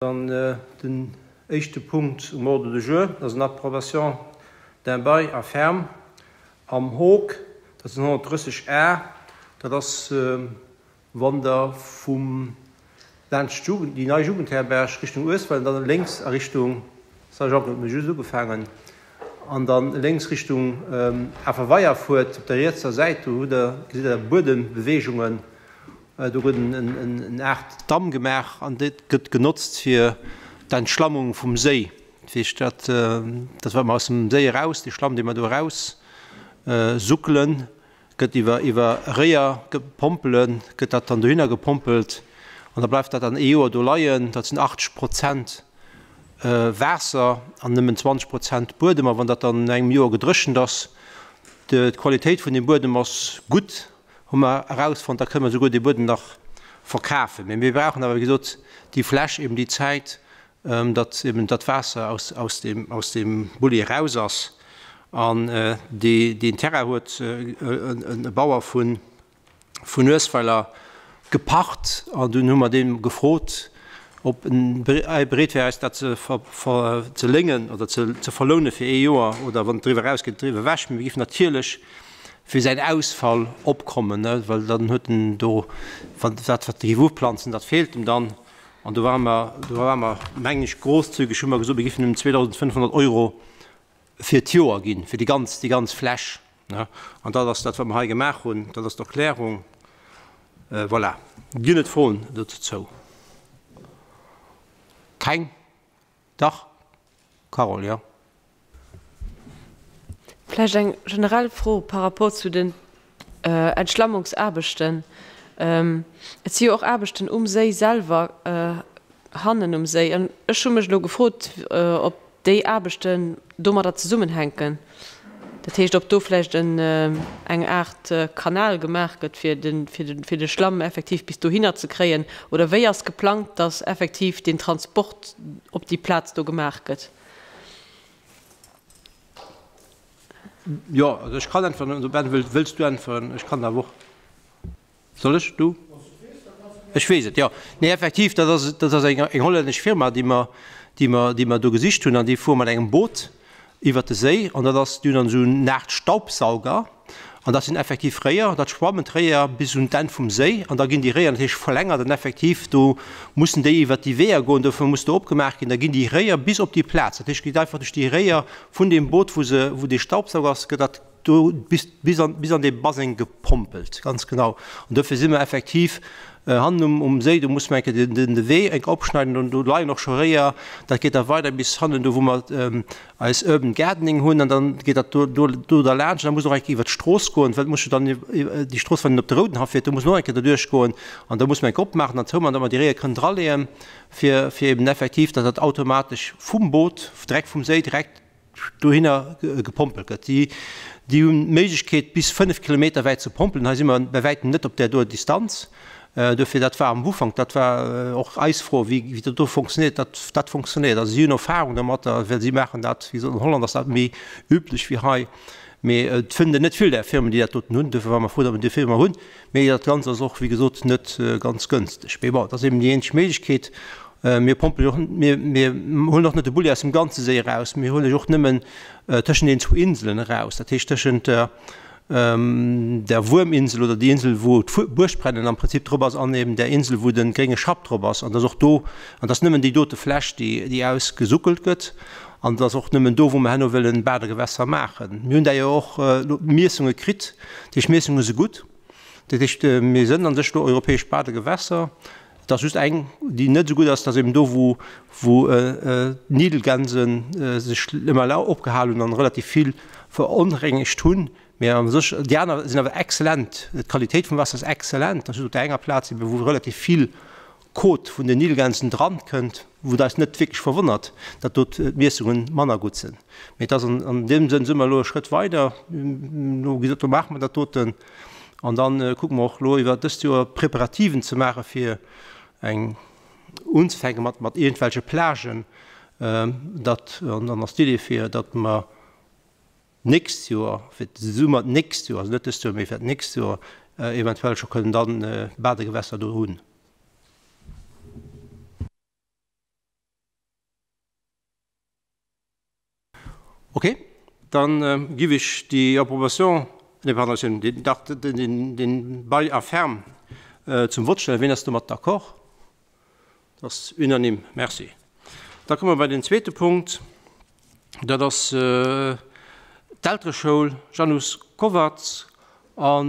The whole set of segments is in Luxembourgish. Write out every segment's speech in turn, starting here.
Dann den éischte Punkt um Ordre du jour, dat ass en Approbation d'un bail à ferme am Hoc, dat sinn 130 Ar. Dat ass, wann Der vum laanscht d'Jugend, déi nei Jugendherberg Richtung Uesweller an dann lénks a Richtung Saint-Jacques, huet mir just ugefaangen, an dann lénks Richtung Aferweier fuert, op der rietser Säit, do hutt Der, gesitt Der Buedembeweegungen. Do gëtt en Aart Damm gemaach an dat gëtt genotzt fir d'Entschlammung vum Séi. Dat heescht, dat, dat wat mer aus dem Séi eraus, dee Schlamm, dee mer do eraus suckelen, gëtt iwwer, iwwer Réier, Pompele gëtt dat dann dohinner gepompelt an da bleift dat dann ee Joer do leien. Dat sinn 80 Prozent Waasser an nëmmen 20 Prozent Buedem. A wann dat dann no engem Joer gedréchent ass, d'Qualitéit vun deem Buedem ass gutt, hu mer erausfonnt, da kënne mer souguer dee Buedem nach verkafen. Mee mir brauchen awer, wéi gesot, déi Fläch, eben déi Zäit, datt eben dat Waasser aus, aus deem, aus deem Bulli eraus ass. An dee, deen Terrain huet e Bauer vun, vun Uesweiler gepacht. An dunn hu mer deem gefrot, ob en bereet wär, eis dat ze ze léngen oder ze ze verloune fir ee Joer oder wann et driwwer erausgeet, driwwer ewech. Mee mir géifen natierlech fir säin Ausfall opkommen, well dann huet en do, wann dat wat e géif uplanzen, dat feelt em dann. An do ware mer, do ware mer, mengen ech, grosszügeg, hu mer gesot, mir géifen em 2.500 Euro fir d'Joer ginn, fir déi ganz, déi ganz Fläch. An dat ass dat, wat mer hei gemaach hunn. Dat ass d'Erklärung. Voilà. Ginn et Froen dozou? Keng? Dach? Carole, jo. Vläicht eng generell Fro par rapport zu den Entschlammungsaarbechten. Et si jo och Aarbechten um Séi selwer, hannen um Séi. An ech hu mech elo gefrot, ob déi Aarbechten domadder zesummenhänken. Dat heescht, ob do vläicht eng Aart Kanal gemaach gëtt, fir de Schlamm effektiv bis dohinner ze kréien. Oder wéi ass geplangt, datt effektiv deen Transport op déi Plaz do gemaach gëtt? Jo, also ech kann äntweren. Ben, wëlls du äntweren? Ech kann awer och. Soll ech? Du? Ech weess et, jo. Nee, effektiv, dat ass, dat ass eng, eng hollännesch Firma, déi mer, déi mer, déi mer do gesicht hunn an déi fuere mat engem Boot iwwert de Séi an dat ass, déi hunn dann esou en Aart Staubsauger an dat sinn effektiv Réier, dat schwammen d'Réier bis un d'Enn vum Séi an da ginn déi Réier natierlech verlängert an effektiv do mussen déi iwwert déi Weeër goen, dofir muss do opgemaach ginn, da ginn déi Réier bis op déi Plaz. Dat heescht, et geet einfach duerch déi Réier vun deem Boot, wou se, wou dee Staubsauger ass, gëtt dat do bis, bis an, bis an dee Baseng gepompelt, ganz genau. An dofir si mer effektiv hannen um, um Séi, do muss mer eng Kéier den, den, de Wee eng Kéier opschneiden an do leien och scho Réier. Dat geet da weider bis hannen do, wou mer eis Urban Gardening hunn an dann geet dat do, do, do derlaanscht. An da muss och eng Kéier iwwer d'Strooss goen, well et muss jo dann déi Strooss, wann een op de Roudenhaff fiert, do muss en och eng Kéier derduerch goen. An da muss mer eng Kéier opmaachen an zoumaachen, datt mer déi Réier kënnen draleeën, fir, fir eben effektiv, datt dat automatesch vum Boot, direkt vum Séi direkt dohinner gepompelt gëtt. Déi, déi hunn d'Méiglechkeet bis 5 Kilometer wäit ze pompelen. Hei si mer bei wäitem net op där doer Distanz. Dofir, dat war am Ufank, dat war och eis Fro, wéi, wéi dat do funktionéiert. Dat, dat funktionéiert. Also si hunn Erfahrung dermatter, well si maachen dat, wéi gesot, an Holland ass dat méi üblech wéi hei. Mee et fënnt een net vill där Firmen, déi dat doten hunn. Dofir ware mer frou, datt mer déi Firma hunn. Mee dat Ganzt ass och, wéi gesot, net ganz gënsteg. Mee bon, et ass eben déi eenzeg Méiglechkeet. Mir pompelen och, mir, mir huelen och net de Bulli aus dem ganze Séi eraus, mir huelen och nëmmen tëschent den zwou Inselen eraus, dat heescht tëschent der, der Wuerminsel oder déi Insel, wou d'Buergbrennen am Prinzip drop ass, an eben där Insel, wou de grénge Schapp drop ass. An et ass och do, an et ass nëmmen déi dote Fläch, déi, déi ausgesuckelt gëtt. An et ass och nëmmen do, wou mer herno wëllen Badegewässer maachen. Mir hunn da jo och elo d'Miessunge kritt, déi Miessunge si gutt. Dat heescht, mir sënn an sech elo europäesch Badegewässer. Et ass just eng, déi net esou gutt ass, dat ass eben do, wou wou d'Nidelgänse sech ëmmer opgehal hunn an relativ vill veronrengegt hunn. Mee a sech, déi aner sinn awer exzellent. D'Qualitéit vum Waasser ass exzellent. Dat ass just op där enger Plaz eben, wou relativ vill Kot vun den Nilgänsen dran kënnt, wou et eis net wierklech verwonnert, datt do d'Miessunge manner gutt sinn. Mee et ass an an deem Sënn si mer elo e Schrëtt weider. Elo gesot, do maache mer dat doten. An da kucke mer och elo iwwer dëst Joer Preparativen ze maache fir eng unzefänke mat mat iergendwelche Plagen, datt, an dann ass d'Idee fir datt mer d'nächst Joer, fir de Summer d'nächst Joer, also net dëst Joer, mee fir d'nächst Joer eventuell scho kënnen dann Badegewässer do hunn. Ok, dann giff ech déi Approbation, nee pardon, ech hunn deen, dach, deen Bail à ferme zum Vott stellen. Ween ass domat d'accord? Dat ass unanime. Merci. Da komme mer bei den zweete Punkt. Dat ass d'Eltereschoul Janusz Kovacs. A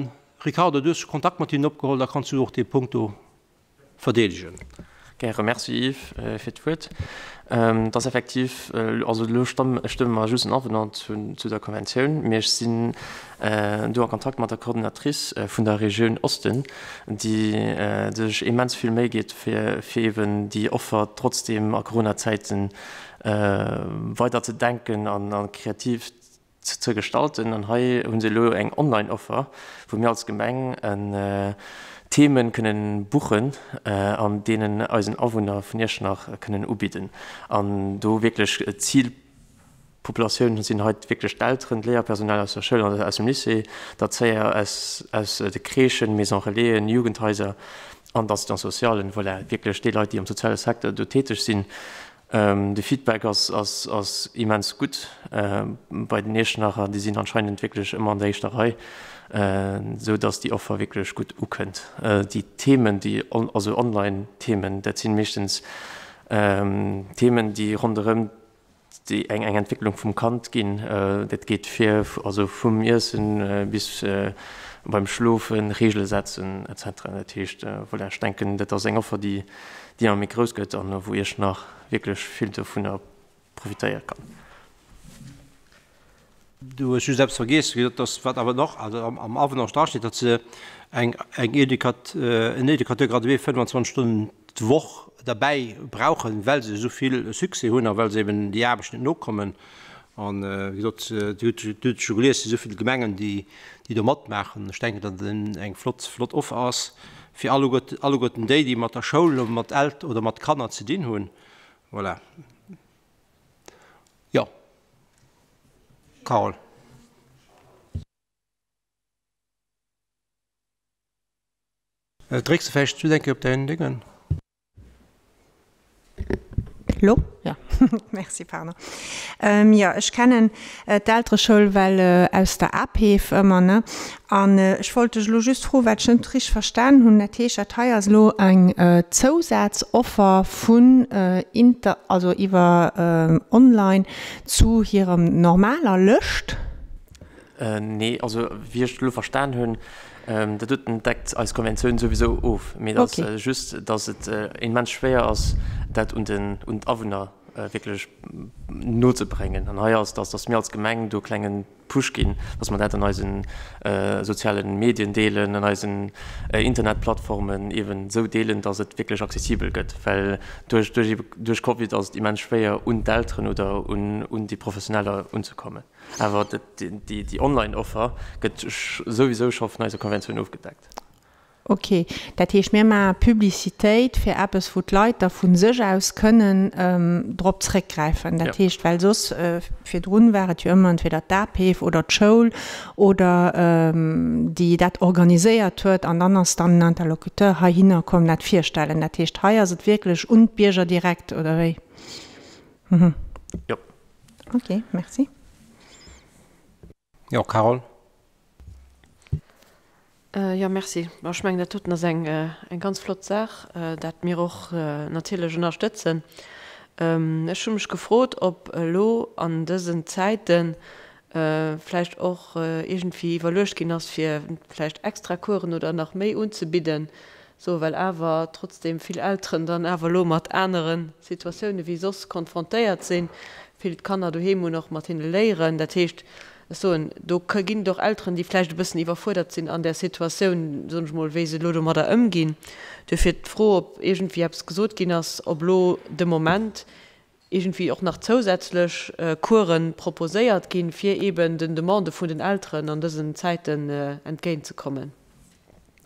Ricardo, du hues scho Kontakt mat hinnen opgeholl, da kanns du och dee Punkt do verdeedegen. Gäre. Merci Yves fir d'Wuert. Et ass effektiv, also elo stëmme mer just en Avenant zu der Konventioun, mee ech sinn do a Kontakt mat der Coordinatrice vun der Regioun Osten, déi sech immens vill Méi geet, fir eeben déi Offer trotzdeem a Coronazäiten weider ze denken an kreativ ze gestalten. An hei hu se elo eng Online-Offer, wou mir als Gemeng Themen kënnen buchen an deenen eisen Awunner vun Iechternach kënnen ubidden. An do wierklech d'Zilpopulatioun sinn hei wierklech d'Elteren, d'Léierpersonal aus der Schoul an aus dem Lycée, d'Erzéier aus de Crèchen, Maison Relaisen, Jugendhaiser an d'Assistants socialen. Voilà, wierklech déi Leit, déi am soziale Secteur do täteg sinn. De Feedback ass immens gutt bei den Iechternacher. Déi sinn anscheinend wierklech ëmmer an der éischter Rei, esou datt déi Offer wierklech gutt ukënnt. Déi Themen, déi also online Themen, dat si meeschtens Themen, déi ronderëm déi eng Entwécklung vum Kand ginn. Dat geet vir also vum Iessen bis beim Schlofen, Reegele setzen etc. Dat heescht, voilà, ech denken, dat ass eng Offer, déi déi ëmmer méi grouss gëtt an wou Iechternach wierklech vill dovunner profitéiere kann. Du hues just eppes vergiess, dat ass, wat awer nach also am Avenant drasteet, datt se eng eng Educat en Educateur gradué 25 Stonnen d'Woch derbäi brauchen, well se esou vill Succès hunn a well se eben déi Aarbecht net nokommen. An, wéi gesot, Dir hutt et scho gelies, et si esou vill Gemengen, déi déi do matmaachen. Ech denken, datt et eng flott flott Offer ass fir alleguerten alleguerten déi, déi mat der Schoul oder mat Elt oder mat Kanner ze dinn hunn. Voilà. Jo, Carole. Drécks de vläicht just eng Kéier op däin Déngen? Lo? Ja. Merci, pardon. Jo, ech kennen d'Eltereschoul well aus der APEF ëmmer, ne? An ech wollt dech elo just froen, wat ech net richteg verstan hunn. Dat heescht, dat hei ass elo eng Zousazoffer vun Inter-, also iwwer online zu hirem normaler Lëscht? Nee, also wéi ech et elo verstan hunn, dat doten deckt eis Konventioun souwisou of, mee et ass just, datt et immens schwéier ass, dat un den, un d'Awunner wierklech nozebréngen. An hei ass, datt mir als Gemeng do e klenge Push ginn, datt mer dat an eise soziale Medien deelen, an eisen Internetplattformen eeben esou deelen, datt et wierklech accessibel gëtt. Well duerch, duerch, duerch Covid ass et immens schwéier, un d'Elteren oder un, un déi Professioneller unzekommen. Awer déi Online-Offer gëtt souwisou scho vun eiser Konventioun ofgedeckt. Ok, dat heescht mir maache Publicitéit fir eppes wou d'Leit da vu sech aus kënnen drop zréckgräifen. Dat heescht, well soss virdrun war et jo ëmmer entweder d'APEF oder d'Schoul oder déi dat organiséiert huet an dann ass dann en Interlocuteur heihinner komm dat virstellen. Dat heescht hei ass et wierklech un d'Bierger direkt, oder wéi? Jo. Ok, merci. Jo, Carole. Jo, merci. Bon, ech mengen, dat doten ass eng, eng ganz flott Saach, dat mir och natierlech ënnerstëtzen. Ech hu mech gefrot, ob elo an dësen Zäite vläicht och iergendwéi iwwerluecht ginn ass, fir vläicht extra Coursen oder nach méi unzebidden, So, well awer trotzdem vill Elteren dann awer elo mat anere Situatioune wéi soss konfrontéiert sinn, vill d'Kanner doheem hunn, och mat hinne léieren. Dat heescht, ech soen, do ginn et och Elteren, déi vläicht e bëssen iwwerfuerdert sinn an där Situatioun, soen ech mol, wéi se elo domadder ëmginn. Duerfir d'Fro, ob iergendwéi eppes gesot ginn ass, ob elo de Moment iergendwéi och nach zousätzlech Coursen proposéiert ginn, fir eeben den Demandë vun den Elteren an dësen Zäiten entgéintzekommen.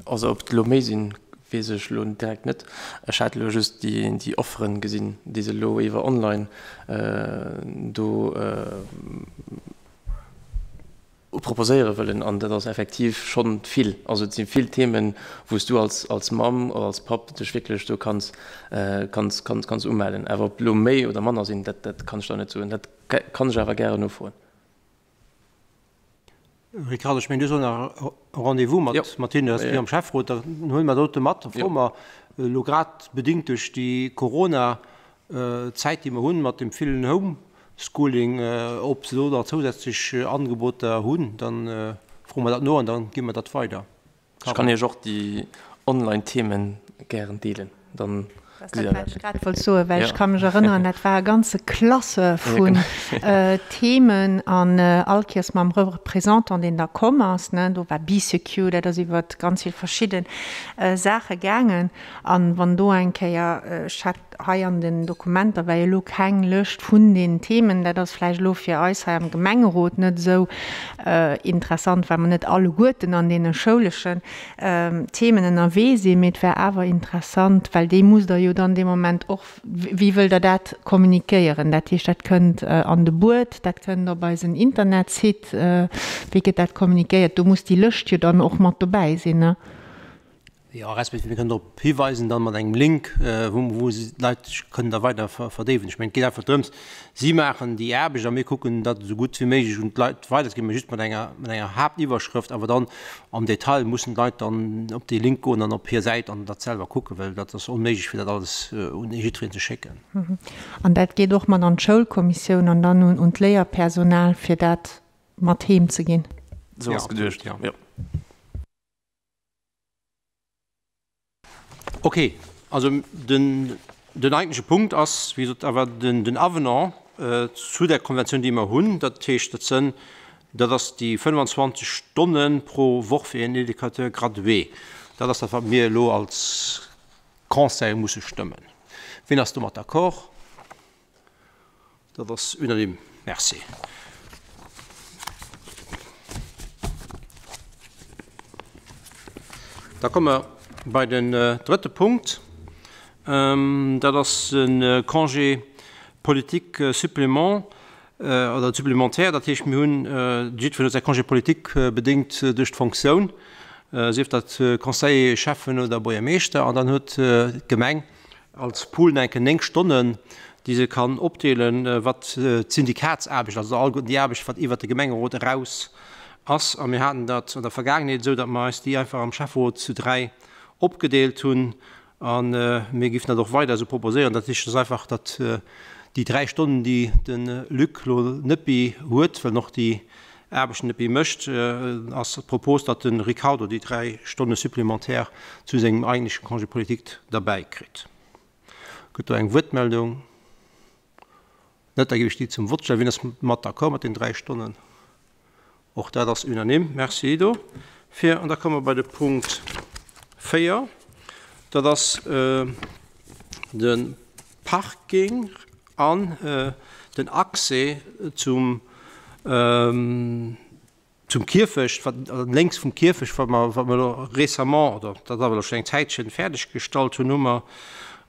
Also ob et elo méi sinn, weess ech elo direkt net. Ech hat elo just déi Offeren gesinn, déi se elo iwwer online do proposéiere wëllen. An dat ass effektiv schonn vill. Also et si vill Themen, wou s du als als Mamm oder als Papp dech wierklech do kanns kanns kanns kanns umellen. Awer ob elo méi oder manner sinn, dat dat kann ech der net soen. Dat kann ech awer gären nofroen. Ricardo, ech mengen, du hues och nach e Rendez-vous mat, mat hinnen, respektiv am Schäfferot. Da huele mer dat dote mat, da froe mer elo grad bedéngt duerch déi Corona-Zäit, déi mer hunn, mat deem villen Homeschooling, ob se do nach zousätzlech Angeboter hunn. Da froe mer dat no an da gi mer dat weider. Ech kann iech och déi online Themen gären deelen, dann gesitt der dat. Dat wat ech grad wollt soen, well ech ka mech erënneren, dat war e ganze Classeur vun Themen an all Kéiers mam Représentant, deen da komm ass, ne, do war Bee Secure, dat ass iwwert ganz vill verschidde Saache gaangen. An wann do eng Kéier, ech hat hei an den Dokumenter war jo elo keng Lëscht vun den Themen, dat ass vläicht elo fir eis hei am Gemengerot net esou interessant, well mer net alleguerten an deene schouleschen Themen ënnerwee sinn, mee et wär awer interessant, well déi musst Der jo dann dee Moment och, wéi wëllt Der dat kommunikéieren? Dat heescht, dat kënnt an de Buet, dat kënnt op eisen Internetsite, wéi gëtt dat kommunikéiert? Do muss déi Lëscht jo dann och mat dobäi sinn, ne? Jo, respektiv mir kënnen drop hiweisen dann mat engem Link, wou wou se d'Leit sech kënnen da weider verdéiwen. Ech mengen, et geet einfach drëms, si maachen déi Aarbecht a mir kucken, dat esou gutt wéi méiglech un d'Leit weiderzeginn, mä just mat enger mat enger Haaptiwwerschrëft. Awer dann am Detail mussen d'Leit dann op dee Link goen an op hir Säit an dat selwer kucken, well dat ass onméiglech, fir dat alles un jiddwereen ze schécken. An dat geet och mat an d'Schoulkommissioun an dann un d'Léierpersonal, fir dat mat heem ze ginn. Esou ass geduecht, jo. Ok, also den, den eigentleche Punkt ass, wéi gesot, awer den, den Avenant zu där Konventioun, déi mer hunn. Dat heescht, dat sënn, dat ass déi 25 Stonne pro Woch fir een Éducateur gradué. Dat ass dat, wat mir elo als Conseil musse stëmmen. Wien ass domat d'accord? Dat ass unanime. Merci. Da komme mer bei den drëtte Punkt. Dat ass de Congé politique supplément oder supplémentaire. Dat heescht, mir hunn, jiddwereen huet säi Congé politique bedéngt duerch d'Fonctioun, sief dat Conseiller, Schäffen oder Buergermeeschter. An dann huet d'Gemeng als Pool enke 9 Stonnen, déi se kann opdeelen, wat d'Syndikatsaarbecht, also all déi Aarbecht, wat iwwert de Gemengerot eraus ass. A mir haten dat an der Vergaangenheet esou, datt mer eis déi einfach am Schäfferot zu 3 opgedeelt hunn. A mir géifen dat och weider esou proposéieren. Dat heescht, et ass einfach, datt déi 3 Stonnen, déi de Luc elo net méi huet, well en och déi Aarbechten net méi mécht, ass d'Propos, datt de Ricardo déi 3 Stonne supplémentaires zu sengem eigentleche Congé politique derbäi kritt. Gëtt do eng Wuertmeldung? Net? Da géif ech déi zum Vott stellen. Wien ass mat d'accord mat den 3 Stonnen? Och dat ass unanime. Merci dofir. An da komme mer bei de Punkt 4. Dat ass de Parking an den Accès zum zum Kierfecht, wat lénks vum Kierfecht, wat mer wat mer elo récemment, oder dat ass awer elo schonn eng Zäitchen, fäerdeg gestallt hunn, hu mer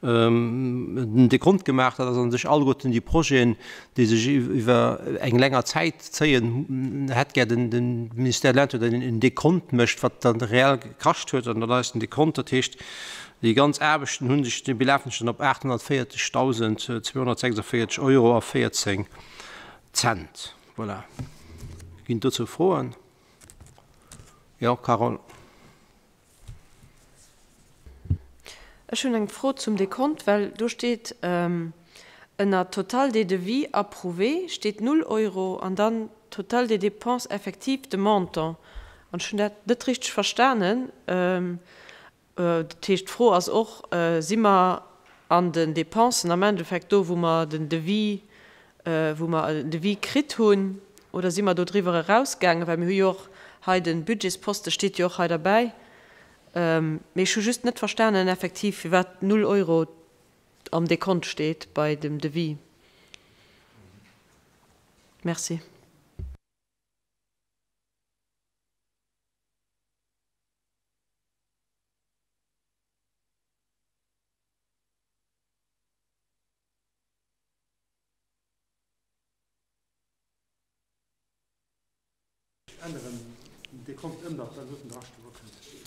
den Dekont gemaach. Dat ass a sech alleguerten déi Projeten, déi sech iwwer eng länger Zäit zéien, hätt gär den den Ministère de l'Intérieur en Dekont mécht, wat dann reell gekascht huet. An dat ass den Dekont, dat heescht, Déi ganz Aarbechten hu sech, belafen sech dann op 840.246 Euro a 14 Cent. Voilà. Ginn et dozou Froen? Jo, Carole. Ech hunn eng Fro zum Dekont, well do steet ënner Total des devis approuvés steet null Euro an dann Total des dépenses effectives de montant. An ech hunn dat net richteg verstanen. Dat heescht, d'Fro ass och, Si mer an den Dépensen am Endeffekt do, wou mer den Devis, wou mer en Devis kritt hunn, oder si mer do driwwer erausgaangen? Well mir hu jo och hei de Budgetsposte steet jo och hei derbäi. Mee ech hu just net verstanen effektiv, firwat null Euro am Dekont steet bei dem Devis. Merci.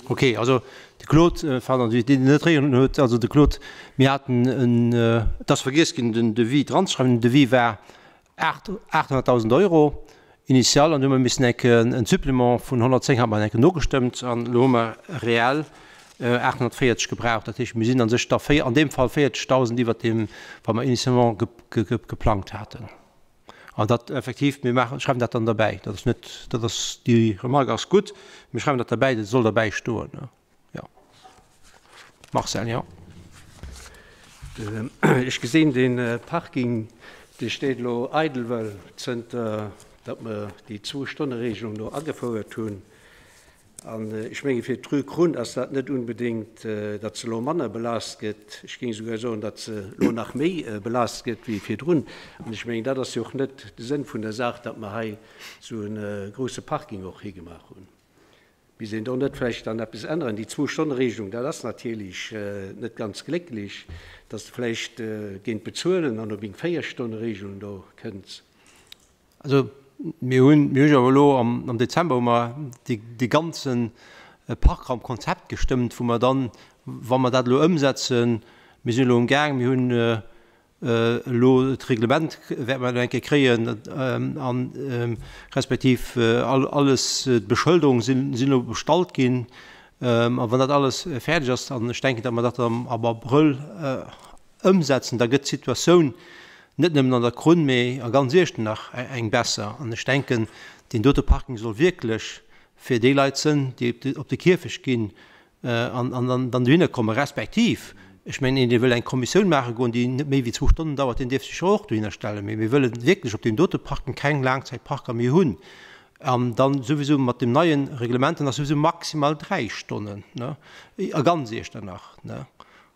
Ok, also de Claude, pardon, déi deen net réieren huet, also de Claude, mir haten en, et ass vergiess ginn den Devis dranzeschreiwen, den Devis war 800.000 Euro. initial an du hu mer missen eng Kéier en Supplément vun 110 hat mer eng Kéier nogestëmmt an elo hu mer reell 840 gebraucht. Dat heescht, mir sinn a sech da an deem Fall 40.000 iwwert deem, wat mer initialement geplangt haten. An dat effektiv, mir maachen, schreiwen dat dann derbäi. Dat ass net, dat ass, déi Remarque ass gutt, mir schreiwen dat derbäi, dat soll derbäi stoen. Jo. Marcel, jo. Ech gesinn, dee Parking, dee steet elo eidel, well zënter datt mer déi Zwou-Stonne-Regelung do agefouert hunn, An ech menge fir d'Rue Krunn ass dat net unbedéngt, datt se elo manner belaascht gëtt. Ech géing esouguer soen, datt se elo nach méi belaascht gëtt wéi virdrun. An ech mengen, dat ass jo och net de Sënn vun der Saach, datt mer hei esou e grouse Parking och higemaach hunn. Misst een do net vläicht dann eppes änneren? Déi Zwou-Stonne-Regelung, dat ass natierlech net ganz glécklech, datt de vläicht géint bezuelen an op eng Véier-Stonne-Regelung do kënns. Also mir hunn, mir hu jo awer elo am Dezember hu mer dee ganze Parkraumkonzept gestëmmt, wou mer dann, wa mer dat elo ëmsetzen, mir sinn elo am Gaang, mir hunn elo d'Reglement wäerte mer elo eng Kéier kréien a respektiv alles, d'Beschëlderung sinn elo bestallt ginn. A wann dat alles fäerdeg ass, an ech denken, datt mer dat am Abrëll ëmsetzen, da gëtt d'Situatioun net nëmmen an der Krunn, mee a ganz Iechternach eng besser. An ech denken, deen dote Parking soll wierklech fir déi Leit sënn, déi op de Kierfecht ginn an dann dohinner kommen, respektiv, ech mengen, een, dee wëll eng Kommissioun maache goen, déi net méi wéi zwou Stonnen dauert, deen dierf sech jo och dohinner stellen. Mee mir wëlle wierklech op deem dote Parking keng Laangzäitparker méi hunn. An dann souwisou mat deem neie Reglement, dann ass souwisou maximal 3 Stonnen, ne, a ganz Iechternach, ne.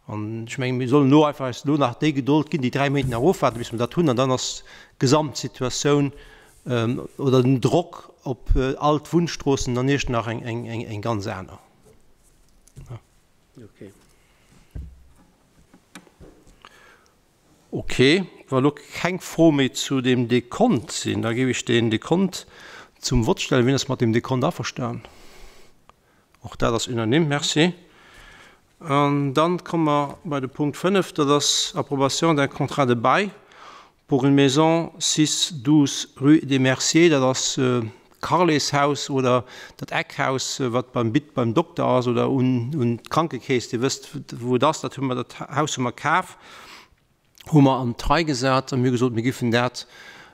An ech mengen, mir sollen elo einfach eis elo nach déi Gedold ginn, déi 3 Méint nach ofwaarden, bis mer dat hunn. An dann ass d'Gesamtsituatioun oder den Drock op all d'Wunnstroossen an Iechternach eng ganz aner. Ok, wa lo keng Froe méi zu deem Dekont sinn, da géif ech deen Dekont zum Vott stellen. Wien ass mat deem Dekont averstan? Och dat ass unanime. Merci. An dann komme mer bei de Punkt 5, dat ass Approbation d'un contrat de bail pour une maison sis 12 rue des Merciers. Dat ass d'Carleshaus oder dat Eckhaus, wat beim Bit beim Dokter ass oder un d'Krankekeess. Dir wësst, wou et ass. Dat hu mer, dat Haus hu mer kaf. hu mer an d'Rei gesat a mir hu gesot, mir giffen dat,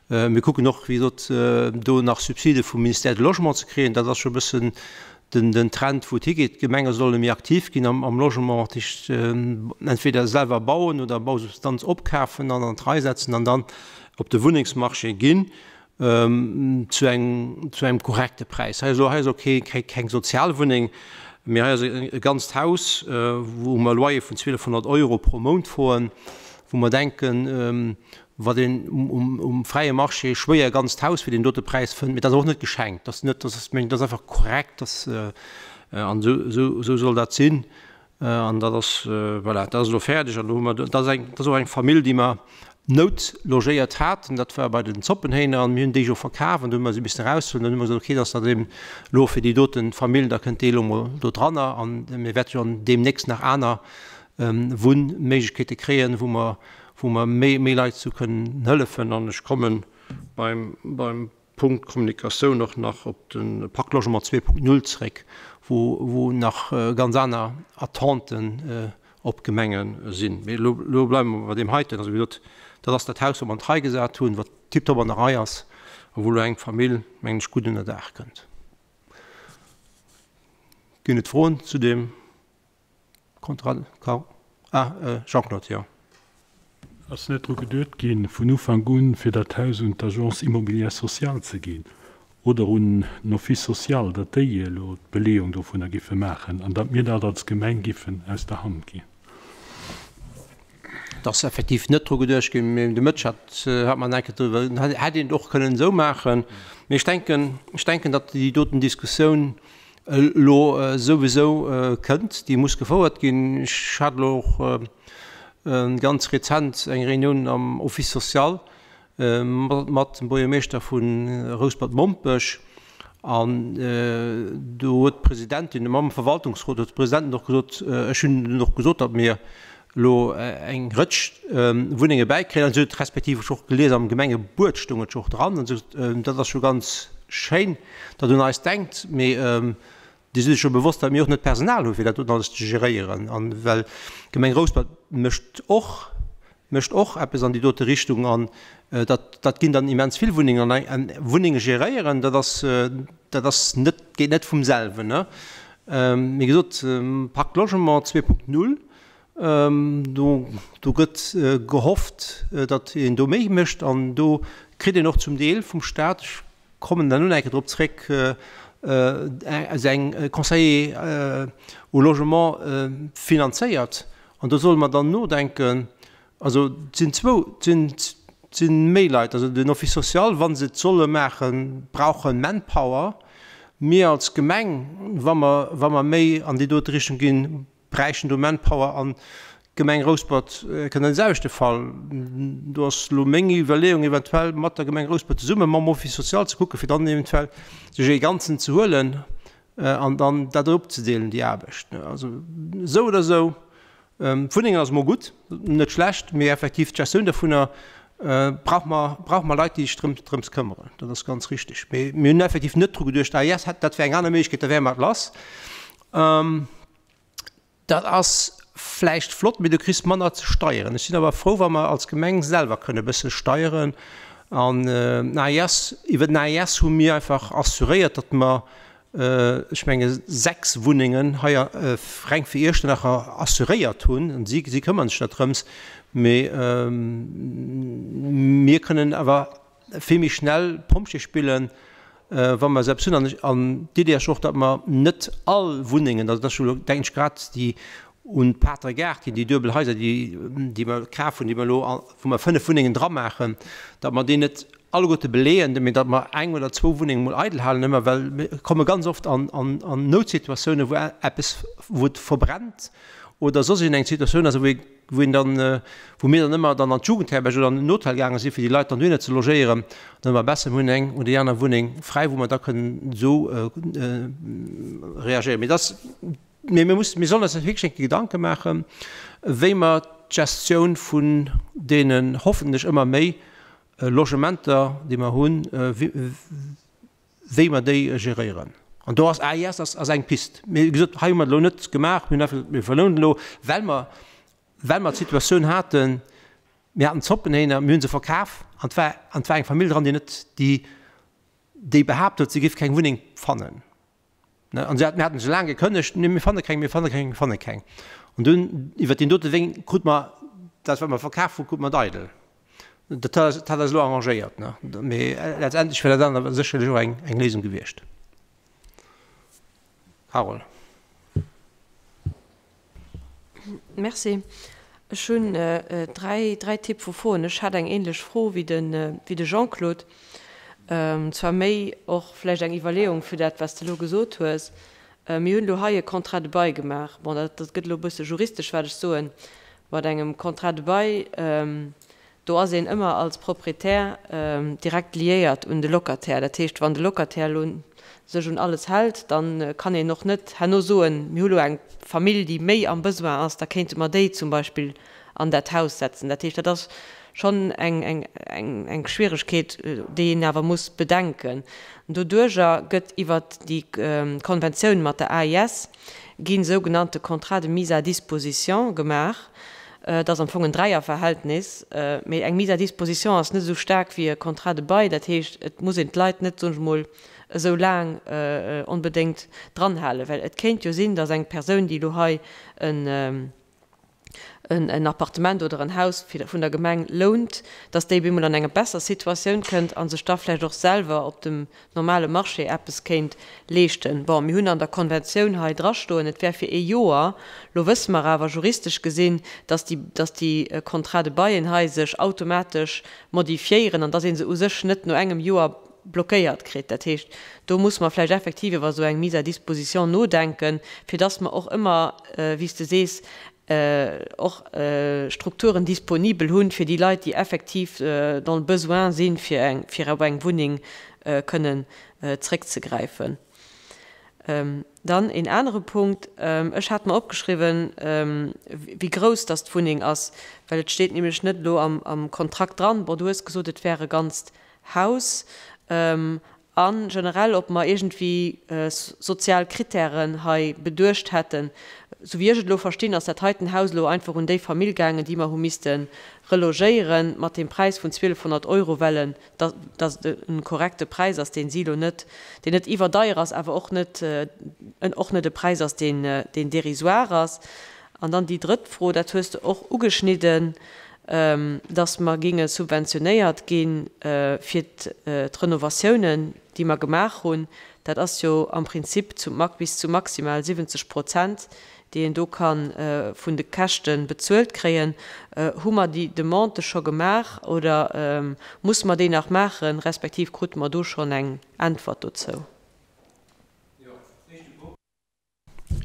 mir kucken och, wéi gesot, do nach Subside vum Ministère du Logement ze kréien. Dat ass scho e bëssen den Trend, wou et higeet. D'Gemenge solle méi aktiv ginn am Logement, dat heescht entweder selwer bauen oder Bausubstanz opkafen an an d'Rei setzen an dann op de Wunnengsmarché ginn. Zu engem korrekte Präis. Hei ass och keng Sozialwunneng, mee hei ass e ganzt Haus, wou mer Loyer vun 1.200 Euro pro Mount froen, wou mer denken, wat een um fräie Marché schwéier e ganzt Haus fir deen dote Präis fënnt. Mee dat ass och net geschenkt. Dat ass net, dat ass einfach korrekt an esou soll dat sinn. An dat ass, voilà, dat ass elo fäerdeg. An do hu mer, dat ass eng, dat ass och eng Famill, déi mer noutlogéiert haten. Dat war bei den Zoppenhéiner an mir hunn déi jo verkaf an do hu mer se missen eraushuelen. Dann hu mer gesot, okay, dat ass dann eben elo fir déi dote Famill, da kënnt déi elo mol do dranner. An mir wäerte jo deemnächst nach aner Wunnméiglechkeete kréien, wou mer, wou mer méi, méi Leit zu kënnen hëllefen. An ech komme beim, beim Punkt Kommunikatioun och nach op de Pacte Logement 2.0 zréck, wou nach ganz aner Attenten op d'Gemenge sinn. Mee elo bleiwe mer bei deem heiten. Also wéi gesot, dat ass dat Haus, wat mer an d'Rei gesat hunn, wat tiptop an der Rei ass a wou elo eng Famill, mengen ech, gutt ënnerdaach kënnt. Ginn et Froen zu deem? Contrat, ah, Jean-Claude, jo. Ass net dru geduet ginn, vun Ufank un, fir dat Haus un d'Agence immobilière sociale ze ginn oder un den Office social, datt déi elo d'Beleeung dovunner giffe maachen an datt mir dat als Gemeng giffen aus der Hand ginn? Et ass effektiv net dru geduecht ginn, mee de Mëtsch hat, hat mer enke driwwer, hätt een et och kënnen esou maachen. Mee ech denken, ech denken, datt déi doten Diskussioun elo souwisou kënnt, déi muss gefouert ginn. Ech hat elo och ganz rezent eng Reunioun am Office social mat dem Buergermeeschter vu Rouspert-Mompech an do huet d'Presidentin, mam Verwaltungsrot huet d'Presidentin och gesot, ech hunn och gesot, datt mir. Elo eng Rëtsch Wunnenge bäikréien an esou, respektiv ech och gelies am Gemengebuet stoung et jo och dran an esou, dat ass scho ganz schéin, datt un eis denkt, mee Dir sidd Iech jo bewosst, datt mir och net d'Personal hu fir dat doten alles ze geréieren an well d'Gemeng Rouspert mécht och mécht och eppes an déi dote Richtung an dat dat ginn dann immens vill Wunnengen an eng Wunnenge geréieren, dat ass dat ass net geet net vum selwen ne. Wéi gesot, Pacte Logement 2.0, Do, do gëtt gehofft, datt een do méi mécht an do kritt een och zum Deel vum Stat, ech kommen dann elo nach eng Kéier drop zréck, esou eng Conseiller au logement finanzéiert. An do solle mer dann nodenken, also et sinn zwou, et sinn, et si méi Leit, also den Office social, wa se et solle maachen, brauche Manpower. Mir als Gemeng, wa mer, wa mer méi an déi dote Richtung ginn, bräichten do Manpower an d'Gemeng Rouspert kënnt an de selwechte Fall. Do ass elo meng Iwwerleeung eventuell mat der Gemeng Rouspert zesumme mam Office social ze kucken, fir dann eventuell sech ee Ganzen ze huelen an dann dat opzedeelen, déi Aarbecht. Also esou oder esou, d'Wunnengen ass emol gutt, net schlecht, mee effektiv d'Gestioun dovunner brauche mer, brauche mer Leit, déi sech drëm, drëms këmmeren. Dat ass ganz richtig. Mee mir hunn effektiv net dru geduecht, AIS hätt, dat wär eng aner Méiglechkeet, da wäre mer lass. Dat ass vläicht flott, mee du kriss manner ze steieren. Ech sinn awer frou, wa mer als Gemeng selwer kënne e bësse steieren. An den AIS, iwwer den AIS hu mir einfach assuréiert, datt mer, ech menge 6 Wunnengen hei reng fir Iechternacher assuréiert hunn. An si, si këmmere sech da drëms. Mee mir kënnen awer vill méi schnell Pompjee spillen, wa mer esou eppes hunn. An d'Idee ass jo och, datt mer net all Wunnengen, also dat ass jo elo, denken ech, grad déi un d'Pater Gaart ginn, déi duebel Haiser, déi, déi mer kaf hunn, déi mer elo, wou mer 5 Wunnengen dramaachen, datt mer déi net alleguerte beleeën, mee datt mer eng oder zwou Wunnenge mol eidel halen ëmmer, well mir komme ganz oft an, an, an Noutsituatiounen, wou eppes, wou et verbrennt oder soss iergendeng Situatioun ass, wou ee wou een dann, wou mir dann ëmmer dann an d'Jugendherberg oder an den Hotel gaange sinn, fir déi Leit dann dohinner ze logéieren, dann hu mer besser, mir hunn eng oder déi aner Wunneng fräi, wou mer da kënnen esou reagéieren. Mee dass, mee mir mussen, mir sollen eis wierklech eng Kéier Gedanke maachen, wéi mer d'Gestioun vun deenen hoffentlech ëmmer méi Logementer, déi mer hunn, wéi mer déi geréieren. An do ass AIS ass, ass eng Pist. Mee wéi gesot, hei hu mer et elo net gemaach, mir hunn einfach gesot, mir verlounen elo, well mer, well mer d'Situatioun haten, mir haten Zoppenhéiner, mir hu se verkaf an et war, an et war eng Famill dran, déi net, déi, déi behaapt huet, se géif keng Wunneng fannen. Ne, an se hat, mir haten se laang gekënnegt, nee, mir fanne keng, mir fanne keng, mir fanne keng. An dunn, iwwert deen dote Wéng krute mer dat, wat mer verkaf hunn, krute mer eidel. Dat hat eis, dat hat eis elo arrangéiert, ne. Mee letztendlech wär dat aner sécherlech och eng, eng Léisung gewiescht. Carole. Merci. Ech hunn dräi, dräi Typ vu Froen. Ech hat eng ähnlech Fro wéi de, wéi de Jean-Claude. Zwar méi och vläicht eng Iwwerleeung fir dat, wat s de elo gesot hues. Mir hunn elo hei e Contrat de bail gemaach. Bon, dat, dat gëtt elo e bësse juristesch, wat ech soen. Mat engem Contrat de bail, Do ass een ëmmer als Proprietär direkt liéiert un de Locataire. Dat heescht, wann de Locataire elo sech un alles hält, da kann een och net herno soen, mir hu lo eng Famill, déi méi am Besoin ass, da kéinte mer déi zum Beispill an dat Haus setzen. Dat heescht, dat ass schonn eng Schwieregkeet, déi een awer muss bedenken. Doduerjer gëtt iwwert déi Konventioun mat der AIS gi sougenannte Contrats de mise à disposition gemaach. Et ass am Fong en Dräierverhältnis, mee eng Mise à disposition ass net esou staark wéi e Contrat de bail. Dat heescht, et muss een d'Leit net, soen ech emol, esou laang onbedéngt dranhalen, well et kéint jo sinn, datt eng Persoun, déi elo hei en Appartement oder en Haus vun der Gemeng lount, datt déi op eemol an eng besser Situatioun kënnt a sech da vläicht och selwer op dem normale Marché eppes kéint leeschten. Bon, mir hunn an der Konventioun hei drastoen, et wär fir ee Joer. Lo wësse mer awer juristesch gesinn, dass déi, dass déi Contrats de baillen hei sech automatesch modifiéieren an dass ee se u sech net no engem Joer blockéiert kritt. Dat heescht, do muss mer vläicht effektiv iwwer esou eng Mise à disposition nodenken, fir dass mer och ëmmer, wéi s de sees, och Strukturen disponibel hunn, fir déi Leit, déi effektiv dans le besoin sinn, fir eng, fir op eng Wunneng kënnen zréckzegräifen. Dann een anere Punkt, Ech hat mer opgeschriwwen, wéi grouss dass d'Wunneng ass, well et steet nämlech net elo am Kontrakt dran. Bon, du hues gesot, et wär e ganzt Haus. A generell, ob mer iergendwéi sozial Krittären hei beduecht hätten. Sou wéi ech et elo verstinn, ass dat heiten Haus elo einfach un déi Famill gaangen, déi mer hu misste relogéieren, mat deem Präis vun 1.200 Euro, well en dass et e korrekte Präis ass, deen si elo net, deen net iwwerdeier ass, awer och net, och net e Präis ass, deen, deen dérisoire ass. An dann déi drëtt Fro, dat hues de och ugeschnidden, dass mer géinge subventionéiert gi fir d'Renovatiounen, déi mer gemaach hunn. Dat ass jo am Prinzip zu, bis zu maximal 70 Prozent, déi een do ka vun de Käschte bezuelt kréien. Hu mer déi Demande scho gemaach oder musse mer déi nach maachen, respektiv krute mer do schonn eng Äntwert dozou?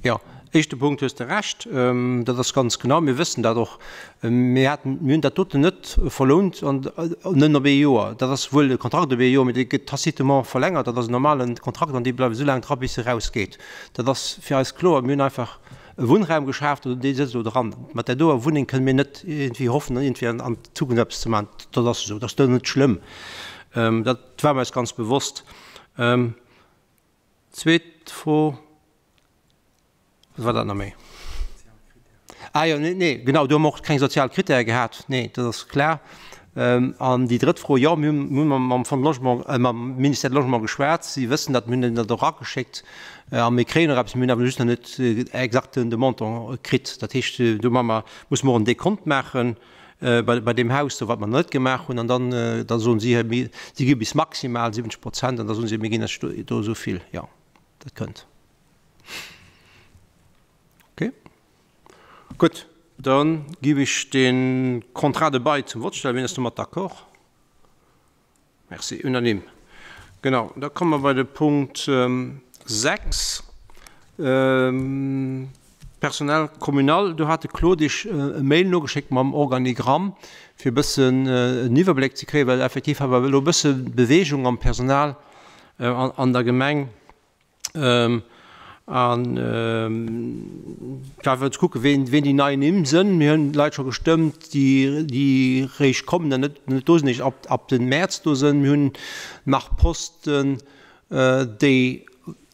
Jo, éischte Punkt hues de Recht, dat ass ganz genau, mir wëssen dat och. Mir haten, mir hunn dat doten net verlount an net op ee Joer. Dat ass wuel e Kontrakt op ee Joer, mee dee gëtt tacitement verlängert. Dat ass en normale Kontrakt an dee bleift esou laang dra bis e rausgeet. Dat ass fir eis kloer. Mir hunn einfach e Wunnraum geschaaft an dee sëtzt elo dran. Mat där doer Wunneng kënne mir net iergendwéi hoffen, iergendwéi an Zukunft eppes ze maachen. Dat ass esou, dat ass net schlëmm. Dat war mer eis ganz bewosst. Zweet Fro, wat war dat nach méi? Ah jo, nee, nee, genau, do hu mer och keng sozial Krittäre gehat. Nee, dat ass klar. An déi drëtt Fro, jo, mir hunn mam Fonds de Logement, mam Ministère de Logement geschwat. Si wëssen dat, mir hunn hinnen dat och erageschéckt a mir kréien och eppes. Mir hunn awer just nach net exakt de Montant kritt. Dat heescht, do maache mer, musse mer och en Dekont maachen bei deem Haus do, wat mer nach net gemaach hunn. An dann, da soen si, si gi bis maximal 70 Prozent an da soen si, mir ginn lech do esou vill. Jo, dat kënnt. Okay. Gutt, da giff ech de Contrat de bail zum Vott stellen. Wien ass domat d'accord? Merci, unanime. Genau, da komme mer bei de Punkt 6, Personnel communal. Do hat de Claude Iech e Mail nogeschéckt mam Organigramm, fir e bëssen en Iwwerbléck ze kréien, well effektiv hu mer elo e bësse Beweegung am Personal an der Gemeng. An da wëlls kucke ween déi nei Nimm sënn. Mir hunn Leit scho gestëmmt, déi réischt kommen an net do sinn, réischt ab de Mäerz do sënn. Mir hunn nach Posten, déi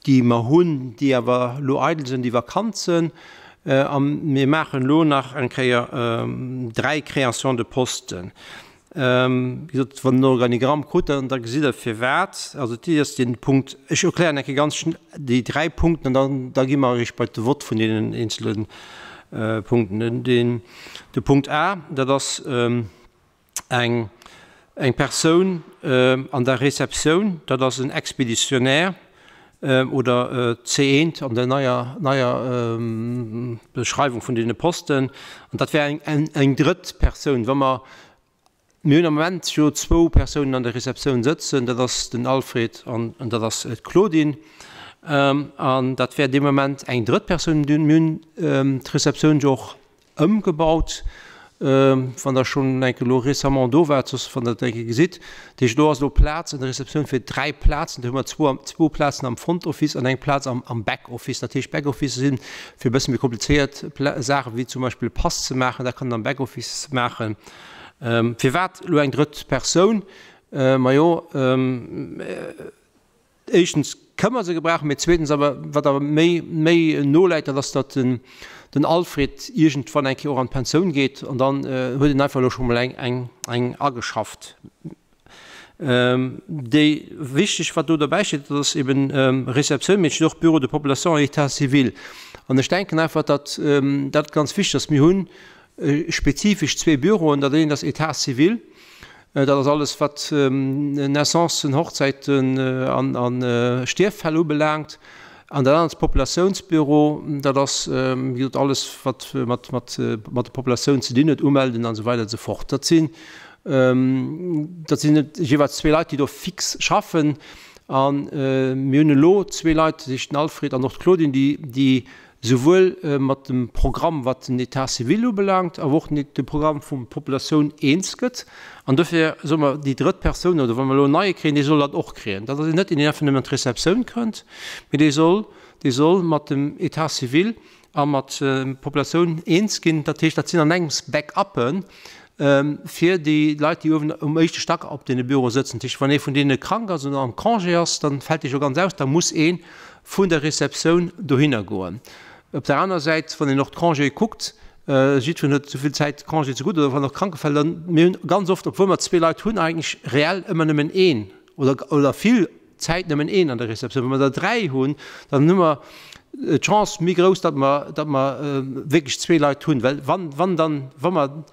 déi mer hunn, déi awer elo eidel sënn, déi vakant sënn. A mir maachen elo nach eng Kéier 3 Créations de postes. Wéi gesot, wann Der den Organigramm krut, dann da gesitt Der firwat. Also d'Iddi ass deen Punkt, ech erklären eng Kéier ganz schn déi 3 Punkten an dann da gi mer eréischt bei de Vott vun deenen eenzele Punkten. Den de Punkt A, dat ass eng eng Persoun an der Receptioun, dat ass en Expéditionnaire oder C1 an der neier neier Beschreiwung vun deene Posten. An dat wär eng eng drëtt Persoun. Wa mer, mir hunn am Moment jo zwou Persounen an der Receptioun sëtzen, dat ass den Alfred an dat ass d'Claudine. An dat wär dee Moment eng drëtt Persoun. Mir hunn d'Receptioun jo och Ëmgebaut, wann Der schonn eng Kéier elo récemment do waart, soss wann Der et eng Kéier gesitt. Dat heescht, do ass elo Plaz an der Receptioun fir 3 Plazen. Do hu mer zwou, zwou Plazen am Front Office an eng Plaz am, am Back Office. Dat heescht, Back Office si fir e bësse méi komplizéiert Saachen, wéi zum Beispill e Pass ze maachen. Dat kann een am Back Office maachen. Firwat elo eng drëtt Persoun? Majo, Éischtens kënne mer se gebrauchen, mee zweetens awer, wat awer méi, méi no läit, dat ass, datt den, den Alfred iergendwann eng Kéier och an d'Pensioun geet an dann huet een einfach elo scho mol eng, eng, eng ageschafft. Déi wichteg, wat do derbäi steet, dat ass eben Receptioun, mee et steet och Bureau de population et état civil. An ech denken einfach, datt dat ganz wichteg ass. Mir hunn spezifesch zwee Büroen, dat eent ass État civil, Dat ass alles, wat Naissancen, Hochzäiten a Stierffäll ubelaangt. An dat anert ass Populatiounsbüro. Dat ass, wéi gesot, alles, wat mat der Populatioun ze dinn huet, umelden an esou weider an esou fort. Dat sinn, dat sinn net jeeweils zwee Leit, déi do fix schaffen. A mir hunn elo zwee Leit, dat heescht den Alfred an och d'Claudine, déi Souwuel mat dem Programm, wat den État civil ubelaangt, awer och de Programm vum Populatioun eens gëtt. An dofir soe mer, déi drëtt Persoun, oder wa mer elo en neie kréien, dee soll dat och kréien. Dat ass net een, deen einfach nëmmen an d'Receptioun kënnt, mee dee soll. Dee soll mat dem État civil a mat der Populatioun eens ginn. Dat heescht, dat sinn an engems Backuppe fir déi Leit, déi uewen um éischte Stack op deene Büroe sëtzen. Dat heescht, wann ee vun deene krank ass oder am Congé ass, dann fält dee scho ganz aus, da muss ee vun der Receptioun dohinner goen. Op der anerer Säit, wann een och d'Congéë kuckt, jiddwereen huet esou vill Zäit Congé zegutt oder wann och Krankefäll, dann, mir hunn ganz oft, obwuel mer zwee Leit hunn, eigentlech reell ëmmer nëmmen een oder, oder vill Zäit nëmmen een an der Receptioun. Wa mer der dräi hunn, dann hu mer d'Chance méi grouss, datt mer, datt mer wierklech zwee Leit hunn. Well wann, wann dann, wa mer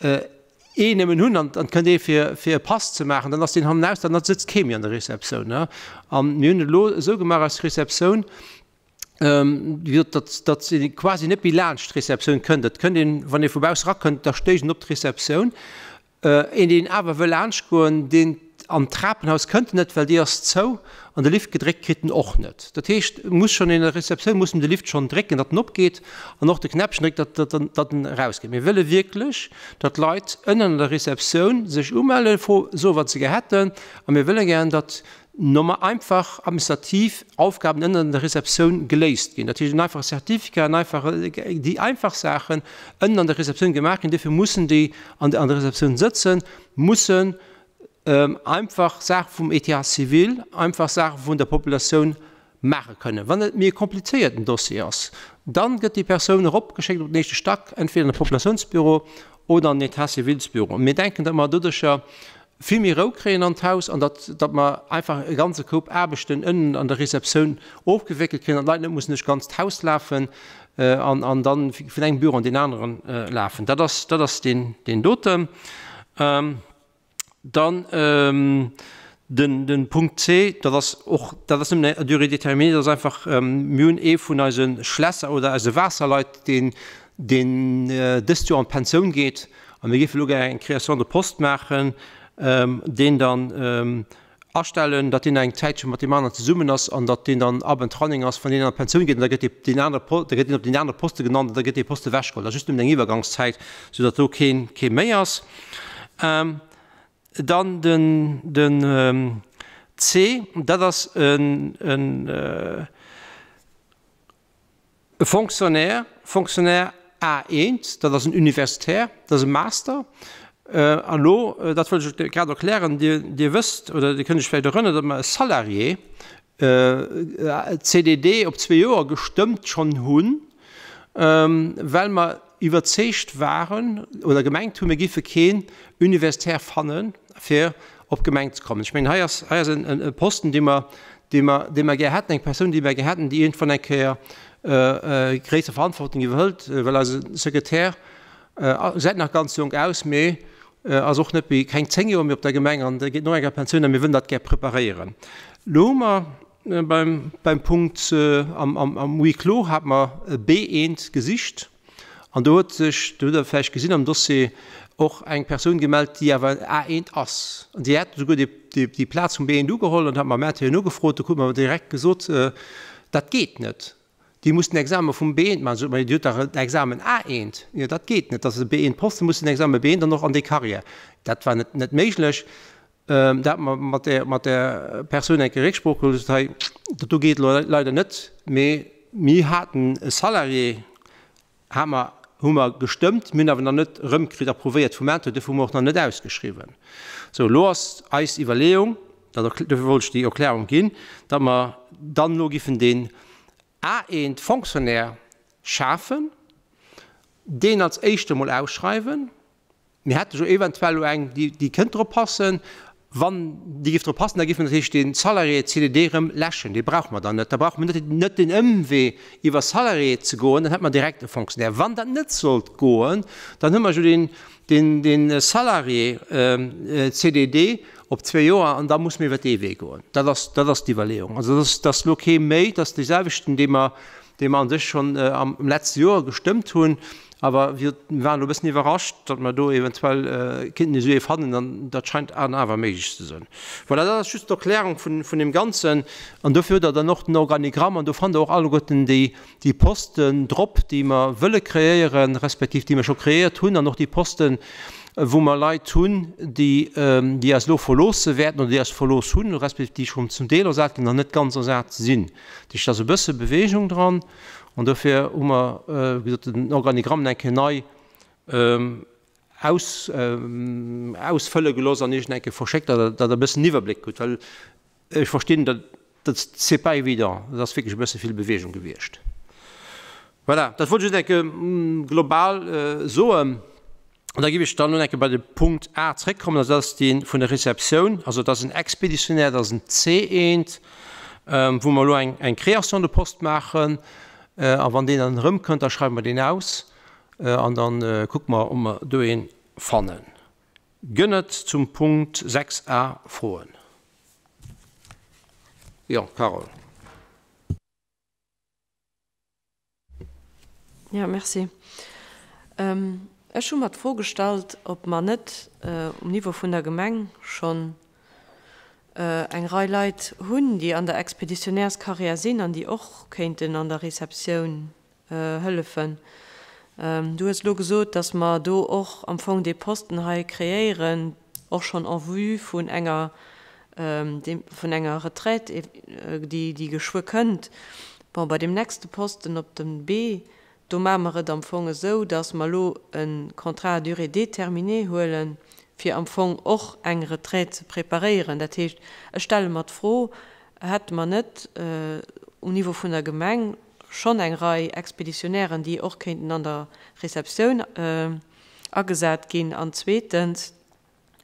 een nëmmen hunn an et kënnt ee fir, fir e Pass ze maachen, dann ass deen hannenaus, dann sëtzt kee méi an der Receptioun. A mir hunn et elo esou gemaach, eis Receptioun, wéi gesot, datt, datt ee quasi net méi laanscht d'Receptioun kënnt. Et kënnt een, wann ee vu bausse rakënnt, da stéisst een op d'Receptioun. Een deen awer wëll laanscht goen, deen an d'Trapenhaus kënnt en net, well déi ass zou an de Lift gedréckt kritt en och net. Dat heescht, et muss schonn een an der Receptioun muss en de Lift schonn drécken, datt en opgeet an och de Knäppchen dréckt, datt datt datt en erausgeet. Mir wëlle wierklech, datt d'Leit ënnen an der Receptioun sech umellen, fro soe wat se gär hätten a mir wëlle gären, datt Normal einfach administrativ Aufgaben ënnen an der Receptioun geléist ginn. Dat heescht en einfache Certificat, en einfache, déi einfach Saachen ënnen an der Receptioun gemaach ginn. Dofir mussen déi an der Receptioun sëtzen, mussen einfach Saache vum État civil, einfach Saache vun der Populatioun maache kënnen. Wann et méi e komplizéierten Dossier ass, dann gëtt déi Persoun eropgeschéckt op den éischte Stack, entweder an de Populatiounsbüro oder an den État civilsbüro. Mir denken, datt mer doduercher vill méi Rou kréien an d'Haus an datt, datt mer einfach e ganze Koup Aarbechten ënnen an der Receptioun ofgewéckelt kréien an d'Leit net mussen duerch d'ganzt Haus lafen an, an dann vun engem Büro an deen aneren lafen. Dat ass, dat ass deen, deen doten. Dann den, den Punkt C, dat ass och, dat ass nëmmen à durée déterminée, dat ass einfach, mir hunn ee vun eise Schlässer oder eise Waasserleit, deen, deen dëst Joer an d'Pensioun geet, A mir géife elo gär eng Création de poste maachen, deen dann astellen, datt deen eng Zäitche mat deem aneren zesummen ass an datt deen dann up and running ass, wann deen an d'Pensioun geet. An da gëtt deen anere, da gëtt deen op deen anere Poste genannt an da gëtt dee Poste ewechgeholl. Dat ass just nëmmen eng Iwwergangszäit, soudatt do keen, kee méi ass. Dann den, den C, dat ass en, en, E Fonctionnaire, Fonctionnaire A1, dat ass en Universitaire, dat ass e Master. An elo, dat wëll ech lech grad erklären, Dir, Dir wësst oder Dir kënnt lech vläicht erënneren, datt mer e Salarié, CDD op zwee Joer gestëmmt schonn hunn, well mer iwwerzeegt waren oder gemengt hunn, mir géife keen Universitaire fannen, fir op d'Gemeng ze kommen. Ech mengen, hei ass, hei ass e Posten, dee mer, dee mer, dee mer gär hätten, eng Persoun, déi mer gär hätten, déi iergendwann eng Kéier gréisser Verantwortung iwwerhëlt, well eise Sekretär gesäit nach ganz jonk aus, mee ass och net méi, keng 10 Joer méi op der Gemeng an geet no enger Pensioun a mir wëllen dat gär preparéieren. Elo hu mer beim, beim Punkt am, am, am Huis clos hate mer e B1 gesicht. An do huet sech, dat hutt Der vläicht gesinn am Dossier, och eng Persoun gemellt, déi awer A1 ass. An déi hätt esouguer déi Plaz vum B1 ugeholl an hat mer am Intérieur nogefrot. Do krute mer direkt gesot, dat geet net, déi muss den Examen vum B1 maachen. Sot mer, déi huet dach en Examen A1. Jo, dat geet net, dat ass e B1-Posten, muss den Examen B1 dann och an déi Carrière. Dat war net méiglech. Dat hat mer mat där, mat där Persoun eng Kéier Récksprooch geholl, gesot, hei, dat do geet elo leider net, mee mir haten e Salarié, ha mer, hu mer gestëmmt, mir hunn awer nach net erëmkritt, approuvéiert vum Maître, duerfir hu mer och nach net ausgeschriwwen. Sou, elo ass eis Iwwerleeung, dat, duerfir wollt ech déi Erklärung ginn, datt mer dann elo giffen deen A1 Fonctionnaire schafen, deen als éischt emol ausschreiwen, Mir hätte jo eventuell elo eng, déi kënnt drop passen. Wann déi géif drop passen, da géife mer natierlech dee Salarié CDD erëm läschen. Dee brauche mer dann net. Da brauche mer net net den Ëmwee iwwer Salarié ze goen, dann hätte mer direkt e Fonctionnaire. Wann dat net sollt goen, dann hu mer jo deen, deen, dee Salarié CDD op zwee Joer an da musse mer iwwer dee Wee goen. Dat ass, dat ass d'Iwwerleeung. Also dat ass, dat ass elo kee méi, dat ass deeselwechten, dee mer, dee mer an sech schonn am letzte Joer gestëmmt hunn. Awer mir waren elo e bëssen iwwerrascht, datt mer do eventuell kéinten esou ee fannen, an dat scheint an awer méiglech ze sinn. Voilà, dat ass just d'Erklärung vun deem Ganzen. An dofir hutt Der dann och den Organigramm an do fannt Der och alleguerten déi, déi Posten drop, déi mer wëlle kreéieren, respektiv déi mer scho kreéiert hunn, an och déi Posten. wou mer Leit hunn, déi, déi eis elo verloosse wäerten oder déi eis verlooss hunn, respektiv déi schonn zum Deel ersat ginn, nach net ganz ersat sinn. Dat heescht, et ass e bësse Bewegung dran an dofir hu mer, wéi gesot, den Organigramm eng Kéier nei aus, ausfëlle gelooss an Iech eng Kéier verschéckt, datt Der e bëssen Iwwerbléck hutt, well ech verstinn, datt dat c'est pas évident, et ass wierklech e bësse vill Bewegung gewiescht. Voilà, dat wollt ech just eng Kéier global soen. An da géif ech dann elo eng Kéier bei de Punkt A zréckkommen, also dat ass dee vun der Receptioun. Also dat ass en Expéditionnaire, dat ass en C1, wou mer elo eng, eng Création de poste maachen. A wann deen dann erëmkënnt, da schreiwe mer deen aus an da kucke mer, ob mer do ee fannen. Gënn et zum Punkt 6 a Froen? Jo, Carole. Jo, merci. Ech hu mer d'Fro gestallt, ob mer net um Niveau vun der Gemeng schonn eng Rei Leit hunn, déi an der Expéditionnairescarrière sinn an déi och kéinten an der Receptioun hëllefen. Du hues elo gesot, dass mer do och am Fong dee Posten hei kreéieren, och schonn en vue vun enger, vun enger Retraite, déi, déi geschwë kënnt. Bon, bei deem nächste Posten op dem B, do maache mer et am Fong esou, dass mer elo e Contrat à durée déterminée huelen, fir am Fong och eng Retraite ze preparéieren. Dat heescht, ech stelle mer d'Fro, Hätte mer net um Niveau vun der Gemeng schonn eng Rei Expéditionnairen, déi och kéinten an der Receptioun agesat ginn? An zweetens,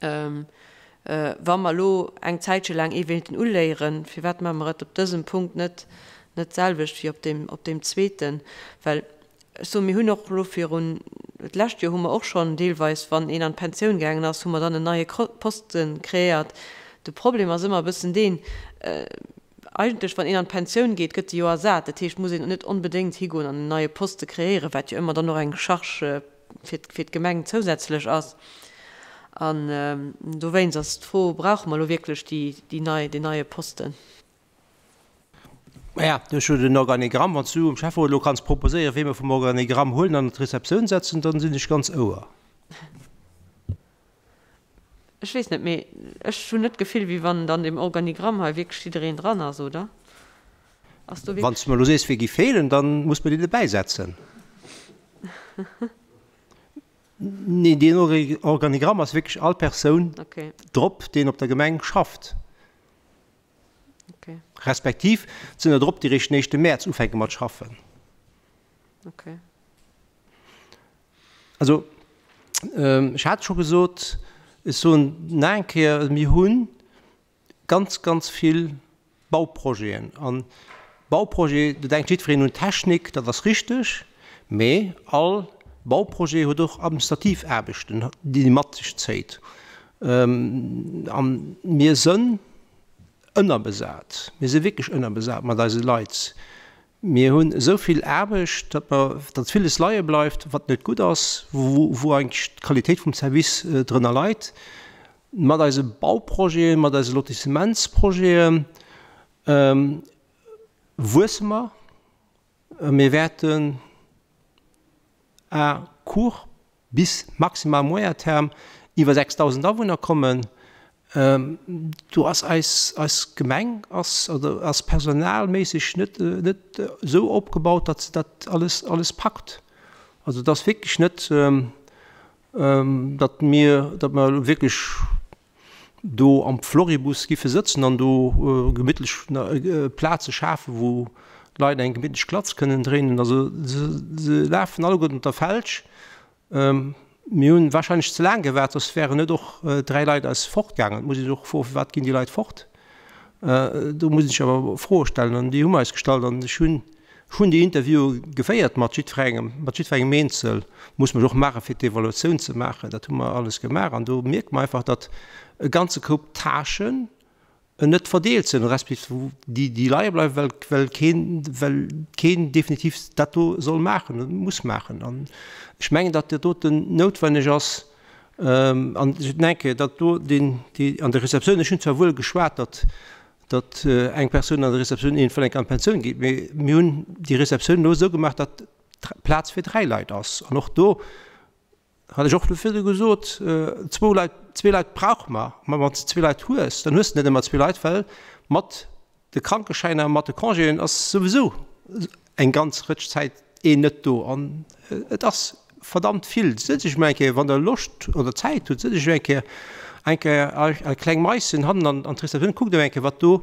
wa mer elo eng Zäitche laang ee wéilten uléieren, firwat maache mer et op dësem Punkt net net d'selwecht wéi op deem op deem zweeten? Well ech soen, mir hunn och elo virun, d'lescht Joer hu mer och schonn deelweis, wann een an d'Pensioun gaangen ass, hu mer dann en neie Poste kreéiert. De Problem ass ëmmer e bëssen deen, Eigentlech, wann een an d'Pensioun geet, gëtt e jo ersat. Dat heescht, et muss een net onbedéngt higoen an en neie Poste kreéieren, wat jo ëmmer dann och eng Charge fir fir d'Gemeng zousätzlech ass. An dowéinst ass d'Fro, Brauche mer elo wierklech déi, déi nei, deen neie Posten? Maja, du hues jo den Organigramm. Wann s du um Schäfferot elo kanns proposéieren, wee mer vum Organigramm huelen an an d'Receptioun setzen, dann sinn ech ganz Ouer. Ech weess net, mee ech hunn net d'Gefill, wéi wann an deem Organigramm hei wierklech jiddereen dran ass, oder? Ass do Wann s du mer elo sees, wie gi feelen, da muss mer déi dobäisetzen. Nee, deen Organigramm ass wierklech all Persoun drop, deen op der Gemeng schafft. Respektiv sinn der drop, déi réischt den éischte Mäerz ufänke mat schaffen. Also, ech hat scho gesot, ech soen nach eng Kéier, mir hu ganz, ganz vill Bauprojeten. An Bauprojet, do denkt jiddwereen un Technik, dat ass richteg, mee all Bauprojet huet och administrativ Aarbechten, déi e mat sech zéit. A mir sënn ënnerbesat, mir si wierklech ënnerbesat mat eise Leit. Mir hunn esou vill Aarbecht, datt mer, datt villes leie bleift, wat net gutt ass, wou, wou eigentlech d'Qualitéit vum Service drënner leit. Mat eise Bauprojeten, mat eise Lotissementsprojete wuesse mer. Mir wäerten à court bis maximal moyen terme iwwer 6.000 Awunner kommen. Do ass eis, eis Gemeng ass, oder ass personalméisseg net, net esou opgebaut, datt se dat alles, alles packt. Also et ass wierklech net, datt mir, datt mer elo wierklech do am Floribus giffe sëtzen an do gemittlech Plaze schafen, wou d'Leit eng gemittlech Klatz kënnen dréinen. Also se lafen alleguerten op der Felsch. Mir hunn wahrscheinlech ze laang gewaart, soss wären net och 3 Leit eis fortgaangen. Et muss ee sech och froen, firwat ginn déi Leit fort? Do muss ee sech awer Froe stellen an déi hu mer eis gestallt an ech hunn Ech hunn déi Interviewe geféiert mat jiddwerengem, mat jiddwerengem eenzel, muss mech och maachen, fir d'Evaluatioun ze maachen. Dat hu mer alles gemaach an do mierkt mer einfach, datt e ganze Koup Tâchen net verdeelt sinn, respektiv déi, déi leie bleiwen, well, well keen, well keen definitiv dat do soll maachen, muss maachen. An ech mengen, datt dat doten noutwenneg ass. An ech denke, datt do deen, déi an der Receptioun, ech hunn zwar wuel geschwat, datt datt eng Persoun an der Receptioun iergendwann eng Kéier an d'Pensioun geet, mee mir hunn déi Receptioun elo esou gemaach, datt Plaz fir 3 Leit ass. An och do Hat ech och virdu gesot, zwou Leit, zwee Leit brauche mer. Mä wann s de zwee Leit hues, dann hues de net ëmmer zwee Leit, well mat de Krankeschäiner, mat de Congéen ass souwisou eng ganz Rëtsch Zäit een net do. An et ass verdammt vill. Sëtz ech mol eng Kéier, wann Der Loscht oder Zäit hutt, sëtz ech eng Kéier, eng Kéier a kleng Maissen hannen an d'Receptioun, kuckt emol eng Kéier, wat do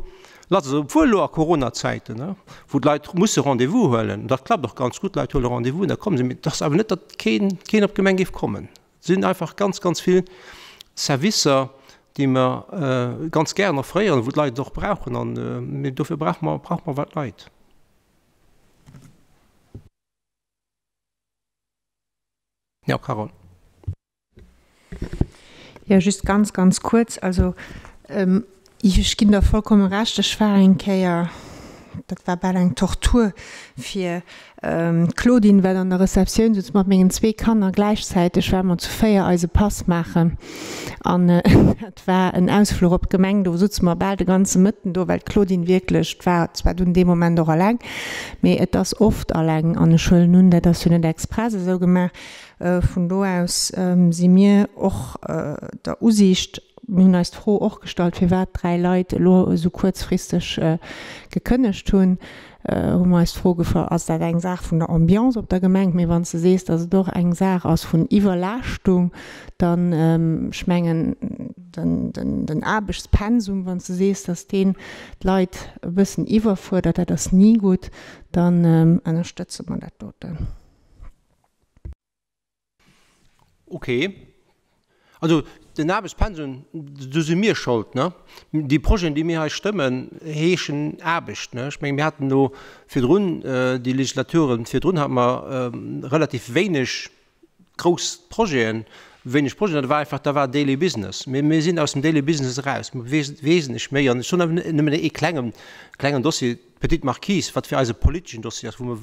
lass ass. Obwuel elo a Coronazäiten, wou d'Leit musse Rendez-vous huelen, dat klappt och ganz gutt, d'Leit huele Rendez-vous an da komme se, mee et ass awer net, datt keen, keen op d'Gemeng géif kommen. Et sinn einfach ganz, ganz vill Servicer, déi mer ganz gären offréieren, wou d'Leit et och brauchen an, mee dofir brauche mer, brauche mer awer d'Leit. Jo, Carole. Jo, just ganz, ganz kuerz. Also, ech ginn der vollkomme Recht. Ech war eng Kéier, dat war bal eng Tortur fir d'Claudine, wat an der Receptioun souz mat mengen zwee Kanner gläichzäiteg, well mer zu 4 eise Pass maachen. An dat war en Ausfluch op d'Gemeng, do souze mer bal de ganze Mëtten do, well d'Claudine wierklech, d'war zwar dunn dee Moment och alleng, mee et ass oft alleng an ech huelen un, dat ass jo net express esou gemaach. Vun do aus si mir och der Usiicht, mir hunn eis d'Fro och gestallt, firwat 3 Leit elo esou kuerzfristeg gekënnegt hunn, hu mer eis d'Fro gefr, ass dat eng Saach vun der Ambiance op der Gemeng? Mee wann s de sees, datt et och eng Saach ass vun Iwwerlaaschtung, dann, ech mengen, den Aarbechtspensum, wann s de sees, datt deen d'Leit e bëssen iwwerfuerdert, dat ass ni gutt, dann ënnerstëtze mer dat doten. Ok. Also den Aarbechtspensum, do si mir schold, ne? Déi Projeten, déi mir hei stëmmen, heeschen Aarbecht, ne? Ech mengen, mir haten elo virdrun, déi Legislaturen virdrun hate mer relativ wéineg grouss Projeten, wéineg Projeten, dat war einfach, da war Daily Business. Mee mir sinn aus dem Daily Business eraus, mir wesentlech méi. An ech soen awer nëmmen ee klengen, klengen Dossier, D'Petite Marquise, wat fir eis e politeschen Dossier ass, wou mer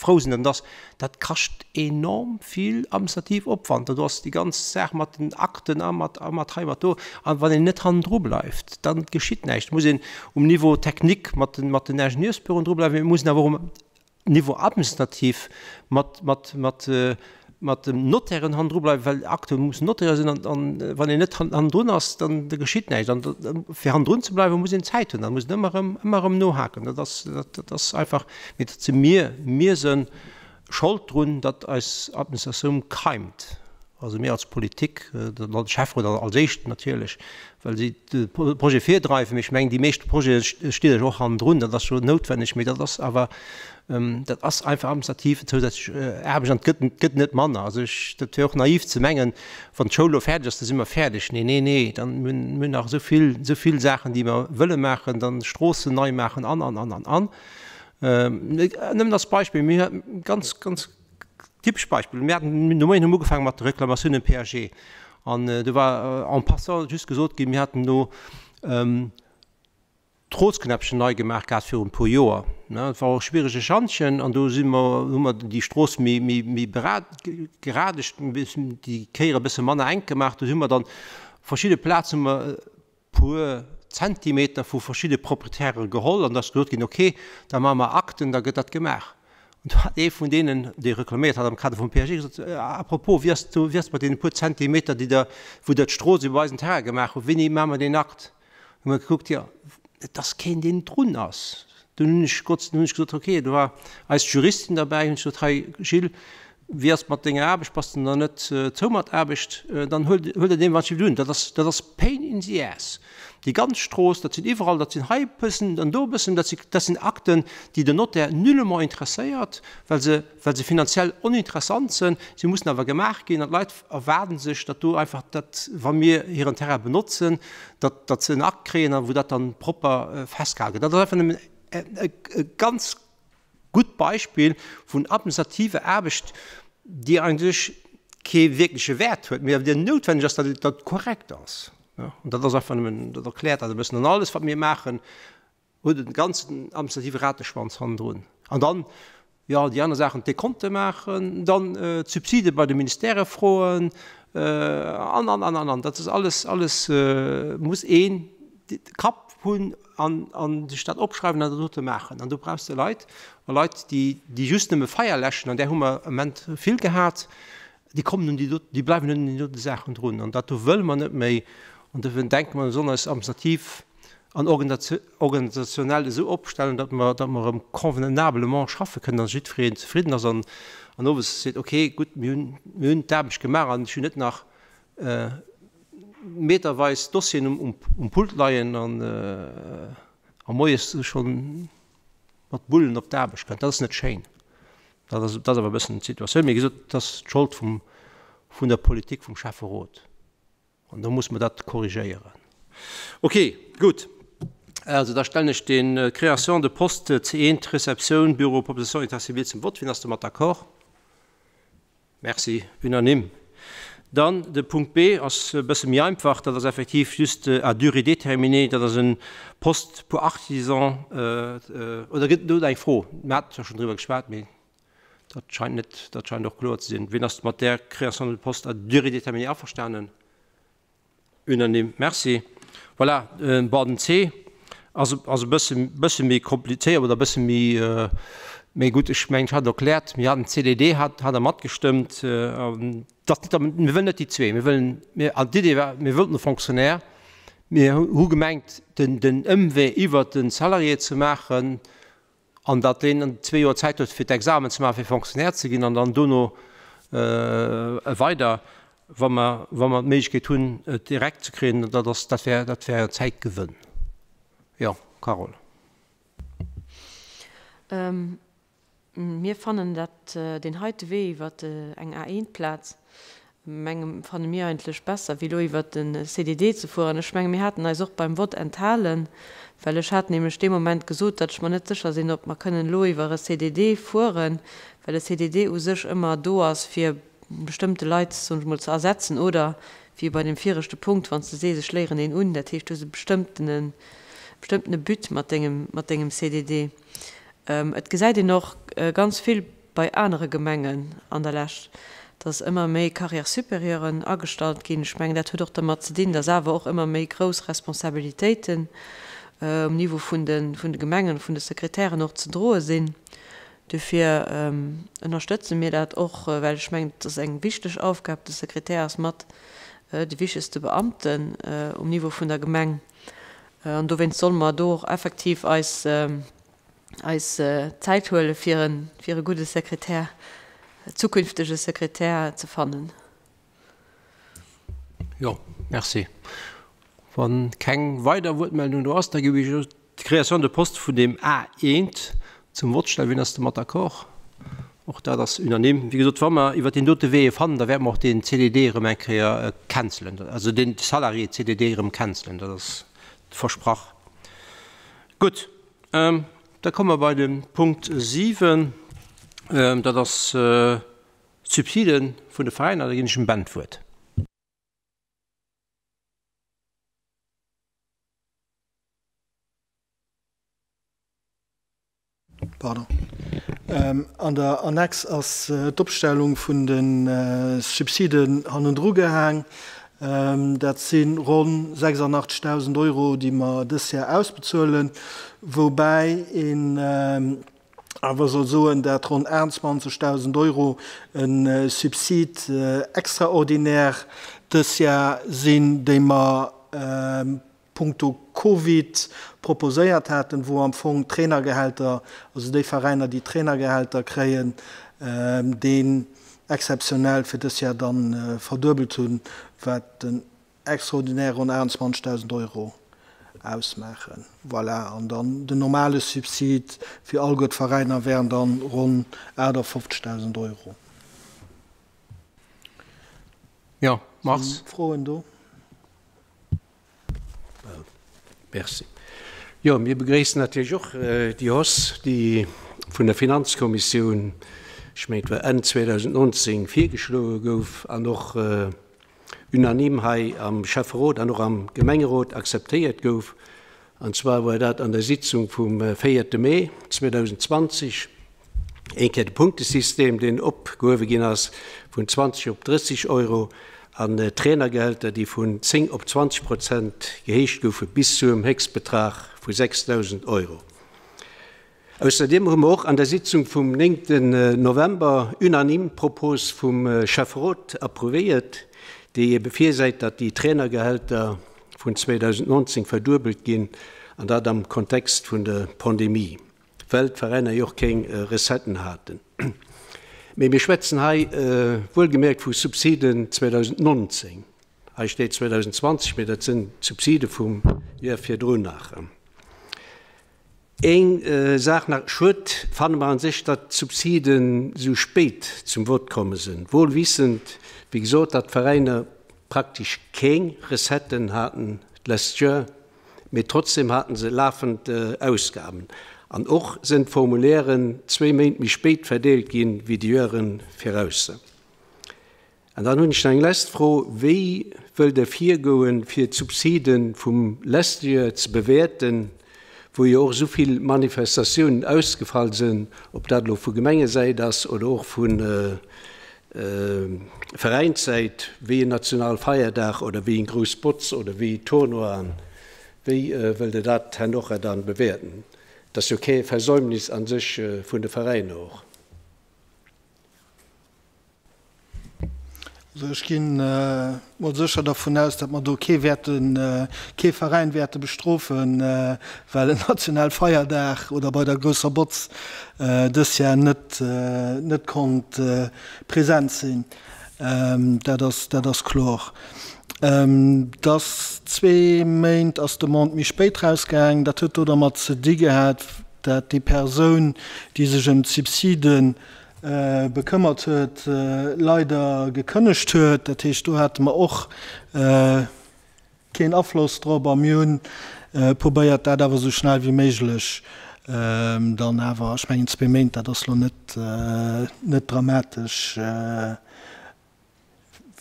frou sinn, datt en ass, dat kascht enorm vill administrativ Opwand. Do ass déi ganz Saach mat den Akten a mat a mat hei, mat do. A wann een net hannendru bleift, da geschitt näischt. Et muss een um Niveau technique mat den, mat den Ingenieursbüroen dru bleiwen, mee et muss een awer och um Niveau administratif mat, mat, mat, mat den Notairen hannendru bleiwen, well Akte mussen notéiert sinn an, an wann een net hannendrun ass, dann da geschitt näischt. An fir hannendrun ze bleiwen, muss een Zäit hunn, da muss een ëmmer erëm, ëmmer erëm nohaken. Dat ass, dat, dat ass einfach, mee dat si mir, mir si Schold drun, datt eis Administratioun keimt. Also mir als Politik, de Schäfferot als éischten natierlech, well si de Projet virdreiwen. Mee ech mengen, déi meeschte Projete stitt Iech och hannendrun, dat ass jo noutwenneg, mee dat ass awer, dat ass einfach administrativ eng zousätzlech Aarbecht an et gëtt, et gëtt net manner. Also ech, dat wär och naiv ze mengen, wann d'Schoul elo fäerdeg ass, da si mer fäerdeg. Nee, nee, nee, dann, mir hunn, mir hunn nach esou vill, esou vill Saachen, déi mer wëlle maachen, dann Stroossen nei maachen an, an, an, an, an. Nëmmen als Beispill, mir hu ganz, ganz Typesch Beispill, Mir haten de Moien hu mer ugefaange mat de Reklamatiounen PAG an do war en passant just gesot ginn, mir haten do d'Strooss-Knäppchen nei gemaach gehat virun e puer Joer. Dat war och e schwierege Schantjen an do si mer, hu mer déi Strooss méi, méi, méi geradegt, déi Kéier e bësse manner enk gemaach. Do hu mer dann verschidde Plazen hu mer puer Zentimeter vu verschidde Proprietäre geholl an da ass gesot ginn, ok, da maache mer Akten, da gëtt dat gemaach. An do hat ee vun deenen, dee reklaméiert hat am Kader vum PAG, gesot, À propos, wéi ass et wéi ass et mat deene puer Zentimeter, déi Der, wou Der d'Strooss iwwer eisen Terrain gemaach hutt, wéini maache mer deen Akt? Hu mer gekuckt, jo, et ass keen, deen drun ass. Dunn hunn ech Gott, hunn ech gesot, ok, do war eis Juristin derbäi, hunn ech gesot, hei Gilles, wéi ass et mat denger Aarbecht, bass de nach net zou mat Aarbecht, dann huel huel der deen Wandschift un. Dat ass dat ass pain in the ass, déi ganz Strooss, dat sinn iwwerall, dat sinn hei e bëssen an do e bëssen, dat si dat sinn Akten, déi den Notaire nullement interesséiert, well se well se finanziell oninteressant sinn. Si mussen awer gemaach ginn an d'Leit erwaarden sech, datt do einfach dat, wa mir hiren Terrain benotzen, datt datt se en Akt kréien a wou dat dann propper festgehale gëtt. Dat ass einfach nëmmen e e ganz gutt Beispill vun administrativer Aarbecht, déi eigentlech kee wierkleche Wäert huet, mee awer déi noutwenneg ass, datt et datt korrekt ass. An dat ass einfach nëmmen, dat erkläert dat e bëssen. An alles, wat mir maachen, huet e ganzen administrative Rateschwanz hannendrun. An dann, jo, déi aner Saachen, d'Dekonte maachen, dann d'Subside bei de Ministèrë froen, an, an, an, an, an. Dat ass alles, alles muss een de Kapp hunn an, an sech dat opschreiwen an dat dote maachen. An do brauchs de Leit, a Leit, déi, déi just nëmme Feier läschen, an där hu mer am Ament vill gehat. Déi kommen un déi do, déi bleiwen un déi dote Saachen drun. An dat do wëlle mer net méi. An dofir denke mer, mir sollen eis administrativ an organisationell esou opstellen, datt mer, datt mer erëm convenablement schaffe kënnen, datt jiddwereen zefridden ass an, an owes seet, okay, gutt, mir hunn, mir hunn d'Aarbecht gemaach an ech hunn net nach meterweis Dossieren um, um Pult leien an, a moies schonn mat Bullen op d'Aarbecht kënnt. Dat ass net schéin. Dat ass, dat ass awer e bëssen d'Situatioun. Mee wéi gesot, dat ass d'Schold vum, vun der Politik vum Schäfferot. An do muss mer dat korrigéieren. Ok, gutt. Also da stellen ech den Création de poste C1, Réceptioun, Bureau Proposition État civil zum Vott. Wien ass domat d'accord? Merci, unanime. Dann de Punkt B ass e bësse méi einfach. Dat ass effektiv just à durée déterminée. Dat ass e Poste pour artisans. Oder gëtt et do eng Fro? Mir haten zwar schonn driwwer geschwat, mee dat scheint net, dat scheint och kloer ze sinn. Wien ass mat där Création de poste à durée déterminée averstanen? Unanime, merci. Voilà, bon, den C ass, ass e bësse, bësse méi komplizéiert oder e bësse méi, méi gutt. Ech mengen, ech hat et erkläert, mir haten CDD, hat, hat Der matgestëmmt. An dat, mir wëllen net déi zwee, mir wëllen, mir, an d'Idee war, mir wollten e Fonctionnaire. Mir hu gemengt, den, den Ëmwee iwwert de Salarié ze maachen, An datt deen zwee Joer Zäit huet, fir d'Examen ze maachen, fir Fonctionnaire ze ginn, an dann dono weider, wa mer, wa mer d'Méiglechkeet hunn, et direkt ze kréien, dat ass, dat wär, dat wär en Zäitgewënn. Jo, Carole. Mir fannen, datt deen heite Wee iwwer eng A1-Plaz Mengem fanne mir eigentlech besser wéi elo iwwert de CDD ze fueren. Ech menge mir haten eis och beim Vott enthalen, well ech hat nämlech dee Moment gesot, datt ech mer net sécher sinn, ob mer kënnen elo iwwer e CDD fueren, well e CDD u sech ëmmer do ass fir bestëmmte Leit, soen ech mol, ze ersetzen oder wéi bei deem viregte Punkt, wann s de sees, ech léieren een un, dat heescht, du hues e bestëmmtene, bestëmmtene But mat dengem, mat dengem CDD. Et gesäit een och ganz vill bei anere Gemengen an der Lescht, dass ëmmer méi Carrières supérieuren agestallt ginn. Ech mengen, dat huet och dermat ze dinn, dass awer och ëmmer méi grouss Responsabilitéiten um Niveau vun de vun de Gemengen, vun de Sekretären och ze droe sinn. Dofir ënnerstëtze mir dat och, well ech mengen, et ass eng wichteg Aufgab. De Sekretär ass mat de wichtegste Beamten um Niveau vun der Gemeng an dowéinst solle mer do och effektiv eis eis Zäit huele fir e fir e gudde Sekretär, zukünftege Sekretär ze fannen. Jo, merci. Wa keng weider Wuertmeldung do ass, da géif ech d'Création de poste vun deem A1 zum Vott stellen. Wien ass domat d'accord? Och dat ass unanime. Wéi gesot, wa mer iwwert deen dote Wee e fannen, da wäerte mer och deen CDD erëm eng Kéier cancelen, also dee Salarié-CDD erëm cancelen. Dat ass versprach. Gutt, da komme mer bei de Punkt 7, dat ass d'Subside vun de Veräiner. Da ginn ech dem Ben d'Wuert. Pardon. An der Annex ass d'Opstellung vun de Subsiden hannendru gehaang. Dat si ronn 86.000 Euro, déi mer dës Jar ausbezuelen, woubäi een awer soll soen, dat ronn 28.000 Euro e Subside extraordinaire dës Jar sinn, déi mer punkto Covid proposéiert haten, wou am Fong d'Trainergehälter, also déi Veräiner, déi Trainergehälter kréien, deen exzeptionell fir dës Jar dann verduebelt hunn, wat den extraordinaire ronn 28.000 Euro ausmaachen. Voilà, an dann den normale Subsid fir alleguer d'Veräiner wären dann ronn 58.000 Euro. Jo, Mars. Sinn Froen do? Merci. Jo, mir begréissen natierlech och déi Hausse, déi vun der Finanzkommissioun, ech mengen et war Enn 2019, virgeschloe gouf an och unanime hei am Schäfferot an och am Gemengerot akzeptéiert gouf. An zwar war dat an der Sitzung vum véierte Mee 2020. Een Kéier de Punktesystem, deen opgehuewe ginn ass vun 20 op 30 Euro, an d'Trainergehälter, déi vun 10 op 20 Prozent gehéicht goufe bis zu engem Héchstbetrag vu 6.000 Euro. Ausserdeem hu mer och an der Sitzung vum 9. November unanime d'Propos vum Schäfferot approuvéiert, déi ebe virsäit, datt déi Trainergehälter vun 2019 verduebelt ginn, an dat am Kontext vun der Pandemie, well d'Veräiner jo och keng Recetten haten. Mee mir schwätzen hei wuelgemierkt vu Subsiden 2019. Hei steet 2020, mee dat sinn d'Subside vum Joer virdrun nach. Eng Saach nach, Schued fanne mer an sech, datt d'Subsiden esou spéit zum Vott komme sinn, wohl wissend, wéi gesot, datt d'Veräiner praktesch keng Recetten haten d'lescht Joer, mee trotzdem haten se lafend Ausgaben. An och sinn d'Formulairen zwéi Méint méi spéit verdeelt ginn, wéi déi Joere viraus. An dann hunn ech nach eng lescht Fro, Wéi wëllt Der virgoen, fir d'Subside vum leschte Joer ze bewäerten, wou jo och esou vill Manifestatiounen ausgefall sinn, ob dat elo vu Gemengesäit ass oder och vu Veräinssäit, wéi en Nationalfeierdag oder wéi eng grouss Botz oder wéi Tournoien? Wéi wëllt Der dat herno dann bewäerten? Et ass jo kee Versäumnis a sech vun de Veräiner och. Also ech ginn mol sécher dervun aus, datt mer do kee wäerten, kee Veräin wäerte bestrofen, well en national Feierdag oder bei der grousser Botz dës Jar net, net konnt present sinn. Dat ass, dat ass kloer. Dass zwee Méint ass d'Demande méi spéit rausgaang, dat huet do dermat ze di gehat, dat déi Persoun, déi sech ëm d'Subsiden Bekëmmert huet, leider gekënnegt huet. Dat heescht, do hate mer och keen Afloss drop a mir hunn probéiert, dat awer esou schnell wéi méiglech dann awer, ech mengen zwee Méint, dat ass elo net, net dramatesch,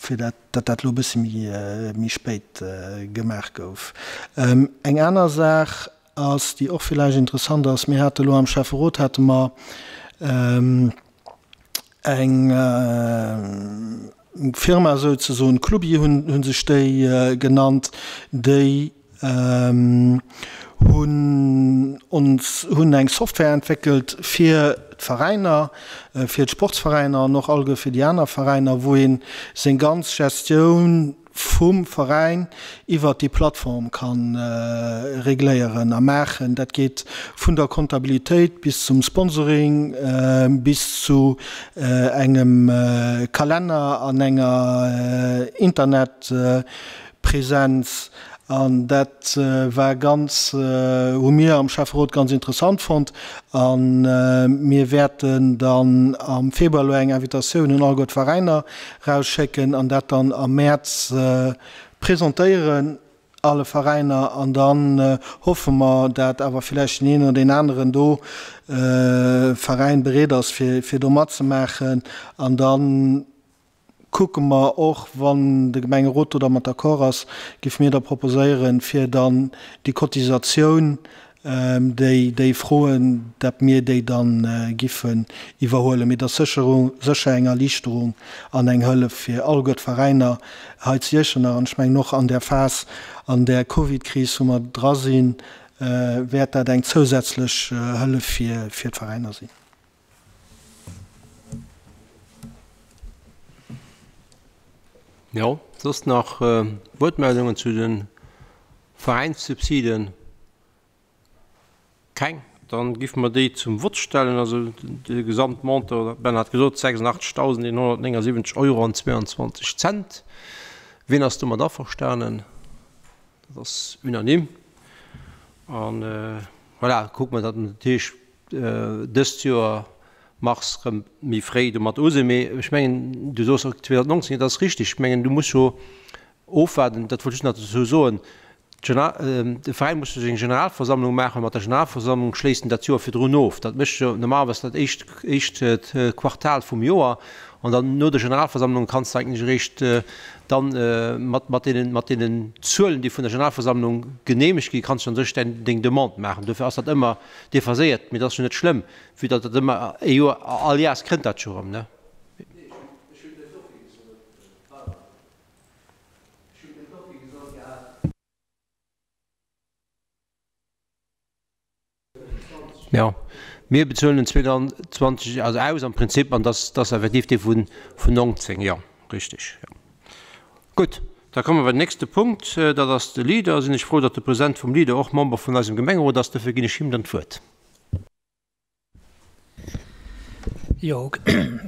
fir dat, datt dat elo e bësse méi spéit gemaach gouf. Eng aner Saach ass, déi och villäicht interessant ass, Mir hate elo am Schäfferot hate mer eng Firma souzesoen, Clubi hunn sech déi genannt, déi hunn ons hunn eng Software entwéckelt fir d'Veräiner, fir d'Sportsveräiner an och allge fir déi aner Veräiner, wou ee seng ganz Gestioun vum Veräin iwwert déi Plattform ka regléieren a maachen. Dat geet vun der Kontabilitéit bis zum Sponsoring, bis zu engem Kalenner an enger Internet Präsenz an dat war ganz, hu mir am Schäfferot ganz interessant fonnt a mir wäerten dann am Februar elo eng Invitatioun un alleguer d'Veräiner rausschécken an dat dann am Mäerz presentéieren alle Veräiner an dann hoffe mer, dat awer villäicht deen een oder deen aneren do Veräin bereet ass fir do matzemaachen an dann kucke mer och, wann de Gemengerot do dermat d'accord ass, géife mir da proposéieren, fir dann déi Cotisatioun, déi déi froen, dat mir déi da giffen iwwerhuelen. Mee dat ass sécher eng Erliichterung an eng Hëllef fir alleguer d'Veräiner hei zu Iechternach. An ech mengen och an där Phas, an där Covidkris, wou mer dra sinn, wäert dat eng zousätzlech Hëllef fir d'Veräiner sinn. Jo, soss nach Wuertmeldungen zu de Veräinssubsiden? Keng? Dann giff mer déi zum Vott stellen. Also de Gesamtmontant, Ben hat gesot 86.179 Euro an 22 Cent. Wien ass domat averstanen? Dat ass unanime. An voilà, kucke mer, datt mer dat heescht dëst Joer mars rëm méi fréi domat u sinn. Mee ech mengen, du soos och 2019, dat ass richtig. Ech mengen, du muss jo ofwaarden, dat wollt ech just nach dozou soen, de Veräin muss jo seng Generalversammlung maachen, mat der Generalversammlung schléisst en dat Joer virdrun of. Dat mécht jo normalerweis dat éischt, éischt Quartal vum Joer. An dann no der Generalversammlung kanns de eigentlech eréischt dann mat, mat deenen, mat deenen Zuelen, déi vun der Generalversammlung geneemegt ginn, kanns du an sech däin, deng Demande maachen. Dofir ass dat ëmmer Déphaséiert, mee dat ass jo net schlëmm, vue datt dat ëmmer e Joer, all Jahrs kënnt dat jo erëm, ne? Jo, mir bezuelen den 22, also aus am Prinzip, an dass ass effektiv dee vun 19, jo, richtig, jo. Gutt, da komme mer bei den nächste Punkt, dat ass de Leader. Sinn ech frou, datt de President vum Leader och Member vun eisem Gemengerot ass, dofir ginn ech him dann d'Wuert. Jo,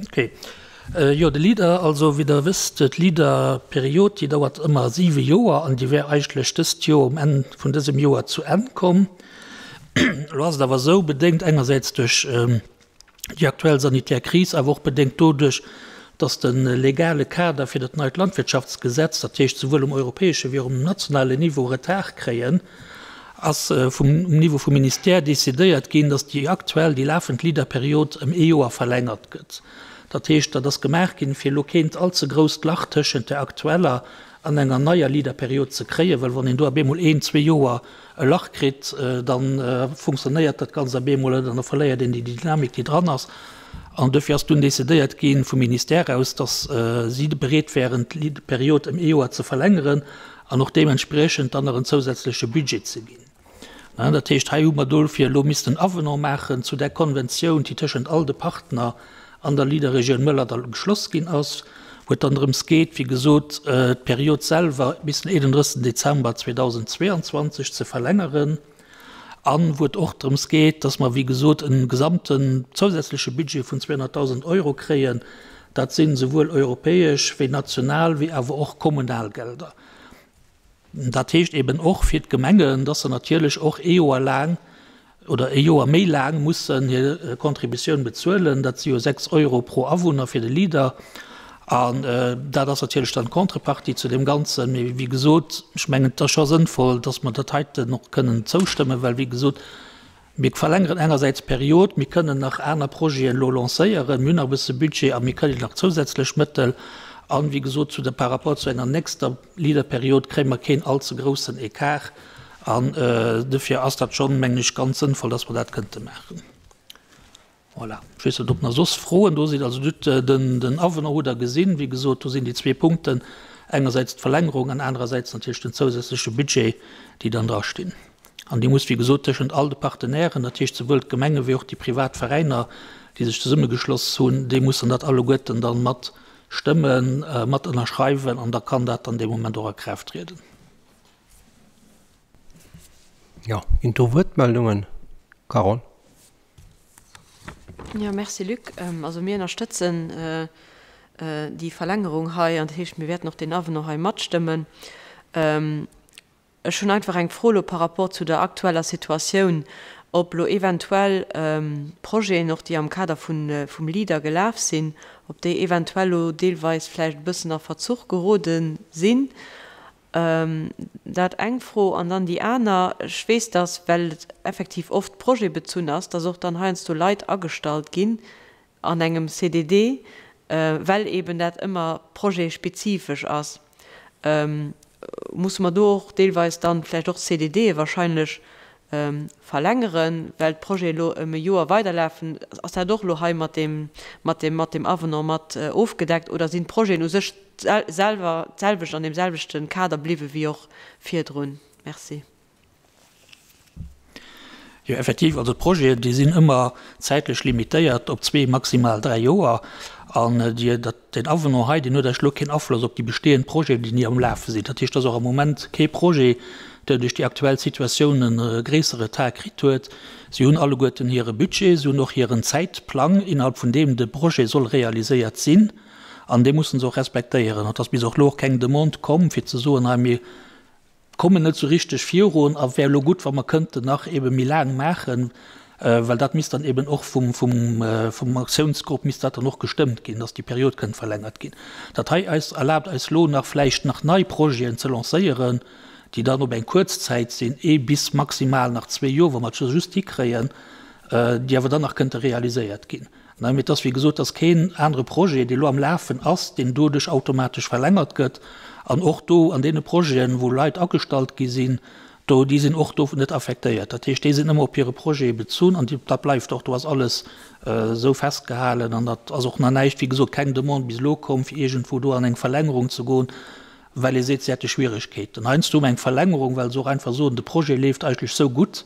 okay. Jo, de Leader, also wéi Der wësst, d'Leader-Period, déi dauert ëmmer siwe Joer an déi wär eigentlech dëst Joer um Enn vun dësem Joer zu Enn komm. Elo ass et awer esou, bedéngt engersäits duerch déi aktuell sanitär Kris, awer och bedéngt doduerch, dass de legale Kader fir dat neit Landwirtschaftsgesetz, dat heescht souwuel um europäesche wéi och um nationalen Niveau, Retard kréien, ass vum um Niveau vum Ministère decidéiert ginn, dass déi aktuell, déi lafend Leader-Period ëm ee Joer verlängert gëtt. Dat heescht, dat ass gemaach ginn, fir elo keent allze grousst Lach tëschent der aktueller an enger neier Leader-Period ze kréien, well wann een do ab eemol een, zwee Joer e Lach kritt, da funktionéiert dat Ganzt ab eemol net an da verléiert een déi Dynamik, déi dran ass. An dofir ass dunn decidéiert gi vum Ministère aus, dass si bereet wären, d'Period ëm ee Joer ze verlängeren an och deementspriechend dann nach en zousätzleche Budget ze ginn. Dat heescht, hei hu mer dofir elo missten en Avenant maachen zu där Konventioun, déi tëschent all de Partner an der Leader-Regioun Mëllerdall geschloss ginn ass, wou et dann drëms geet, wéi gesot, d'Period selwer bis den 31. Dezember 2022 ze verlängeren a wou et och drëms geet, dass mer, wéi gesot, e gesamten zousätzleche Budget vun 200.000 Euro kréien. Dat sinn esouwuel europäesch wéi national wéi awer och kommunal Gelder. Dat heescht eben och fir d'Gemengen, dass se natierlech och ee Joer laang oder ee Joer méi laang mussen hir Contributioun bezuelen. Dat si jo 6 Euro pro Awunner fir de Leader. An dat ass natierlech dann d'Contrepartie zu deem Ganzen. Mee wéi gesot, ech mengen, et ass scho sënnvoll, dass mer dat heiten och kënnen zoustëmmen, well wéi gesot, Mir verlängeren engersäits d'Period, mir kënnen nach aner Projeten elo lancéieren, mir hunn nach e bësse Budget a mir kréien nach zousätzlech Mëttel. An, wéi gesot, zu der, par rapport zu enger nächster Leader-Period kréie mer keen allze groussen Ecart. An dofir ass dat schonn, mengen ech, ganz sënnvoll, dass mer dat kënnte maachen. Voilà. Ech weess net, ob nach soss Froen do sinn. Also den Avenant hutt Der gesinn. Wéi gesot, do sinn déi zwee Punkten, engersäits d'Verlängerung an anerersäits natierlech den zousätzleche Budget, déi dann drastinn. An dee muss, wéi gesot, tëschent all de Partenairen, dat heescht souwuel d'Gemenge wéi och déi privat Veräiner, déi sech zesummegeschloss hunn, déi mussen dat alleguerten dann mat stëmmen, mat ënnerschreiwen an da kann dat dann dee Moment och a Kraaft trieden. Jo, ginn do Wuertmeldungen? Carole. Jo, merci Luc. Also mir ënnerstëtzen déi Verlängerung hei an dat heescht, mir wäerten och deen Avenant hei matstëmmen. Ech hunn einfach eng Fro elo par rapport zu der aktueller Situatioun, ob elo eventuell Projeten och, déi am Kader vum Leader gelaf sinn, ob déi eventuell elo deelweis vläicht e bëssen a Verzuch gerode sinn Dat eng Fro. An dann déi aner, Ech weess, dass, well et effektiv oft projetbezunn ass, dass och dann heiansdo Leit agestallt ginn an engem CDD, well eeben dat ëmmer projetspezifesch ass. Musse mer do och deelweis dann vläicht och d'CDDe wahrscheinlech verlängeren, well d'Projete elo ëm e Joer weiderlafen? Ass dat och elo hei mat deem, mat deem, mat deem Avenant mat ofgedeckt oder sinn d'Projeten u sech selwer d'selwecht an deem selwechte Kader bliwwe wéi och virdrun? Merci. Jo, effektiv, also d'Projeten, déi sinn ëmmer zäitlech limitéiert op zwee, maximal dräi Joer. An déi, dat, deen Avenant hei, deen huet eigentlech elo keen Afloss op déi bestehend Projeten, déi ni am Lafe sinn. Dat heescht, et ass och am Moment kee Projet, deen duerch déi aktuell Situatioun e gréissere Retard kritt huet. Si hunn alleguerten hire Budget, si hunn och hiren Zäitplang, innerhalb vun deem de Projet soll realiséiert sinn. An dee mussen se och respektéieren. An et ass bis och elo och keng Demande komm, fir ze soen, hei mir kommen net esou richteg virun a wär elo gutt, wa mer kënnten nach ebe méi laang maachen, well dat misst dann eben och vum, vum, vum Aktiounsgrupp misst dat dann och gestëmmt ginn, dass déi Period kënnt verlängert ginn. Dat hei eis erlaabt eis elo nach vläicht nach nei Projeten ze lancéieren, déi dann op eng kuerz Zäit sinn, ee bis maximal nach zwee Joer, wa mer et just hikréien, déi awer dann nach kënnte realiséiert ginn. Mee et ass, wéi gesot, et ass keen anere Projet, dee lo am Lafen ass, deen doduerch automatesch verlängert gëtt. An och do an deene Projeten, wou Leit agestallt gi sinn, do, déi sinn och do net affektéiert. Dat heescht, déi sinn ëmmer op hire Projet bezunn an dat bleift och. Do ass alles esou festgehalen an dat ass och nach näischt, wéi gesot, keng Demande bis elo komm, fir iergendwou do an eng Verlängerung ze goen, well ee seet, se hätte Schwieregkeeten. Heiansdo ëm eng Verlängerung, well se och einfach soen, de Projet leeft eigentlech esou gutt.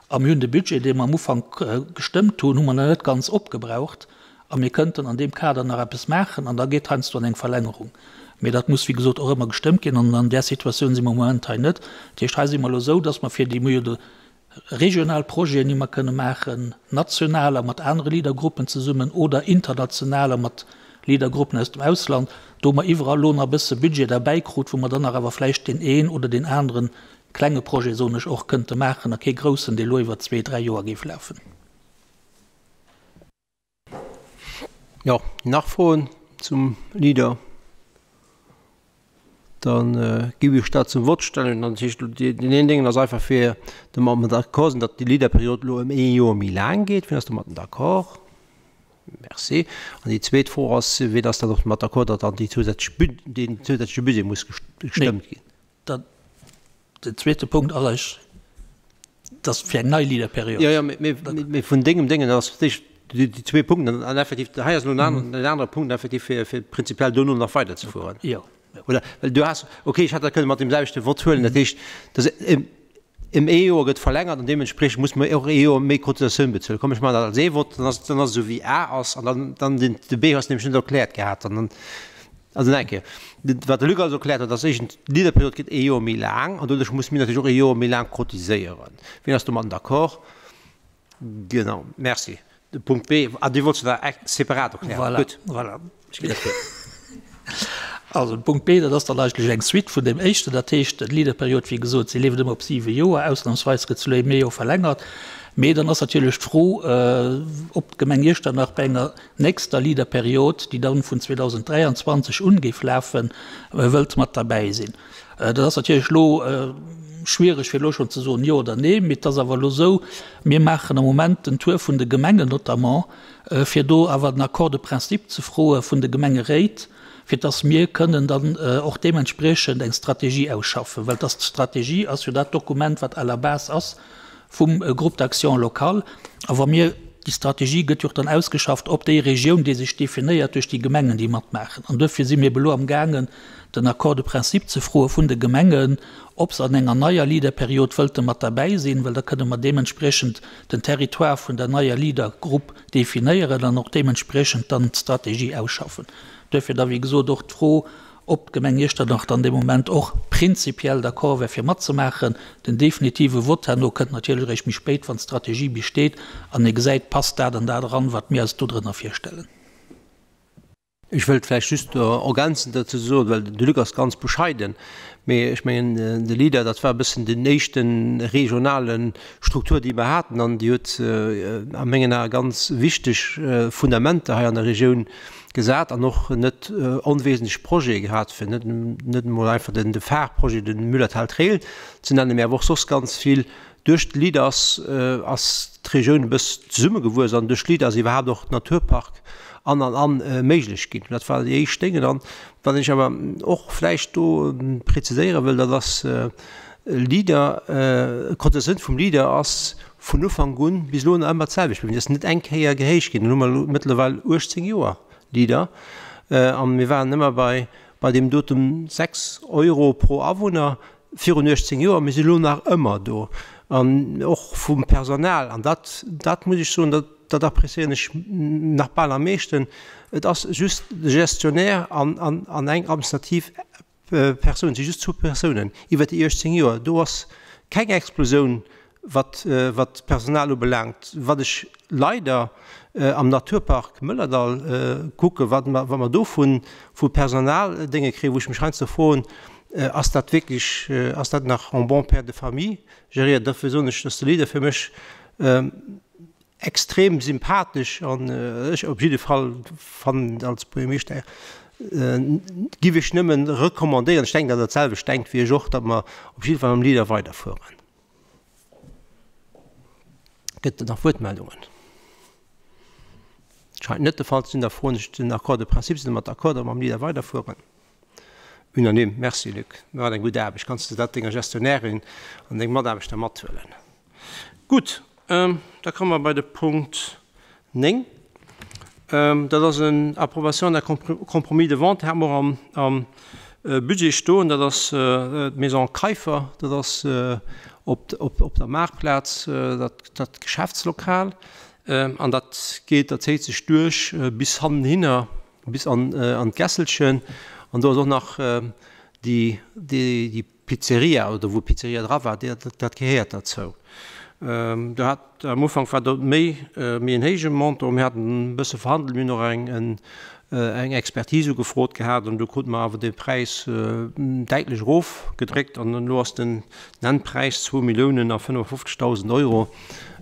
A mir hunn de Budget, dee mer am Ufank gestëmmt hunn, hu mer nach net ganz opgebraucht. A mir kënnten an deem Kader nach eppes maachen an da geet heiansdo an eng Verlängerung. Mee dat muss, wéi gesot, och ëmmer gestëmmt ginn an an där Situatioun si mer am Moment hei net. Dat heescht, hei si mer elo esou, dass mer fir déi, mir hu jo regional Projeten, déi mer kënne maachen, nationaler mat anere Leader-Gruppen zesummen oder internationaler mat Leader-Gruppen aus dem Ausland, do hu mer iwwerall elo nach e bësse Budget derbäi krut, wou mer dann nach awer vläicht deen een oder deen anere klenge Projet, soen ech, och kënnte maachen a kee groussen, dee elo iwwer zwee, dräi Joer géif lafen. Jo, nach Froen zum Leader? Dann géif ech dat zum Vott stellen. Dann heescht deen een Déngen ass einfach fir domat d'accord sinn, datt déi Leaderperiod elo ëm ee Joer méi laang geet. Wien ass domatten d'accord? Merci. An déi zweet Fro ass, Wien ass dann och domat d'accord, datt dann déi zousätzlech, deen zousätzleche Budget muss gestëmmt ginn? Dann den zweete Punkt ass, dass fir eng nei Leaderperiod. Jo, jo, mee vun dengem Déngen ass fir d'éischt déi zwee Punkten an effektiv hei ass elo en anere Punkt effektiv fir, fir prinzipiell dono nach weiderzefueren. Jo. Oder? Well du has, okay, ech hätt dat kënne mat deem selwechte Vott huelen, dat heescht, dass ëm ëm ee Joer gëtt verlängert an deementspriechend muss mer och ee Joer méi Cotisatioun bezuelen. Komm, ech maachen dat als ee Vott, dann ass, dann ass et esou wéi A ass an dann, dann den, de B hues de nämlech net erkläert gehat an dann, Also nach eng Kéier, wat de Luc alles erkläert huet, ass éischtens, d'Leaderperiod gëtt ee Joer méi laang an doduerch musse mir natierlech och ee Joer méi laang cotiséieren. Wien ass domatten d'accord? Genau, merci. De Punkt B, ah, dee wollts de da separat erklären. Voilà, Gutt. voilà. Ech ginn dat duer. Also de Punkt B, dat ass dann eigentlech eng Suite vun deem éischten. Dat heescht, d'Leaderperiod, wéi gesot, si leeft ëmmer op siwe Joer, ausnamsweis gëtt se elo ëm ee Joer verlängert. Mee dann ass natierlech d'Fro, ob d'Gemeng Iechternach bei enger nächster Leaderperiod, déi dann vun 2023 un géif lafen, wëllt mat derbäi sinn. Dat ass natierlech elo schwiereg fir elo schonn ze soen jo oder nee, mee et ass awer elo esou, mir maachen am Moment den Tour vun de Gemengen notamment, fir do awer den Accord de principe ze froe vun de Gemengeréit, fir dass mir kënnen dann och deementspriechend eng Strategie ausschaffen, well dass d'Strategie ass jo dat Dokument, wat à la base ass vum Groupe d'action locale. A wa mir, déi Strategie gëtt jo och dann ausgeschafft op déi Regioun, déi sech definéiert duerch déi Gemengen, déi matmaachen. An duerfir si mir ebe elo amgaangen, den Accord de principe ze froe vun de Gemengen, ob se an enger neier Leader-Period wëllte mat derbäi sinn, well da kënne mer deementspriechend den Territoire vun der neier Leader-Grupp definéieren an och deementspriechend dann d'Strategie ausschaffen. Duerfir da wéi gesot och d'Fro, ob d'Gemeng Iechternach dann dee Moment och prinzipiell d'accord wär fir matzemaachen. Den definitive Vott herno kënnt natierlech eréischt méi spéit, wann d'Strategie bis steet an ee gesäit, passt dat an dat eran, wat mir eis dodrënner virstellen. Ech wëllt vläicht just ergänzend dozou soen, well de Luc ass ganz bescheiden, mee ech mengen, de Leader, dat war e bëssen den éischte regionale Struktur, déi mer haten, an déi huet a mengen Ae ganz wichteg Fundamenter hei an der Regioun gesat an och net onwesentlech Projete gehat, fir net net emol einfach den de Phare-Projet, de Müllerthal Trail ze nennen, mee awer och soss ganz vill. Duerch d'Lead ass ass d'Regioun e bëss zesummegewuess an duerch d'Lead ass iwwerhaapt och Naturpark an an an méiglech ginn. Dat war déi éischt Déngen. An wat ech awer och vläicht do präziséiere wëll, dat ass Leader, d'Konzessioun vum Leader ass vun Ufank un bis elo nach ëmmer d'selwecht bliwwen. Déi ass net eng Kéier gehéicht ginn. Elo hu mer elo mëttlerweil 18 Joer Leader a mir waren ëmmer bei, bei deem Datum 6 Euro pro Awunner virun 18 Joer. Mir sinn elo nach ëmmer do an och vum Personal an dat, dat muss ech soen, dat, dat appréciéieren ech nach bal am meeschten, et ass just de Gestionnaire an, an, an eng administrativ Persoun, et si just zwou Persounen iwwer déi 18 Joer. Do ass keng Explosioun, wat wat d'Personal ubelaangt. Wat ech leider am Naturpark Mëllerdall kucken, wat mer wat mer do vu vu Personaldénge kréien, wou ech mech heiansdo froen, Ass dat wierklech, ass dat nach en bon père de famille gériert? Dofir soen ech, dass de Leader fir mech Extrem sympathesch an ech op jidde Fall fannen als Buergermeeschter giff ech nëmmen recommandéieren, ech denken datt der d'selwecht denkt wéi ech och, datt mer op jidde Fall mam Leader weiderfueren. Gëtt et nach Wuertmeldungen? Scheint net de Fall ze sinn, da froen ech den Accord de principe, si der mat d'accord, datt mer mam Leader weiderfueren? Unanime. Merci Luc, wat eng gutt Aarbecht. Kanns de dat denger Gestionnairin an denge Mataarbechter mathuelen. Gutt, da komme mer bei de Punkt 9. Dat ass en Approbation d'un compromis de vente, hate mer och am Budget stoen. Dat ass d'Maison Keiffer. Dat ass. op, op, op der Maartplaz, dat, dat Geschäftslokal. An dat geet, dat zéit sech duerch bis hannenhinner, bis an, an d'Gässelchen. An do ass och nach déi, déi, déi Pizzeria, oder wou d'Pizzeria dra war, dat gehéiert derzou. Do hat, am Ufank war do méi, méi en héije Montant. Mir haten e bësse verhandelt, mir hunn och eng, eng Expertise ugefrot gehat an do krute mer awer de Präis däitlech erofgedréckt an elo ass den Endpräis zwou Milliounen a 55.000 Euro,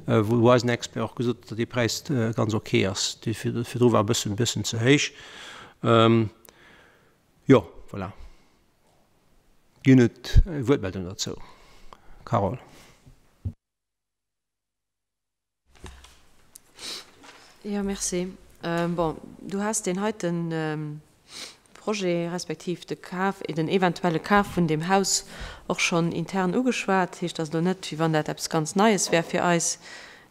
wou eisen Expert och gesot huet, datt dee Präis ganz ok ass. Dee virdru war e bëssen, bëssen ze héich. Jo, voilà. Ginn et Wuertmeldungen dozou? Carole. Jo, merci. Bon, du has deen heiten Projet respektiv de Kaf, den eventuelle Kaf vun deem Haus och schonn intern ugeschwat. Dat heescht, et ass elo net, wéi wann dat eppes ganz Neies wär fir eis.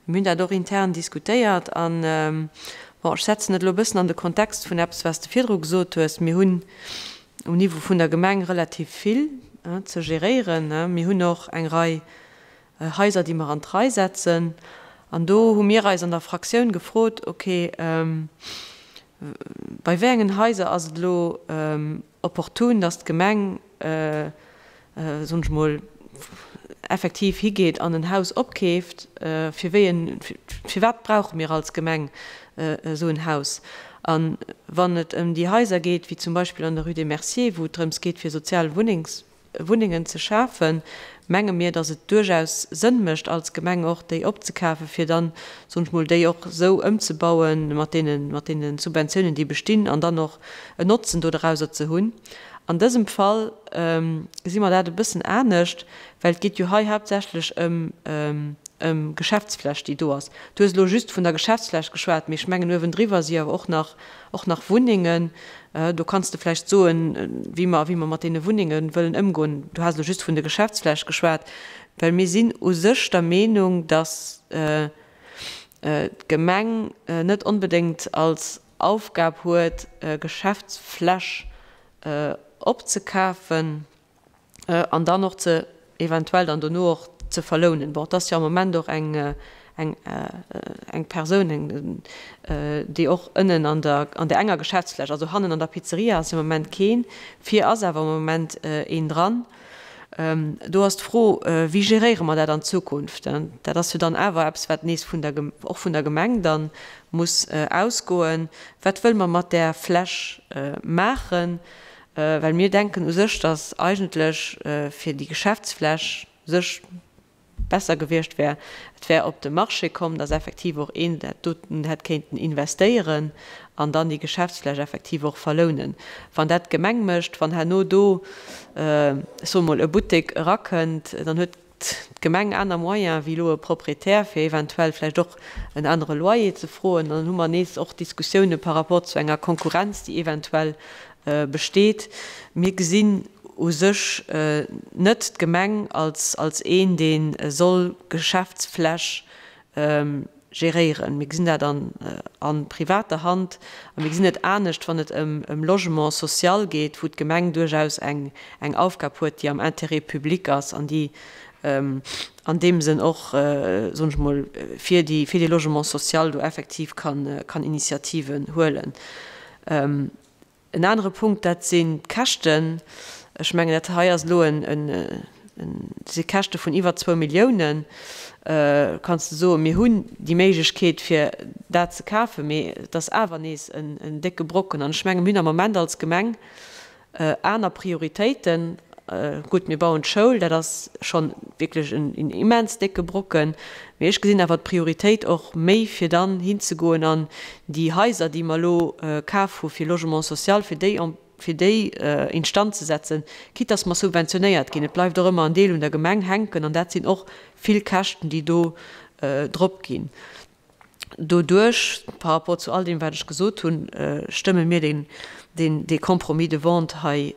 Mir hunn dat och intern diskutéiert an, bon, ech setzen et elo e bëssen an de Kontext vun eppes, wat s de virdru gesot hues. Mir hunn um Niveau vun der Gemeng relativ vill ze geréieren. Mir hunn och eng Rei Haiser, déi mer an d'Rei setzen. An do hu mir eis an der Fraktioun gefrot, okay, bei wéi engen Haiser ass et elo opportun, dass d'Gemeng, soen ech mol, effektiv higeet an en Haus opkeeft, fir wéi en, firwat brauche mir als Gemeng esou en Haus? A wann et ëm déi Haiser geet, wéi zum Beispill an der Rue des Merciers, wou et drëms geet, fir sozial Wunnengs, Wunnengen ze schafen, menge mir, datt et duerchaus Sënn mécht als Gemeng och déi opzekafen, fir dann, soen ech mol, déi och esou ëmzebauen mat deene, mat deene Subventiounen, déi bestinn, an dann och en Notzen do dorauser ze hunn. An dësem Fall gesi mer dat e bëssen anescht, well et geet jo hei haaptsächlech ëm, ëm Geschäftsfläch, déi do ass. Du hues elo just vun der Geschäftsfläch geschwat, mee ech mengen uewendriwwer si awer och nach, och nach Wunnengen. Do kanns de vläicht soen, wéi mer, wéi mer mat deene Wunnenge wëllen ëmgoen. Du has elo just vun de Geschäftsfläch geschwat, well mir sinn u sech der Meenung, datt d'Gemeng net onbedéngt als Aufgab huet, Geschäftsfläch opzekafen. an dann och ze eventuell dann dono och ze verlounen. Bon, et ass jo am Moment och eng, eng, eng Persoun, eng, déi och ënnen an der, an där enger Geschäftsfläch, also hannen an der Pizzeria ass am Moment keen, vir ass awer am Moment een dran. Do ass d'Fro, wéi geréiere mer dat an Zukunft? Dat ass jo dann awer eppes, wat nees vun der, och vun der Gemeng dann muss ausgoen. Wat wëlle mer mat där Fläch maachen? Well mir denken u sech, datt eigentlech fir déi Geschäftsfläch sech besser gewiescht wär, et wär op de Marché komm, datt effektiv och een dat doten hätt kéinten investéieren an dann déi Geschäftsfläch effektiv och verlounen. Wann dat d'Gemeng mécht, wann herno do, ech soe mol, e Buttek erakënnt, dann huet d'Gemeng aner Moyens wéi elo e Proprietär, fir eventuell vläicht och en anere Loyer ze froen. An dann hu mer nees och Diskussioune par rapport zu enger Konkurrenz, déi eventuell besteet. Mir gesinn u sech net d'Gemeng als als een, dee soll Geschäftsfläch geréieren. Mir gesinn dat an a privater Hand a mir gesinn et anescht, wann et ëm Logement social geet, wou d'Gemeng duerchaus eng eng Aufgab huet, déi am Intérêt public ass an déi an deem Sënn och, soen ech mol, fir déi fir dee Logement social do effektiv kann kann Initiativen huelen. En anere Punkt, dat sinn d'Käschten. Ech mengen, dat hei ass elo en, si Käschte vun iwwer zwou Milliounen. Kanns de soen, mir hunn déi Méiglechkeet, fir dat ze kafen, mee et ass awer nees en décke Brocken. An ech mengen, mir hunn am Moment als Gemeng aner Prioritéiten. Gutt, mir bauen d'Schoul, dat ass scho wierklech en immens décke Brocken. Mee ech gesinn awer d'Prioritéit och méi, fir dann hinzegoen an déi Haiser, déi mer elo kaf hu fir Logement social, fir déi fir déi instand ze setzen, quitte dass mer subventionéiert ginn. Et bleift och ëmmer en Deel un der Gemeng hänken an dat sinn och vill Käschten, déi do drop ginn. Doduerch, par rapport zu all deem, wat ech gesot hunn, stëmme mir dee Compromis de vente hei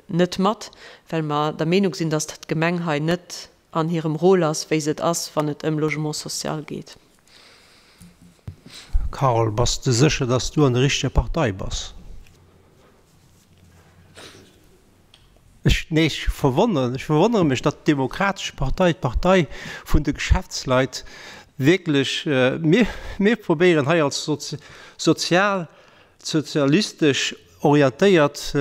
net mat, well mer der Meenung sinn, dass d'Gemeng hei net an hirem Rôle ass, wéi se et ass, wann et ëm Logement social geet. Carole, bass de sécher, dass du an der richteger Partei bass? Ech, nee, ech verwonneren, ech verwonnere mech, datt d'Demokratesch Partei, d'Partei vun de Geschäftsleit, wierklech, mir, mir probéieren hei als sozial, sozialistesch orientéiert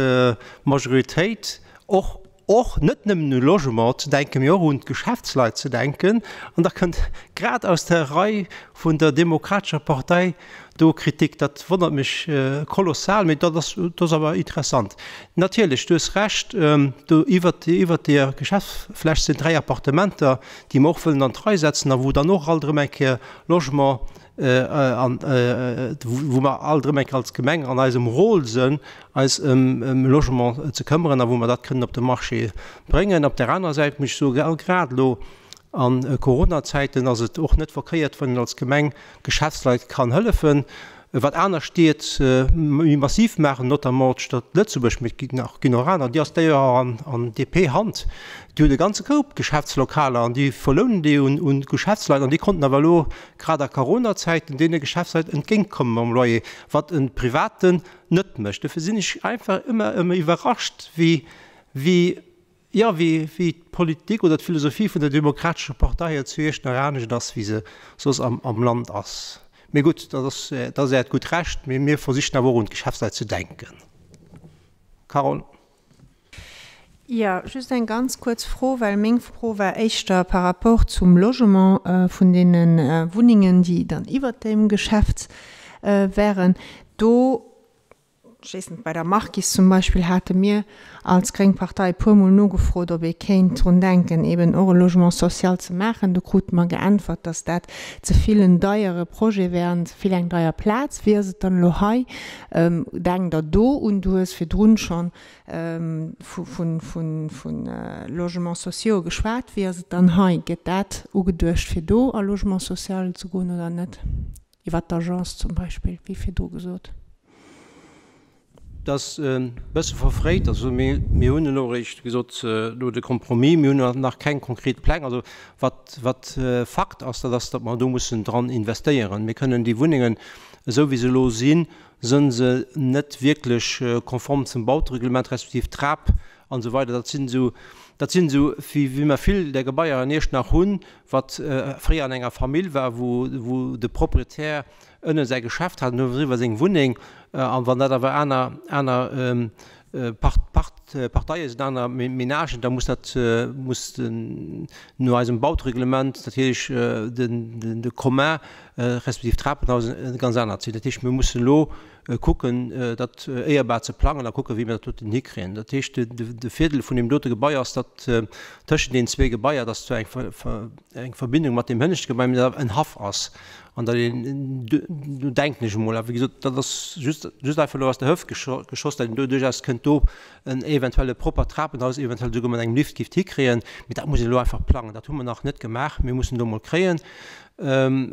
Majoritéit och, och net nëmmen u Logement ze denken, mee och un d'Geschäftsleit ze denken. An da kënnt grad aus der Rei vun der Demokratescher Partei do Kritik. Dat wonnert mech kolossal, mee dat ass, dat ass awer interessant. Natierlech, du hues Recht, do iwwert, iwwert deer Geschäftsfläch sinn 3 Appartementer, déi mer och wëllen an d'Rei setzen a wou dann och alt erëm eng Kéier Logement an wou mer alt erëm eng Kéier als Gemeng an eisem Rôle sënn, eis ëm Logement ze këmmeren a wou mer dat kënnen op de Marché bréngen. Op där anerer Säit muss ech soen, grad elo a Coronazäiten ass et och net verkéiert, wann een als Gemeng Geschäftsleit kann hëllefen, wat aner Stied méi massiv maachen, notamment d'Stad Lëtzebuerg, mee et ginn och ginn och aner, déi ass d'ailleurs och an DP-Hand, déi hunn e ganze Koup Geschäftslokaler an déi verlounen déi un d'Geschäftsleit an déi konnten awer elo grad a Coronazäiten deene Geschäftsleit entgéintkommen mam Loyer, wat e Privaten net mécht. Dofir sinn ech einfach ëmmer erëm iwwerrascht, wéi, wéi, jo, wéi, wéi d'Politik oder d'Philosophie vun der Demokratescher Partei hei zu Iechternach anescht ass, wéi se soss am, am Land ass. Mee gutt, dat ass, dat ass Äert gutt Recht, mee mir versichen awer och un d'Geschäftsleit ze denken. Carole. Jo, just eng ganz kuerz Fro, well meng Fro war éischter par rapport zum Logement vun deene Wunnengen, déi dann iwwert dem Geschäft wären. Do, ech weess net, bei der Marquise zum Beispill hate mir als gréng Partei e puermol nogefrot, ob ee kéint drun denken, eben och e Logement social ze maachen. Do krute mer geäntwert, datt dat ze vill en deiere Projet wär an ze vill eng deier Plaz. Wéi ass et dann elo hei? Denkt Der do un, du hues virdrun schonn vu Logements sociaux geschwat, wéi ass et dann hei? Gëtt dat ugeduecht, fir do a Logement social ze goen oder net? Iwwert d'Agence zum Beispill, wéi virdru gesot. Dat ass e bësse verfréit. Also mir hunn elo eréischt gesot, elo de Compromis, mir hunn nach keng konkret Pläng. Also wat, wat Fakt ass, dat ass, datt mer do mussen dran investéieren. Mir kënnen déi Wunnengen, esou wéi se elo sinn, sënn se net wierklech konform zum Bautereglement, respektiv d'Trap an esou weider. Dat sinn esou, dat sinn esou, wéi, wéi mer vill där Gebaier an Iechternach hunn, wat fréier an enger Famill war, wou, wou de Proprietär ënne säi Geschäft hat an uewen driwwer seng Wunneng. An wann dat awer aner, aner Part, Part, Parteie sinn, aner Menagen, da muss dat, muss den, no eisem Bautereglement natierlech den, den, de Commun respektiv d'Trapenhaus e ganz anert sinn. Dat heescht, mir mussen elo kucken, dat éierbar ze plangen a kucken, wéi mir dat doten hikréien. Dat heescht, de Virdeel vun deem dote Gebai ass, datt tëschent deenen zwee Gebaier, datt zwar eng Verbindung mat deem hënneschte Gebai, mee datt en Haff ass an datt een, do denken ech emol, awer wéi gesot, dat ass just just einfach elo aus der Hëft geschoss, datt een do duerchaus kënnt do en eventuelle proppert Trapenhaus, eventuell esouguer mat engem Lift géif hikréien. Mee dat muss een elo einfach plangen. Dat hu mer nach net gemaach. Mir mussen do emol kréien.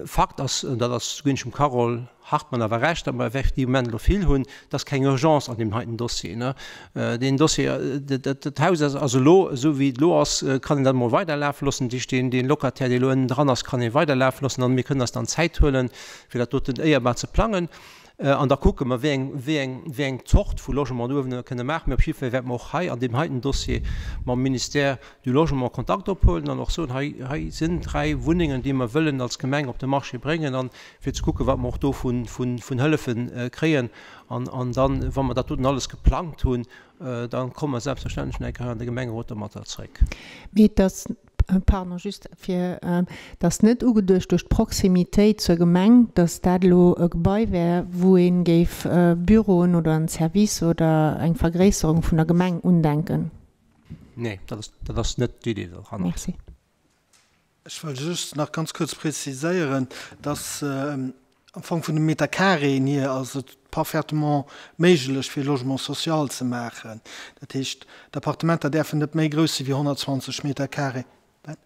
Fakt ass, an dat ass, do ginn ech dem Carole Hartmann awer Recht, datt mer effectivement elo vill hunn, et ass keng Urgence an deem heiten Dossier. Deen Dossier, dat Haus ass elo, esou wéi et elo ass, kann een dat emol weiderlafe loossen. Dat heescht, deen Locataire, dee elo ënnendran ass, kann ee weiderlafe loossen an mir kënnen eis dann Zäit huelen, fir dat doten éierbar ze plangen. An da kucke mer, wéi eng, wéi eng, wéi eng Zort vu Logement uewen mer kënne maachen. Mee op jidde Fall wäerte mer och hei an deem heiten Dossier mam Ministère du Logement Kontakt ophuelen an och soen, hei, hei sinn 3 Wunnengen, déi mer wëllen als Gemeng op de Marché bréngen, an fir ze kucken, wat mer och do vun, vun, vun Hëllefe kréien. An, an dann, wa mer dat doten alles geplangt hunn, da komme mer selbstverständlech nach eng Kéier an de Gemengerot domatter zréck. Mee et ass Pardon, just fir, et ass net ugeduecht duerch d'Proximitéit zur Gemeng, datt dat elo e Gebai wär, wou ee géif Büroen oder en Service oder eng Vergréisserung vun der Gemeng undenken? Nee, dat ass, dat ass net d'Idee dohannert. Merci. Ech wëll just nach ganz kuerz preziséieren, dass am Fong vun de Meterkareeën hier ass et parfaitement méiglech fir Logement social ze maachen. Dat heescht, d'Appartementer däerfen net méi grouss si wéi 120 Meterkaree. Wat?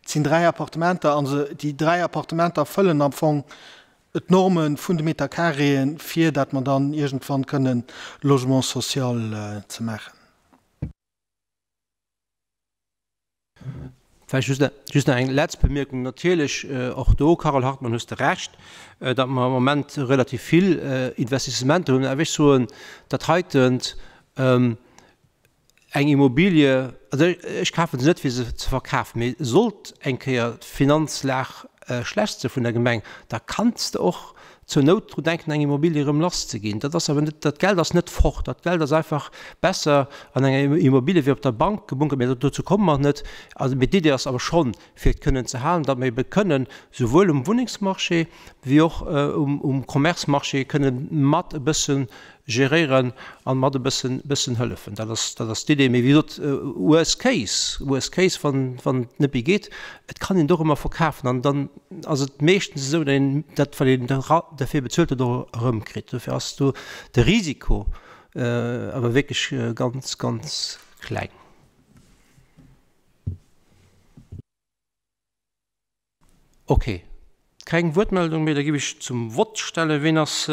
Et sinn 3 Appartementer a se, déi 3 Appartementer erfëllen am Fong d'Norme vun de Meterkareeën, fir dat mer dann iergendwann kënnen Logement social ze maachen. Vläicht just, just nach eng letzt Bemierkung. Natierlech, och do, Carole Hartmann, hues de Recht, datt mer am Moment relativ vill Investissementer hunn. Awer ech soen, dat heitent. Eng Immobilie, also ech kafe se net fir se ze verkafen, mee sollt eng Kéier d'Finanzlag schlecht si vun der Gemeng, da kanns de och zur Nout dru denken eng Immobilie erëm lass ze ginn. Dat ass awer net, dat Geld ass net fort, dat Geld ass einfach besser an enger Immobilie wéi op der Bank gebunkert, mee dozou komme mer net. Also, mee d'Idee ass awer schonn, fir et kënnen ze halen, datt mer ebe kënnen souwuel um Wunnengsmarché wéi och um Commerce-Marché kënne mat e bësse geréieren an mat e bëssen, bëssen hëllefen. Dat ass, dat ass d'Idee. Mee wéi gesot, worst case, worst case, wann, wann et net méi geet, et kann een et och ëmmer verkafen an dann ass et meeschtens esou, datt een dat, wat een derfir bezuelt huet, och erëmkritt. Dofir ass do de Risiko awer wierklech ganz, ganz kleng. Ok, keng Wuertmeldung méi. Da géif ech zum Vott stellen. Ween ass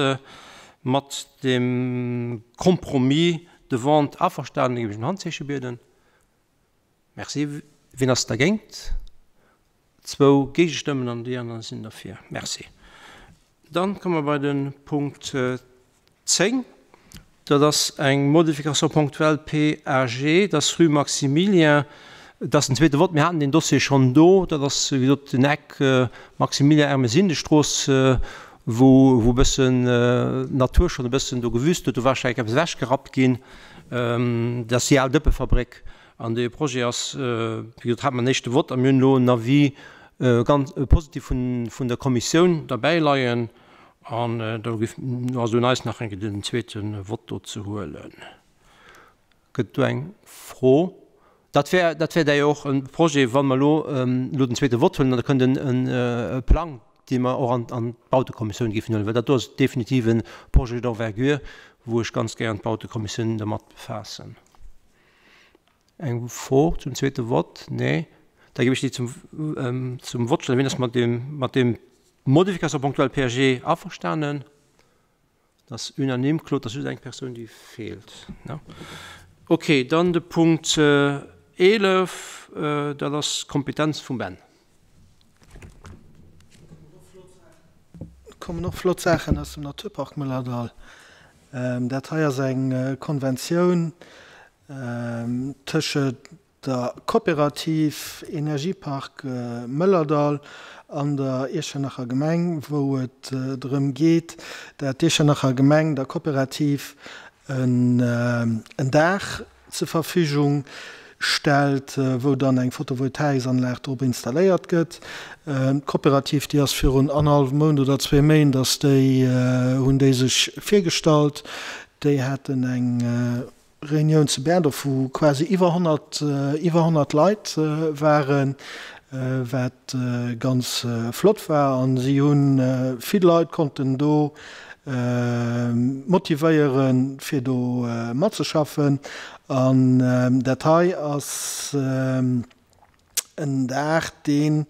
mat deem Compromis de vente averstanen? Da géif ech ëm Handzeeche bieden. Merci. Ween ass dergéint? Zwou Géigestëmmen an déi aner sinn derfir. Merci. Dann komme mer bei de Punkt 10. Dat ass eng Modification ponctuelle PAG, dat ass rue Maximilien. Dat ass den zweete Vott. Mir haten deen Dossier schonn do. Dat ass, wéi gesot, den Eck Maximilien-Ermesinde-Strooss, wou e bëssen d'Natur schonn e bëssen do gewüst huet. Do war wahrscheinlech eppes ewechgerappt ginn. Dat ass déi al Dëppefabréck. An dee Projet ass, wéi gesot, hate mer en éischte Vott a mir hunn elo en Avis ganz positiv vun der Kommissioun derbäi leien. An do géif, ass et un eis nach eng Kéier den zweete Vott do ze huelen. Gëtt do eng Fro? Dat wär, dat wär da jo och e Projet, wa mer elo elo den zweete Vott huelen, da kënnt en e Plang, dee mer och an an d'Bautekommissioun géifen huelen, well dat do ass definitiv e Projet d'envergure, wou ech ganz gären d'Bautekommissioun dermat befaassen. Eng Fro zum zweete Vott? Nee. Da géif ech déi zum, zum Vott stellen. Wien ass mat deem, mat deem Modification ponctuelle PAG averstanen? Dat ass unanime. Claude, dat ass just eng Persoun, déi feelt, ne? Okay, dann de Punkt 11, dat ass d'Kompetenz vum Ben. Et kommen och flott Saachen aus dem Naturpark Mëllerdall. Dat hei ass eng Konventioun tëschent der Kooperativ Energiepark Mëllerdall an der Iechternacher Gemeng, wou et drëm geet, dat d'Iechternacher Gemeng der Kooperativ en Daach zur Verfügung stellt, wou dann eng Photovoltaiksanlag drop installéiert gëtt. D'Kooperativ, déi ass virun annerhallwem Mount oder zwee Méint ass déi, hunn déi sech virgestallt. Déi haten eng Reunioun zu Berdorf, wou quasi iwwer 100, iwwer 100 Leit waren, wat ganz flott war. An si hu vill Leit konnten do motivéieren, fir do matzeschaffen. An dat hei ass en Daach, deen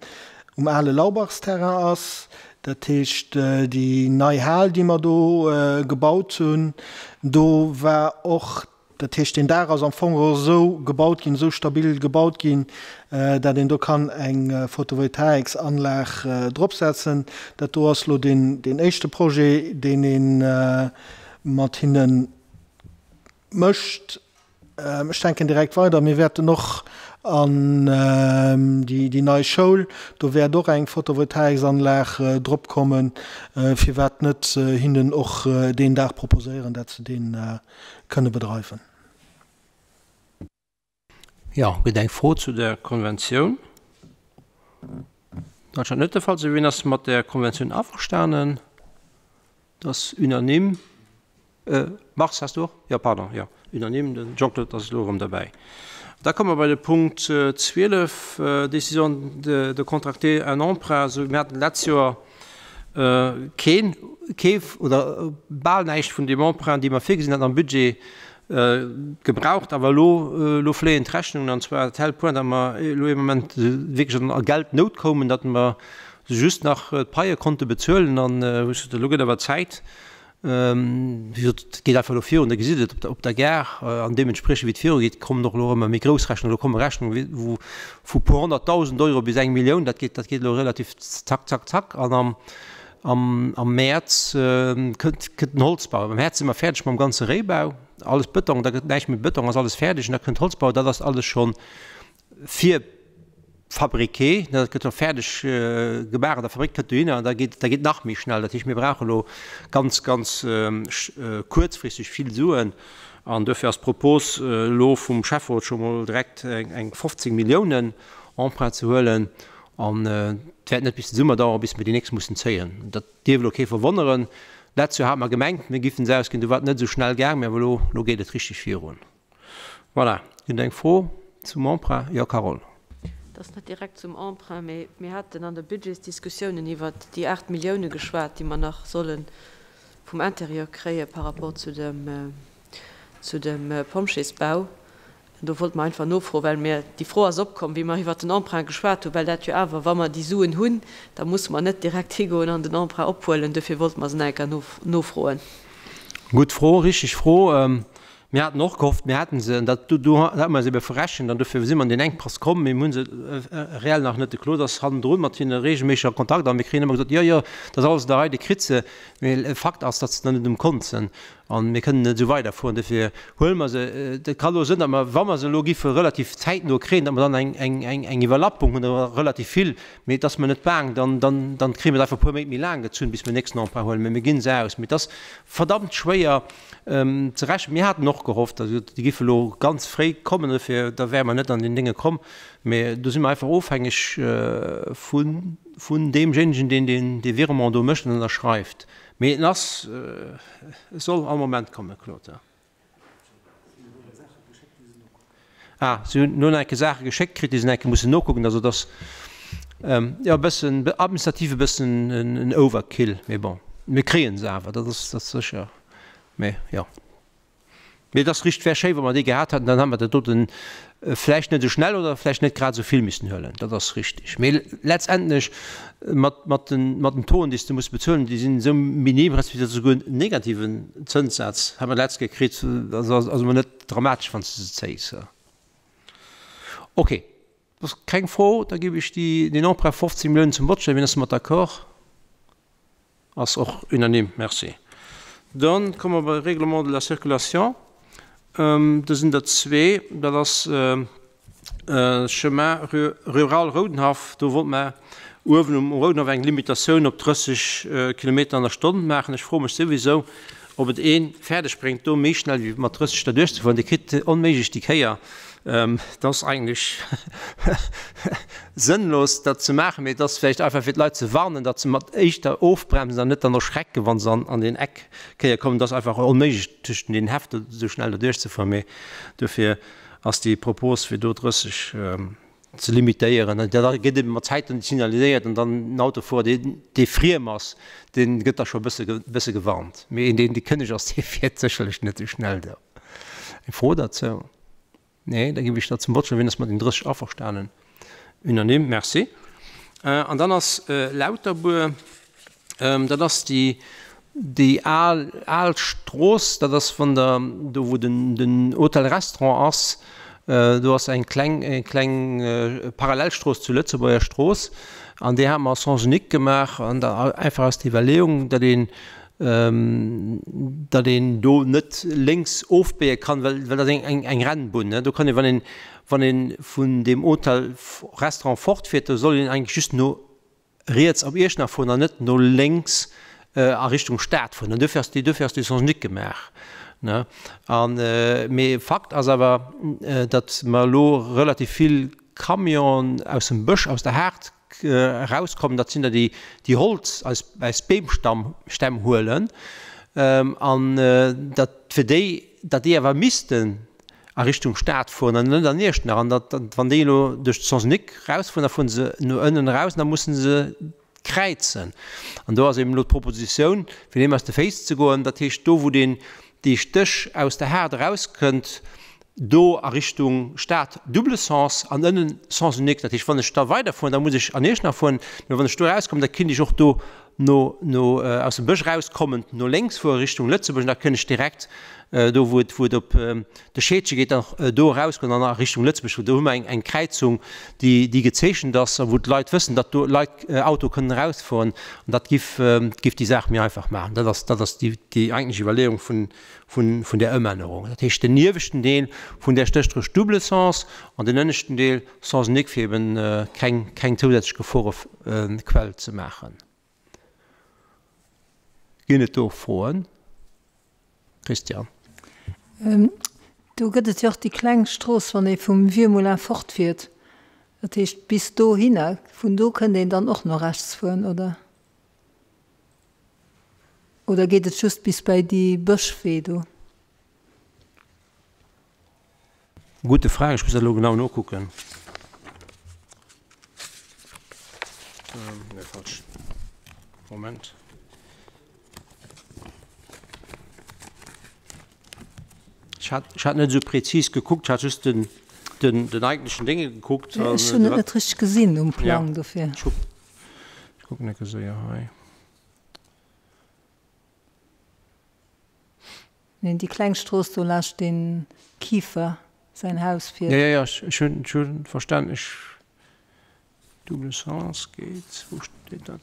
um ale Laubachsterrain ass. Dat heescht, déi nei Hal, déi mer do gebaut hunn, do war och Dat heescht, deen Daach ass am Fong och esou gebaut ginn, esou stabil gebaut ginn, dat een do kann eng Photovoltaiksanlag dropsetzen. Dat do ass elo deen éischte Projet, deen ee mat hinne mécht. Ech denken direkt weider, mir wäerten och an déi nei Schoul, do wäert och eng Photovoltaiksanlag dropkommen. Firwat net hinnen och deen Daach proposéieren, dat se deen kënne bedreiwen. Jo, gëtt eng Fro zu der Konventioun? Dat schengt net de Fall ze sinn. Wien ass mat där Konventioun averstanen? Dat ass unanime. Mars, has du och? Jo, pardon, jo, unanime. De Jean-Claude ass elo erëm derbäi. Da komme mer bei de Punkt 12, Décision de contracter un emprunt. Also mir haten d'letzt Joer keen, kee oder bal näischt vun deem Emprunt, dee mer virgesinn haten am Budget, gebraucht. Awer elo, elo fléien d'Rechnungen, an zwar à tel point, datt mer elo ee Moment wierklech an Geldnout koumen, datt mer just nach d'Paie konnte bezuelen. An ech sot, elo gëtt awer Zäit, Wéi gesot, et geet einfach elo virun, Der gesitt et op der Gare. An deementspriechend, wéi et virugeet, kommen och elo ëmmer méi grouss Rechnungen. Elo komme Rechnungen, wou vu puer honnertdausend Euro bis eng Millioun, dat geet, dat geet elo relativ zack, zack, zack. An am, am, am Mäerz kënnt, kënnt den Holzbau. Am Mäerz si mer fäerdeg mam ganze Réibau. Alles Bëtong, da gëtt näischt méi Bëtong, ass alles fäerdeg an da kënnt Holzbau, dat ass alles schonn virfabriqué, dat gëtt scho fäerdeg gemaach an der Fabrik, kënnt dohinner an da geet, da geet nach méi schnell. Dat heescht, mir brauche elo ganz, ganz kuerzfristeg vill Suen an duerfir ass d'Propos elo vum Schäfferot scho mol direkt eng 15 Milliounen Emprunt ze huelen an et wäert net bis de Summer daueren, bis mir déi nächst mussen zéien. Dat dierf elo kee verwonneren. Letzt Joer hate mer gemengt, mir giffen se ausginn, du war et net esou schnell gaang, mä awer elo, elo geet et richteg virun. Voilà. Ginn et eng Fro zum Emprunt? Jo, Carole. Et ass net direkt zum Emprunt, mä mir haten an der Budgetsdiskussiounen iwwert déi 8 Millioune geschwat, déi mer nach solle vum Intérieur kréie par rapport zu dem, zu dem Pompjeesbau. Do wollte mer einfach nofroen, well mir, déi Fro ass opkomm, wéi mer iwwert den Emprunt geschwat hunn, well dat jo awer, wa mer déi Suen hunn, da musse mer net direkt higoen an den Emprunt ophuelen. Dofir wollte mer se nach eng Kéier nofroen. Gutt Fro, richteg Fro. Mir haten och gehofft, mir hätte se, an dat, do hate mer eis ebe verrechent an dofir si mer an deen Enkpass komm. Mir hu se reell nach net. De Claude ass hannendrun mat hinne reegelméisseg a Kontakt a mir kréien ëmmer gesot, Jo, jo, dat ass alles an der Rei, Dir kritt se. Mee Fakt ass, datt se nach net um Kont sinn. An mir kënnen net esou weiderfueren. Dofir huele mer se. Et ka elo sinn, datt mer, wa mer se elo giffe relativ zäitno kréien, datt mer dann eng Iwwerlappung hunn, oder relativ vill. Mee et ass mer net baang, dann, dann, dann kréie mer et einfach e puer Méint méi laang gezunn, bis mer den nächsten Emprunt huelen. Mee mir gi se aus. Mee et ass verdammt schwéier ze rechnen. Mir haten och gehofft, also déi giffe elo ganz fréi kommen, dofir, da wäre mer net an deen Dénge komm. Mee do si mer einfach ofhängeg vun, vun deemjéinegen, deen deen, dee Virement do mécht an ënnerschreift. Mee en ass, e soll all Moment kommen, Claude. Ah, si hunn elo nach eng Kéier Saache geschéckt kritt, déi se nach eng Kéier mussen nokucken. Also et ass, jo, e bëssen administrativ e bëssen en Overkill, mee bon, mir kréie se awer, dat ass, dat ass sécher. Mee jo. Mee et ass richt, wär schéi wa mer déi gehat hätten, dann hätt mer dat doten vläicht net esou schnell oder vläicht net grad esou vill missen huelen. Dat ass richtig. Mee letztendlech mat, mat den, mat den Tauxen, déi s de muss bezuelen, déi sinn esou minim, respektiv esouguer en negativen Zënssaz hu mer letzt Kéier kritt. Also ass emol net dramatesch, wann s de se zéis. Okay, ass keng Fro, da géif ech déi, deen Emprunt 15 Milliounen zum Vott stellen. Wien ass domat d'accord? Ass och unanime. Merci. Dann komme mer bei Règlement de la circulation. Do sinn der zwee. Dat ass Chemin rural Roudenhaff. Do wollt mer uewen um Roudenhaff eng Limitatioun op 30 Kilometer an der Stonn maachen. Ech froe mech souwisou, ob et ee fäerdeg bréngt, do méi schnell wéi mat 30 derduerch ze fueren. Dir kritt onméiglech déi Kéier. Et ass eigentlech sënnlos, dat ze maachen, mee et ass vläicht einfach fir d'Leit ze warnen, datt se mat éischter ofbremsen an net dann erschrecken, wa se an deen Eck kéier kommen. Et ass einfach onméiglech, tëschent den Häff do esou schnell derduerch ze fueren. Mee dofir ass déi Propos, fir do 30 ze limitéieren. An dat gëtt ebe mat Zäiten signaliséiert an dann en Autofuerer, deen, dee friem ass, dee gëtt da scho e bësse, bësse gewarnt. Mee een, deen dee kënneg ass, dee fiert sécherlech net esou schnell do. Eng Fro derzou? Nee, da ginn ech dat zum Vott. Wien ass mat den 30 averstanen? Unanime, merci. An dann ass Lauterbuer, dat ass déi, déi al, al Strooss, dat ass wann Der do wou den, den Hotel-Restaurant ass, do ass eng kleng, eng kleng Parallelstrooss zur Lëtzebuerger Strooss an déi hate mer à sens unique gemaach an da einfach aus der Iwwerleeung, datt een, datt een do net lénks ofbéie kann, well, well dat ass eng, eng Rennbunn, ne. Do kann een, wann een, wann ee vun deem Hotel, Restaurant fortfiert, do soll een eigentlech just no riets op Iechternach fueren an net no lénks a Richtung Stad fueren. An duerfir ass déi, duerfir ass déi Sens unique gemaach, ne. An, mee Fakt ass awer, datt mer elo relativ vill Camionen aus dem Bësch, aus der Haard erauskommen, dat sinn der déi, déi Holz aus, aus Beemstamm, Stämm huelen, an datt fir déi, datt déi awer missten a Richtung Stad fueren an net an Iechternach, an datt, wann déi elo duerch de Sens unique rausfueren, da fueren se no ënnen eraus an da mussen se kräizen. An do ass eben elo d'Propositioun, fir deem aus de Féiss ze goen, dat heescht do wou deen, dee Stéch aus der Haard erauskënnt, do a Richtung Stad double sens an ënnen Sens unique. Dat heescht, wann ech da weiderfueren, da muss ech an Iechternach fueren, mä wann ech do erauskommen, da kinnt ech och do no, no aus dem Bësch erauskommend no lénks fuere Richtung Lëtzebuerg an da kënn ech direkt. Do wou et, wou et op de Scheedge geet, dann do erausgoen an a Richtung Lëtzebuerg. Do hu mer eng, eng Kräizung, déi, déi gezeechent ass a wou d'Leit wëssen, datt do Leit, Auto kënnen erausfueren. An dat giff, giff déi Saach méi einfach maachen. Dat ass, dat ass déi, déi eigentlech Iwwerleeung vun, vun, vun där Ëmännerung. Dat heescht, den ieweschten Deel vun där Stéchstrooss double sens an den ënneschten Deel sens unique, fir eben keng, keng zousätzlech Geforequell ze maachen. Ginn et do Froen? Christian. Do gëtt et jo och déi kleng Strooss, wann ee vum Vieux Moulin fortfiert. Dat heescht, bis dohinner, vun do kënnt een dann och no rechts fueren, oder? Oder geet et just bis bäi déi Bëschwee do? Gute Frage, ech muss dat elo genau nokucken. Nee, falsch. Moment. Ech hat, ech hat net esou präzis gekuckt, ech hat just den, den, den eigentlechen Dénge gekuckt. Ech hunn et net richteg gesinn um Plang, dofir. Ech kucken ecke séier hei. Neen, déi kleng Strooss do laascht den Kieffer säin Haus fiert. Jo, jo, jo, ech hunn, ech hunn verstan, ech, double sens geet, wou steet dat?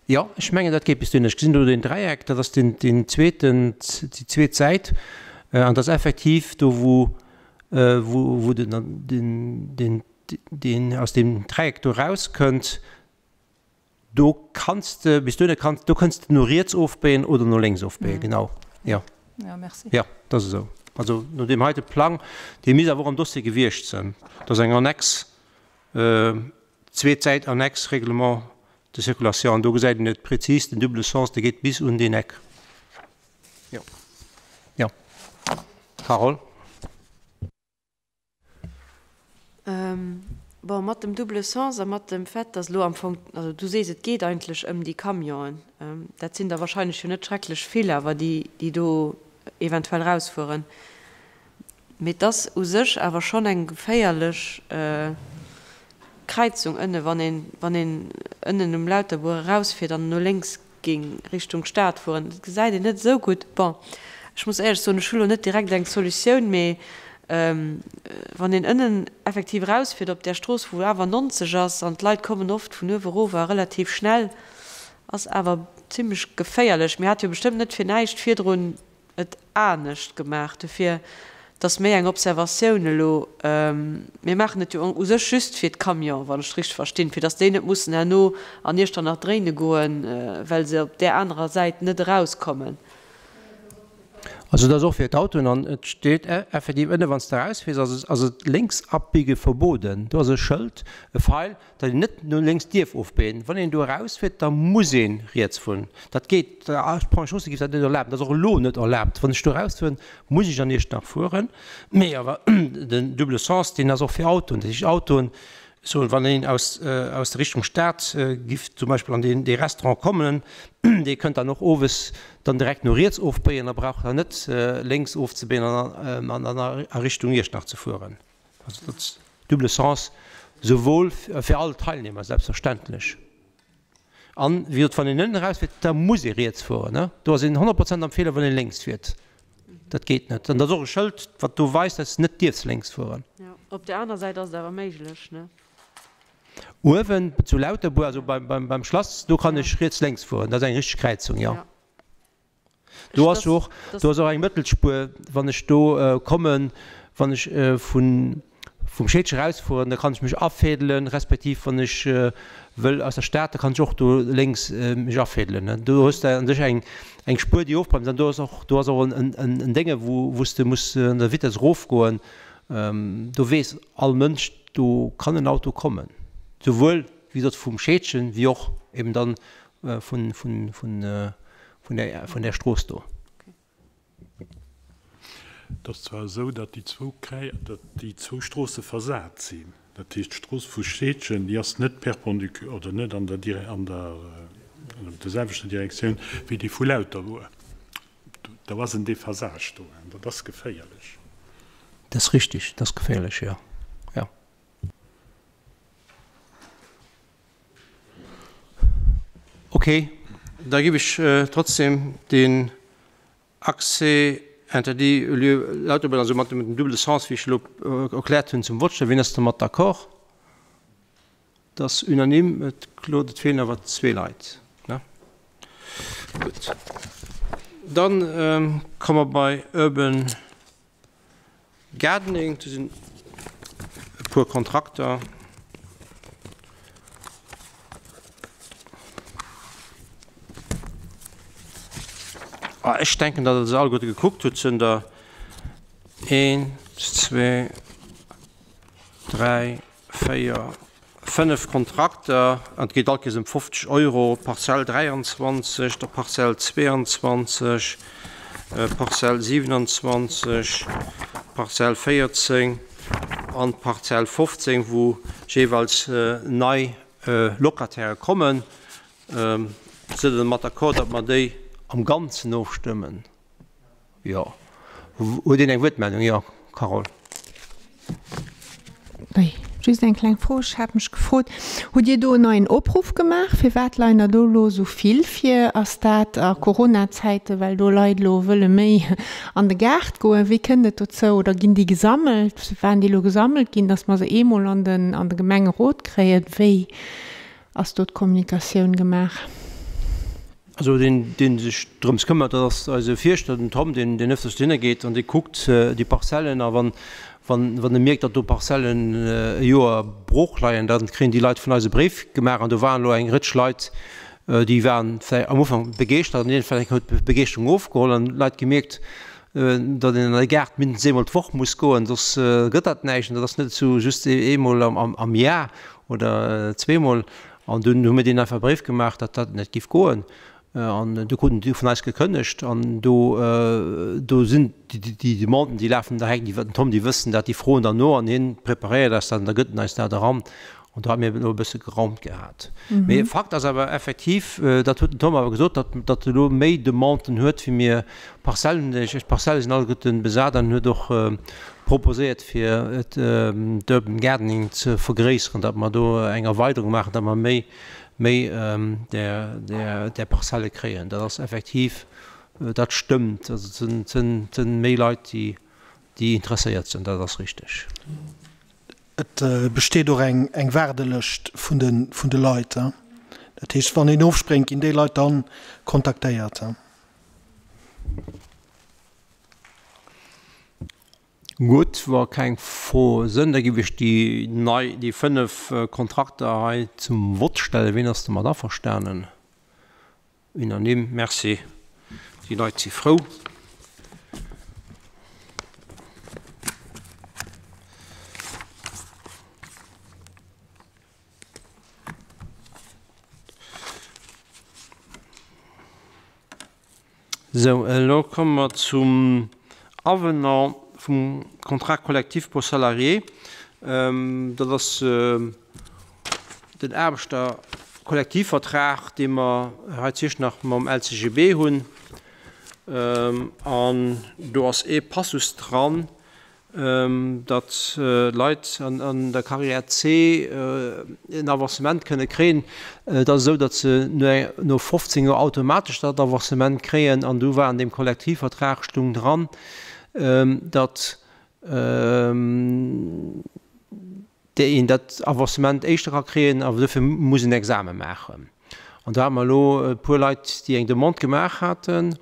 Jo, ech mengen dat geet bis dohin. Ech gesinn do deen Dräieck, dat ass deen, deen zweeten, déi zweet Säit, an dat ass effektiv do wou, wou, wou den, den, den, deen aus deem Dräieck do erauskënnt. Do kanns de bis dohinner kanns, do kënns de no riets ofbéien oder no lénks ofbéien, genau, jo. Ja, merci. Jo, dat ass esou. Also no deem heite Plang, dee misst awer och am Dossier gewiescht sënn, dat ass eng Annex, zweet Säit Annex Règlement de circulation, an do gesäit een et prezis, den double sens, dee geet bis un deen Eck. Jo. Jo. Carole. Bon, mat dem double sens a mat dem Fait, dass elo am Fong, also du sees, et geet eigentlech ëm déi Camionen, dat sinn der wahrscheinlech jo net schrecklech vill awer, déi, déi do eventuell rausfueren, mee et ass u sech awer schonn eng geféierlech Kräizung ënne, wann een, wann een ënnen um Lauterbuer erausfiert an no lénks Ging Richtung Stad fueren. Dat gesäit een net esou gutt. Bon, ech muss éierlech soen, ech hu lo net direkt eng Solutioun, mee wann een ënnen effektiv erausfiert op där Strooss, wou awer 90 ass an d'Leit kommen oft vun uewe erof a relativ schnell, ass awer zimlech geféierlech. Mir hate jo bestëmmt net fir näischt virdrun et anescht gemaach. Dofir, et ass méi eng Observatioun elo. Mir maachen et jo u sech just fir d'Camionen, wann ech et richteg verstinn, fir datt déi net mussen herno an Iechternach dréine goen, well se op där anerer Säit net erauskommen. Also et ass och fir d'Autoen an et steet effektiv ënne wann s de erausfiers, ass et, ass et lénks abbiege verboten. Do ass e Schëld, e Feil, Datt een net no lénks dierf ofbéien. Wann een do erausfiert, da muss ee riets fueren. Dat geet, d'Pont et Chaussée géif dat net erlaben. Dat ass och elo net erlaabt. Wann ech do erausfueren, muss ech an Iechternach fueren. Mee awer den double sens, deen ass och fir Autoen. Dat heescht, Autoen, ech soen, wann een aus, aus der Richtung Stad giff zum Beispill an deen, dee Restaurant kommen, dee kënnt dann och owes dann direkt no riets ofbéien a brauch dann net lénks ofzebéien an an a Richtung Iechternach ze fueren. Also dat double sens souwuel fir all Teilnehmer selbstverständlech. An, wéi gesot, wann een ënnen erausfiert, da muss ee riets fueren. Do ass een 100 Prozent am Feeler, wann een lénks fiert. Dat geet net. An dat ass och e Schëld, wat do weist, dass net dierfs lénks fueren. Jo, op där aner Säit ass et awer méiglech, ne? Uewen zu Lauterbuer, also beim Schlass, do kann ech riets lénks fueren. Dat ass eng richteg Kräizung, jo. Do ass jo och, do ass och eng Mëttelspuer, wann ech do kommen, wann ech vun, vum Scheedgen erausfueren, da kann ech mech afädelen, respektiv wann ech wëll aus der Stad, da kann ech och do lénks mech afädelen. Do hues de an sech eng, eng Spuer, déi ofbremst an do ass och, do ass och en, en, en Dénge wou, wou s de muss an der Vitess erofgoen. Do weess all Mënsch, do kann en Auto kommen, souwuel, wéi gesot, vum Scheedgen wéi och eben dann vun, vun, vun, vun där, vun där Strooss do. Et ass zwar esou, datt déi zwou Kräi, datt déi zwou Stroosse versat sinn. Dat heescht, d'Strooss vu Scheedgen, déi ass net perpendicu-, oder net an der Dire-, an der, an der selwechter Direktioun wéi déi vu Lauterbuer. Do ass en Déphasage do, an dat ass geféierlech. Dat ass richtig, dat ass geféierlech, jo, jo. Ok. Da giff ech trotzdem den Accès interdit au lieu l'Autobahn, also mat dem double sens, wéi ech elo erkläert hunn, zum Vott stellen. Wien ass domat d'accord? Et ass unanime. Et, Claude, et feelen awer zwee Leit, ne? Gutt. Dann komme mer bei Urban Gardening, do sinn e puer Kontrakter. Ah, ech denken, datt Der se alleguerte gekuckt hutt. Sënn der een, zwee, dräi, 4, 5 Kontrakter, an et geet all Kees ëm 50 Euro, Parzell 23, der Parzell 22, Parzell 27, Parzell 14 an d'Parzell 15, wou jeeweils nei Locataire kommen. Sidd Der domat d'accord, datt mer déi am Ganzen ofstëmmen? Jo. Huet een eng Wuertmeldung? Jo, Carole. Nee, just eng kleng Fro. Ech hat mech gefrot, Hutt Dir do en neien Opruff gemaach? Firwat leien der do elo esou vill vir? Ass dat a Corona-Zäiten, well do Leit elo wëlle méi an de Gaart goen? Wéi kënnt et dozou? Oder ginn déi gesammelt? Waren déi elo gesammelt ginn, datt mer se eemol an den an de Gemengerot kréien? Wéi ass do d'Kommunikatioun gemaach? Also deen, dee sech drëms këmmert, dat ass eise Fierschter, den Tom, deen, deen ëfters dohinner geet an dee kuckt déi Parzellen. A wann, wann, wann e mierkt, datt do Parzellen e Joer brooch leien, da kréien déi Leit vun eis e Bréif gemaach. An do waren elo eng Rëtsch Leit, déi waren vläicht am Ufank begeeschtert an iergendwann huet d'Begeeschterung ofgeholl an d'Leit gemierkt, datt een an de Gaart mindestens eemol d'Woch muss goen, soss gëtt dat näischt. An dat ass net esou just eemol am Jar oder zweemol. An dunn hu mir deenen einfach e Bréif gemaach, datt dat net géif goen. An du kruten déi vun eis gekënnegt. An do, do sinn déi Demanden, déi lafen direkt iwwer den Tom. Déi wëssen dat, déi froen dann no an hien preparéiert eis dat an da gëtt en eis dat eran. An do hate mir elo e bësse geraumt gehat. Mee Fakt ass awer effektiv, dat huet den Tom awer gesot, datt, datt e elo méi Demanden huet, wéi mir Parzellen, d'Parzelle sinn alleguerten besat an en huet och proposéiert fir d'Urban Gardening ze vergréisseren, datt mer do eng Erweiderung maachen, datt mer méi méi där där Parzelle kréien. Dat ass effektiv, dat stëmmt. Also et sinn et sinn méi Leit déi déi interesséiert sinn, dat ass richteg. Et besteet och eng eng Waardelëscht vun de vun de Leit. Dat heescht, wann een ofspréngt, ginn déi Leit dann kontaktéiert. Gutt, wa keng Froe sënn, da giff ech déi nei, déi 5 Kontrakter hei zum Vott stellen. Wien ass domat averstanen? Unanime. Merci. Déi Leit si frou. Sou, elo komme mer zum Avenant vum Contrat collectif pour salariés. Dat ass den Aarbechterkollektivvertrag, dee mer hei zu Iechternach mam LCGB hunn. An do ass ee Passus dran, datt Leit an der Carrière C en Avancement kënne kréien. Et ass esou, datt se no 15 Joer automatesch dat Avancement kréien. An do war an deem Kollektivvertrag stung dran, datt déi een dat Avancement éischter ka kréien, awer dofir muss een Exame maachen. An do hate mer elo e puer Leit, déi eng Demande gemaach haten,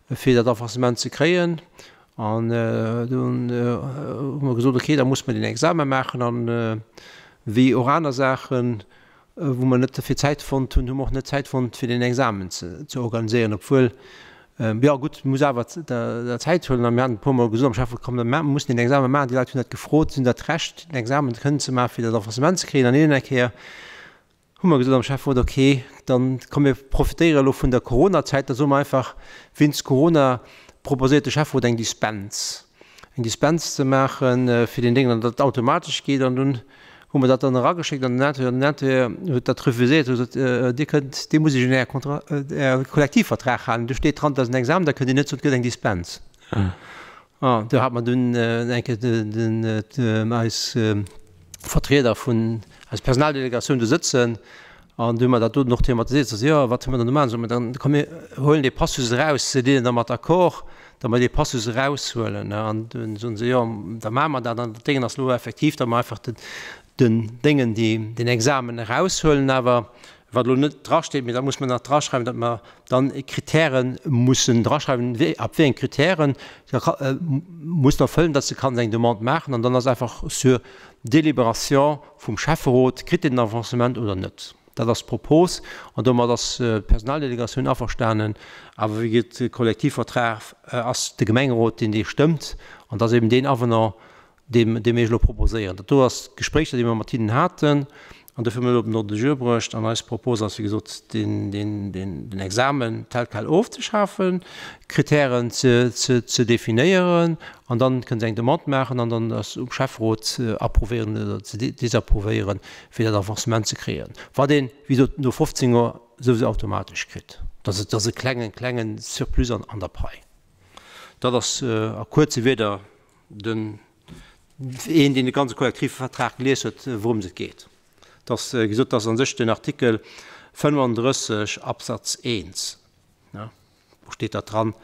fir dat Avancement ze kréien. An dunn hu mer gesot, okay, da muss mer deen Exame maachen. An wéi och aner Saachen, wou mer net dofir Zäit fonnt hunn, hu mer och net Zäit fonnt, fir deen Examen ze organiséieren, obwuel, jo gutt, muss awer der Zäit huelen. A mir haten e puermol gesot am Schäfferot, komm, mir mussen deen Examen maachen, déi Leit hunn dat gefrot, si hunn dat Recht, den Examen kënnen ze maachen, fir dat Avancement ze kréien. An een eng Kéier hu mer gesot am Schäfferot, okay, dann komm mir profitéiere elo vun der Coronazäit, da soe mer einfach, wéinst Corona proposéiert de Schäfferot eng Dispens, eng Dispens ze maache fir deen Déngen, an datt et automatesch geet. An dunn hu mer dat dann erageschéckt an den Intérieur, den Intérieur huet dat refuséiert, huet gesot, Dir kënnt, Dir musst Iech un Är Kontra-, Är Kollektivvertrag halen, do steet dran, dat ass en Examen, da kënnt Dir net soen, et gëtt eng Dispens. Ah, do hat mer dunn eng Kéier den, den, eis Vertrieder vun, eis Personaldelegatioun do sëtzen. An du hu mer dat doten och thematiséiert. Se so, jo, wat hu mer dann do maachen? Soe mer, dann komm mir huelen dee Passus eraus. Se deenen da mat d'accord, datt mer dee Passus eraushuelen. An dunn soen se, jo, da maache mer dat. An dat Déngen ass elo effektiv, datt mer einfach den, den Déngen, déi, den Examen eraushuelen awer, wat elo net drasteet, mee dat muss mer nach draschreiwen, datt mer dann Kritäre mussen draschreiwen, wéi, ab wéi eng Kritären da muss de erfëllen, datt s de kanns eng Demande maachen. An dann ass einfach sur délibération vum Schäfferot, kritt deen den Avancement oder net. Dat ass d'Propos an domat ass d'Personaldelegatioun averstanen. Awer wéi gesot, de Kollektivvertrag ass de Gemengerot, deen dee stëmmt an dat ass eben deen Avenant, dee dee mir iech elo proposéieren. Dat do ass d'Gespréicher, déi mer mat hinnen haten an dofir hu mir elo op den Ordre du jour bruecht. An eis Propos ass, wéi gesot, deen, deen, deen, den Examen tel quel ofzeschafen, Kritären ze, ze, ze definéieren an dann kënne se eng Demande maachen an dann ass um Schäfferot ze approuvéieren oder ze desapprouvéieren, fir dat Avancement ze kréien, wat een, wéi gesot, no 15 Joer souwisou automatesch kritt. Dat ass, dat ass e klengen, klengen Surplus an, an der Pai. Dat ass a kuerze Wierder den, een, deen de ganze Kollektivvertrag gelies huet, wourëms et geet. Et ass gesot, dat ass a sech den Artikel 35 Absatz 1, do steet dat dran,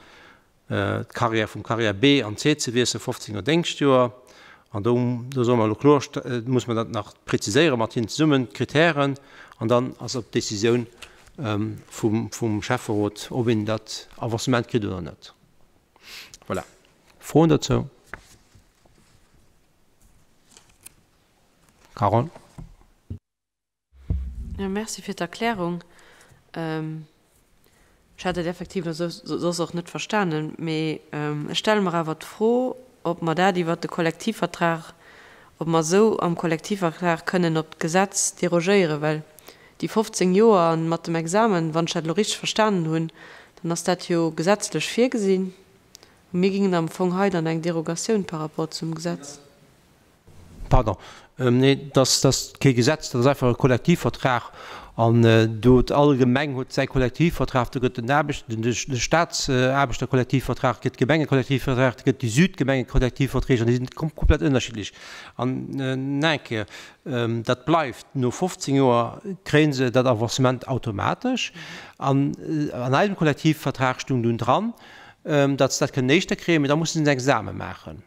d'Carrière vum Carrière B an C ze wiesselen, 15 Joer Déngschtjoer. An do, do solle mer elo kloer, muss mer dat nach präziséiere mat hinnen zesummen, d'Kritären. An dann ass op d'Décisioun vum, vum Schäfferot, ob een dat Avancement kritt oder net. Voilà. Froen dozou? Carole. Jo, merci fir d'Erklärung. Ech hat et effektiv elo soss och net verstanen. Mee ech stelle mer awer d'Fro, ob mer dat iwwert de Kollektivvertrag, ob mer esou am Kollektivvertrag kënnen op d'Gesetz derogéieren, well déi 15 Joer mat dem Examen, wann ech dat elo richteg verstanen hunn, dann ass dat jo gesetzlech virgesinn. A mir gingen am Fong hei dann eng Derogatioun par rapport zum Gesetz. Pardon, nee, dat ass kee Gesetz, dat ass einfach e Kollektivvertrag. An do huet all Gemeng huet säi Kollektivvertrag. Do gëtt den Aarbecht, den de Staatsaarbechterkollektivvertrag, et gëtt d'Gemengekollektivvertrag, et gëtt déi Südgemengekollektivverträg an déi sinn komplett ënnerschiddlech. An nach eng Kéier, dat bleift, no 15 Joer kréie se dat Avancement automatesch. An an eisem Kollektivvertrag stoung dunn dran, datt se dat kënnen éischter kréien, mee da musse se en Exame maachen.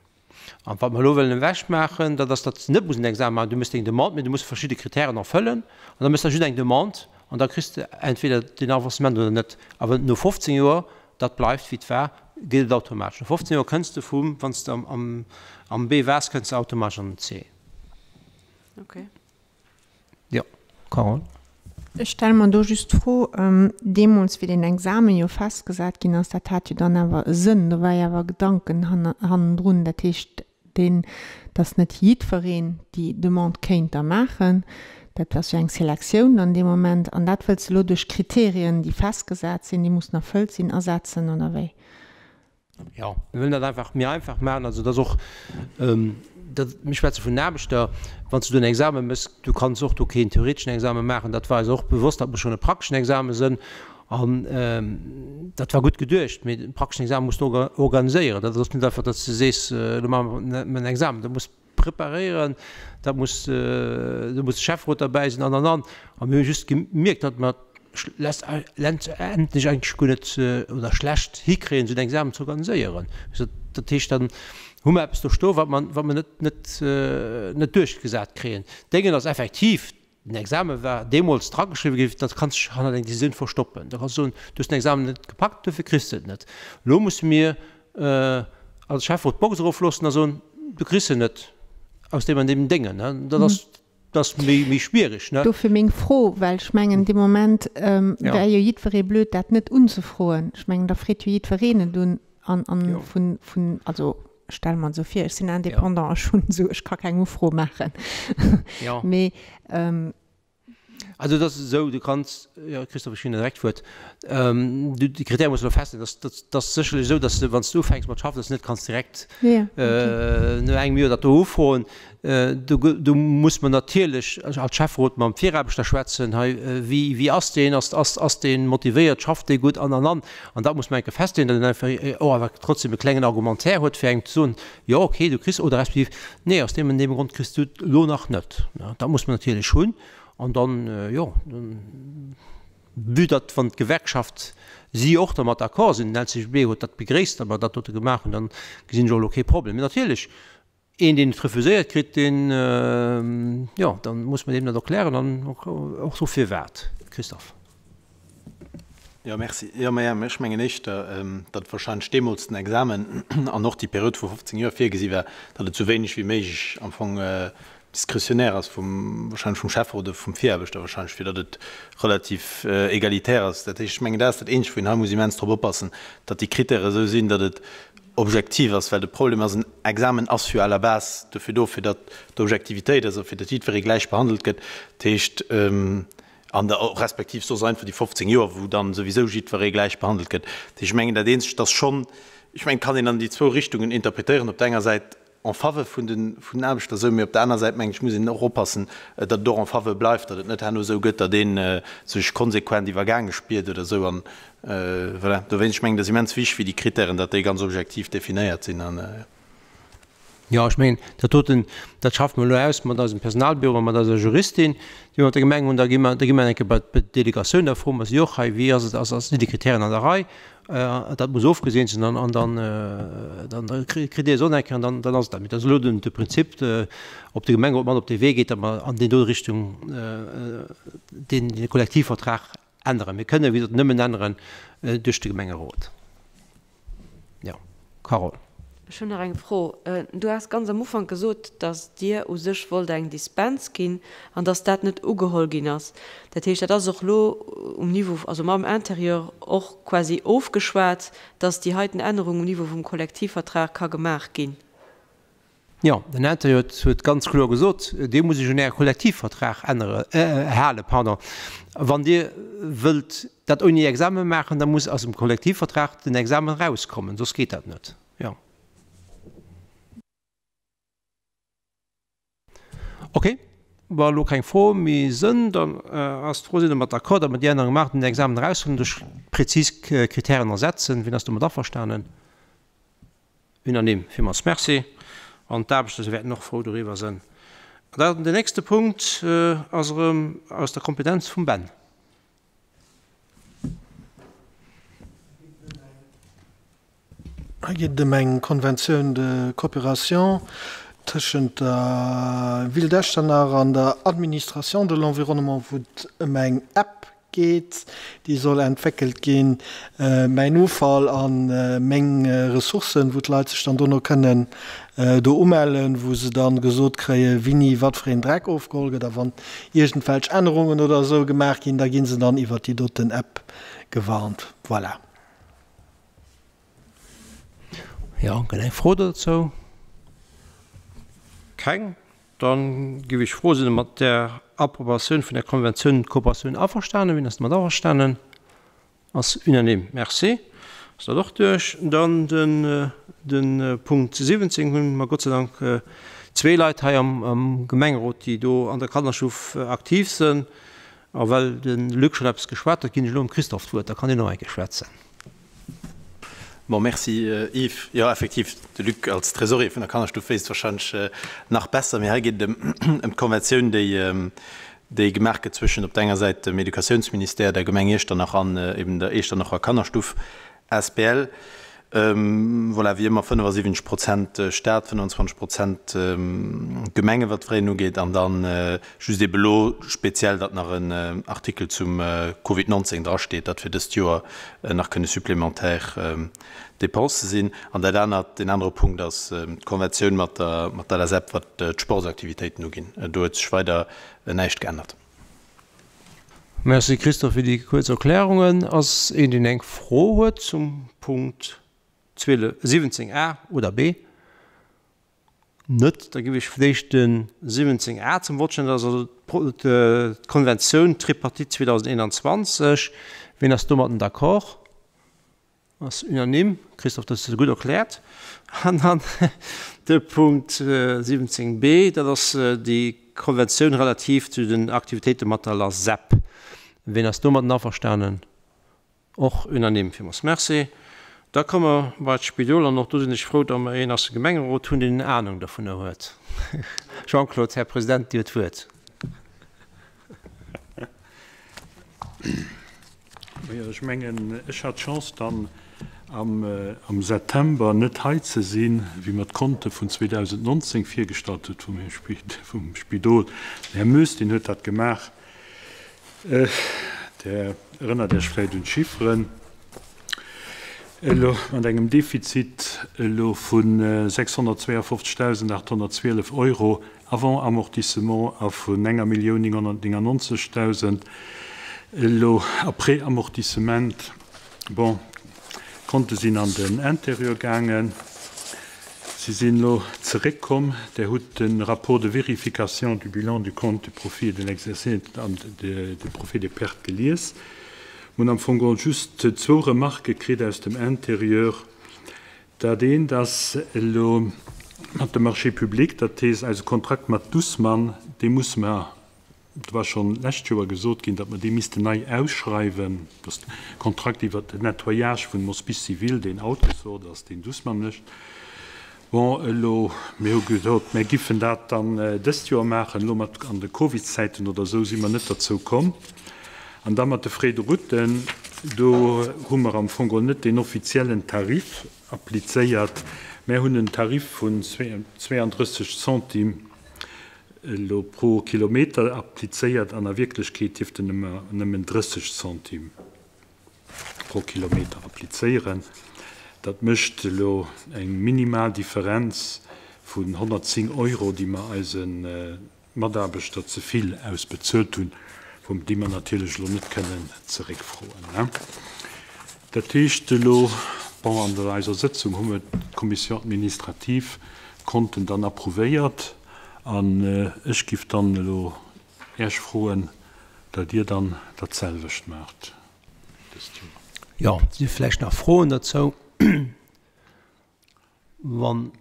An wat mer elo wëllen ewechmaachen, dat ass, datt s de net muss en Examen maachen. Du méchs deng Demande, mee du muss verschidde Kritären erfëllen an da méchs de just eng Demande an da kriss de entweder den Avancement oder net. Awer no 15 Joer, dat bleift wéi et war, geet et automatesch. No 15 Joer kënns de vum, wann s de am B waars, kënns de automatesch an den C. Okay. Jo, Carole. Ech stelle mer do just d'Fro, deemools wéi deen Examen jo festgesat ginn ass, dat hat jo dann awer e Sënn, do war jo awer e Gedanken hannendrun, dat heescht deen, datt net jiddwereen déi Demande kéint da maachen, dat ass jo eng Selektioun dann dee Moment, an dat wëlls de elo duerch Kriterien, déi festgesat sinn, déi mussen erfëllt sinn, ersetzen, oder wéi? Jo, mir wëllen dat einfach méi einfach maachen. Also dat ass och, dat, mir schwätze vun Aarbechter, wann s du do en Examen méchs, du kanns och do keen theoreteschen Examen maachen, dat war eis och bewosst, dat muss schonn e prakteschen Examen sënn. An dat war gutt geduecht, mee de prakteschen Examen muss du organiséieren. Dat ass net einfach, datt s du sees, elo maache mer en Examen. Dat muss preparéieren, dat muss, do muss de Schäfferot derbäi sinn an, an, an. A mir hu just gemierkt, datt mer letztendlech eigentlech guer net oder schlecht hikréien, esou en Examen ze organiséieren. Dat heescht, dann hu mer eppes do stoen, wat mer, wat mer net, net, net duerchgesat kréien. Déngen ass effektiv, Den Examen war deemools drageschriwwen ginn, da kanns de dech hannert eng Decisioun verstoppen. Da kanns du soen, du hues den Examen net gepackt, duerfir kriss de et net. Elo musse mir als Schäfferot d'Box erofloossen a soen, du kriss se net aus deem an deem Déngen. Dat ass, dat ass méi, méi schwierig. Dofir meng Fro, well ech mengen, dee Moment wär jo jiddweree blöd, dat net unzefroen. Ech mengen, da freet jo jiddwereen et un an, an vun, vun, also Ech stelle mer et esou vir, ech sinn Indépendant, ech hunn esou, ech ka keng Ufro maachen. Mee. Also et ass esou, du kanns, jo Christophe, ech ginn der direkt d'Wuert, du, déi Kritäre muss elo festleeën. Dat ass sécherlech esou, datt s de, wann s du ufänks mat schaffen, datt s de net kanns direkt no engem Joer dat do ufroen. Do, do muss mer natierlech als Schäfferot mam Viraarbechter schwätzen, hei, wéi, wéi ass deen, ass, ass, ass dee motivéiert, schafft dee gutt an, an, an. An dat muss mer enke festleeën, datt een einfach och awer trotzdem e klengen Argumentaire huet, fir engem ze soen, jo okay, du kriss, oder respektiv, nee, aus deem an deem Grond kriss du et elo nach net. Dat muss mer natierlech hunn. An dann, jo, vue datt wann d'Gewerkschaft, si och dermat d'accord sinn, den LCGB huet dat begréisst, datt mer dat dote gemaach hunn, dann gesinn ech och elo kee Problem. Mee natierlech, een deen et refuséiert kritt, deen, jo, da muss mer deem dat erklären an och soe firwat. Christophe. Jo, merci. Jo, mä ech mengen éischter, datt wahrscheinlech deemools den Examen an och déi Period vu 15 Joer virgesi war, datt et esou wéineg wéi méiglech am Fong discrétionnaire ass vum, wahrscheinlech vum Schäfferot oder vum Viraarbechter wahrscheinlech, fir datt et relativ egalitär ass. Dat heescht, ech mengen, dat ass dat Eenzegt, wou een hei muss immens drop oppassen, datt déi Kritäre esou sinn, datt et objektiv ass, well de Problem ass, en Examen ass jo à la base dofir do, fir datt d'Objektivitéit ass a fir datt jiddweree gläich behandelt gëtt. Dat heescht, An da respektiv soss einfach déi 15 Joer, wou dann souwisou jiddweree gläich behandelt gëtt. Dat heescht, ech mengen, dat Eenzegt ass schonn, ech mengen, et kann een an déi zwou Richtungen interpretéieren, op der enger Säit en faveur vun den, vun den Aarbechter esou, mee op der aner Säit, mengen ech, muss een och oppassen, datt et och en faveur bleift, datt et net herno esou gëtt, datt ee sech konsequent iwwergaange spiert oder esou. An voilà, dowéinst, ech mengen, et ass immens wichtig, wéi déi Kritären, datt déi ganz objektiv definéiert sinn an. Jo, ech mengen, dat doten, dat schaffe mer elo aus mat eisem Personalbüro, mat eiser Juristin, déi mer mat der Gemeng hunn. Da gi mer, da gi mer eng Kéier bei d'Delegatioun, da froe mer si och hei, wéi ass et, ass, sinn déi Kritären an der Rei? Dat muss ofgeseent sinn an, an dann, dann kritt Dir se och nach eng Kéier an dann, dann ass et dat. Mee dat ass elo den, de Prinzip, ob de Gemengerot mat op dee Wee geet, datt mer an déi do Richtung deen, dee Kollektivvertrag änneren. Mir kënnen, wéi gesot, nëmmen änneren duerch de Gemengerot. Jo, Carole. Ech hunn nach eng Fro. Du has ganz am Ufank gesot, datt Dir u sech wollt eng Dispens ginn an datt dat net ugeholl ginn ass. Dat heescht, dat ass och elo um Niveau, also mam Interieur och quasi ofgeschwat, datt déi heiten Ännerung um Niveau vum Kollektivvertrag ka gemaach ginn? Jo, den Interieur huet ganz kloer gesot, Dir musst Iech un Äre Kollektivvertrag ännere, halen, pardon. Wann Dir wëllt dat ouni Examen maachen, da muss aus dem Kollektivvertrag den Examen erauskommen, soss geet dat net. Jo. Okay, wa elo keng Froe méi sënn, dann ass d'Fro, Sidd Der mat d'accord, datt mer déi Ännerung maachen, den Examen eraushuelen, duerch prezis Kritären ersetzen? Wien ass domat averstanen? Unanime. Villmools Merci. An d'Aarbechter wäerten och frou doriwwer sënn. Dann den nächste Punkt ass erëm aus der Kompetenz vum Ben. Hei geet et ëm eng Conventioun de coopération tëschent der Ville d'Echternach an der Administration de l'environnement, wou et ëm eng App Geet, déi soll entwéckelt ginn, Mäin Offall a meng Ressourcen, wou d'Leit sech dann dono kënnen do umellen, wou se dann gesot kréien, wéini wat fir een Dreck ofgeholl gëtt a wann iergendwelch Ännerungen oder esou gemaach ginn, da gi se dann iwwert déi doten App gewarnt. Voilà. Jo, gëtt eng Fro dozou? Keng? Dann géif ech froen, Sidd Der mat där Approbatioun vun der Konventioun de coopération averstanen? Wien ass domat averstanen? Ass unanime. Merci. Ass dat och duerch. Dann den, de Punkt 17 hunn mer Gott sei Dank zwee Leit hei am, am Gemengerot, déi do an der Kannerstuff aktiv sënn. A well de Luc schonn eppes geschwat huet, ginn ech elo dem Christophe d'Wuert, da kann hien och eng Kéier schwätzen. Bon, merci Yves. Jo, effektiv, de Luc als Trésorier vun der Kannerstuff wéisst et wahrscheinlech nach besser. Mee hei geet et ëm d'Konventioun, déi, déi gemaach gëtt zwëschen op der enger Säit dem Educatiounsministère, der Gemeng Iechternach an eben der Iechternacher Kannerstuff asbl. Voilà, wéi ëmmer 75 Prozent Staat, 25 Prozent Gemenge wat d'Fraisen ugeet an dann just ebe lo speziell, datt nach en Artikel zum Covid 19 drasteet, datt fir dëst Joer nach kënne supplémentaire Dépensë sinn. An dat anert, deen anere Punkt ass d'Konventioun mat der mat der LSAP, wat d'Sportsaktivitéiten uginn. Do huet sech weider näischt geännert. Merci Christophe fir déi kuerz Erklärungen. Ass een deen eng Fro huet zum Punkt 12, 17 a oder b? Net? Da géif ech fir d'éischt de 17 a zum Vott stellen. Dat ass also d'Konventioun Tripartite 2021. Wien ass domatten d'accord? Ass unanime. Christophe, dat hues de gutt erkläert. An dann de Punkt 17 b, dat ass déi Konventioun relativ zu den Aktivitéite mat der LASEP. Ween ass domadden averstanen? Och unanime. Villmools Merci. Da komme mer bei d'Spidol an och do sinn ech frou, datt mer een aus dem Gemengerot hunn, deen Anung dovunner huet. Jean-Claude, Här President, Dir hutt d'Wuert. Majo, ech mengen, ech hat d'Chance dann am September net hei ze sinn, wéi mer d'Konte vun 2019 virgestallt huet vum Här vum Spidol. Den Här Moes, deen huet dat gemaach. Der erënnert Iech vläicht un d'Chifferen. Elo mat engem Defizit elo vu 652.812 Euro avant amortissement a vun enger 1.999.000 elo après amortissement. Bon, d'Konte sinn an den Intérieur gaangen. Si sinn elo zeréckkomm. Der hutt de Rapport de vérification du bilan du compte de profit et de l'exercice an de profit et des pertes gelies. Mir hunn am Fong geholl just zwou Remarquë kritt aus dem Intérieur. Dat eent ass elo mat dem Marché public, dat heescht eise Kontrakt mat Dussmann, dee musse mer, do war schonn d'lescht Joer gesot ginn, datt mer dee missten nei ausschreiwen, dat ass de Kontrakt iwwert den Nettoyage vun dem Hospice civil, deen outgesourced ass, deen Dussmann mécht. Bon, elo, mir hu gesot, mir giffen dat dann dëst Joer maachen. Elo mat an de Covidzäiten oder esou si mer net derzou komm. An da mat de Frais de route, do hu mer am Fong geholl net deen offiziellen Tarif applizéiert. Mär hunn en Tarif vun 32 Centimes elo pro Kilometer applizéiert an a Wierklechkeet dierften mer nëmmen 30 Centimes pro Kilometer applizéieren. Dat mécht elo eng minimal Differenz vun 110 Euro, déi mer eise Mataarbechter ze vill ausbezuelt hunn, déi mer natierlech elo net kënnen zeréckfroen. Dat heescht elo, bon, an der eiser Sëtzung hu mer d'Commission administrative d'Konten dann approuvéiert an ech giff dann elo Iech froen, datt Dir dann dat selwecht maacht dëst Joer. Jo, si vläicht nach Froen dozou? Wann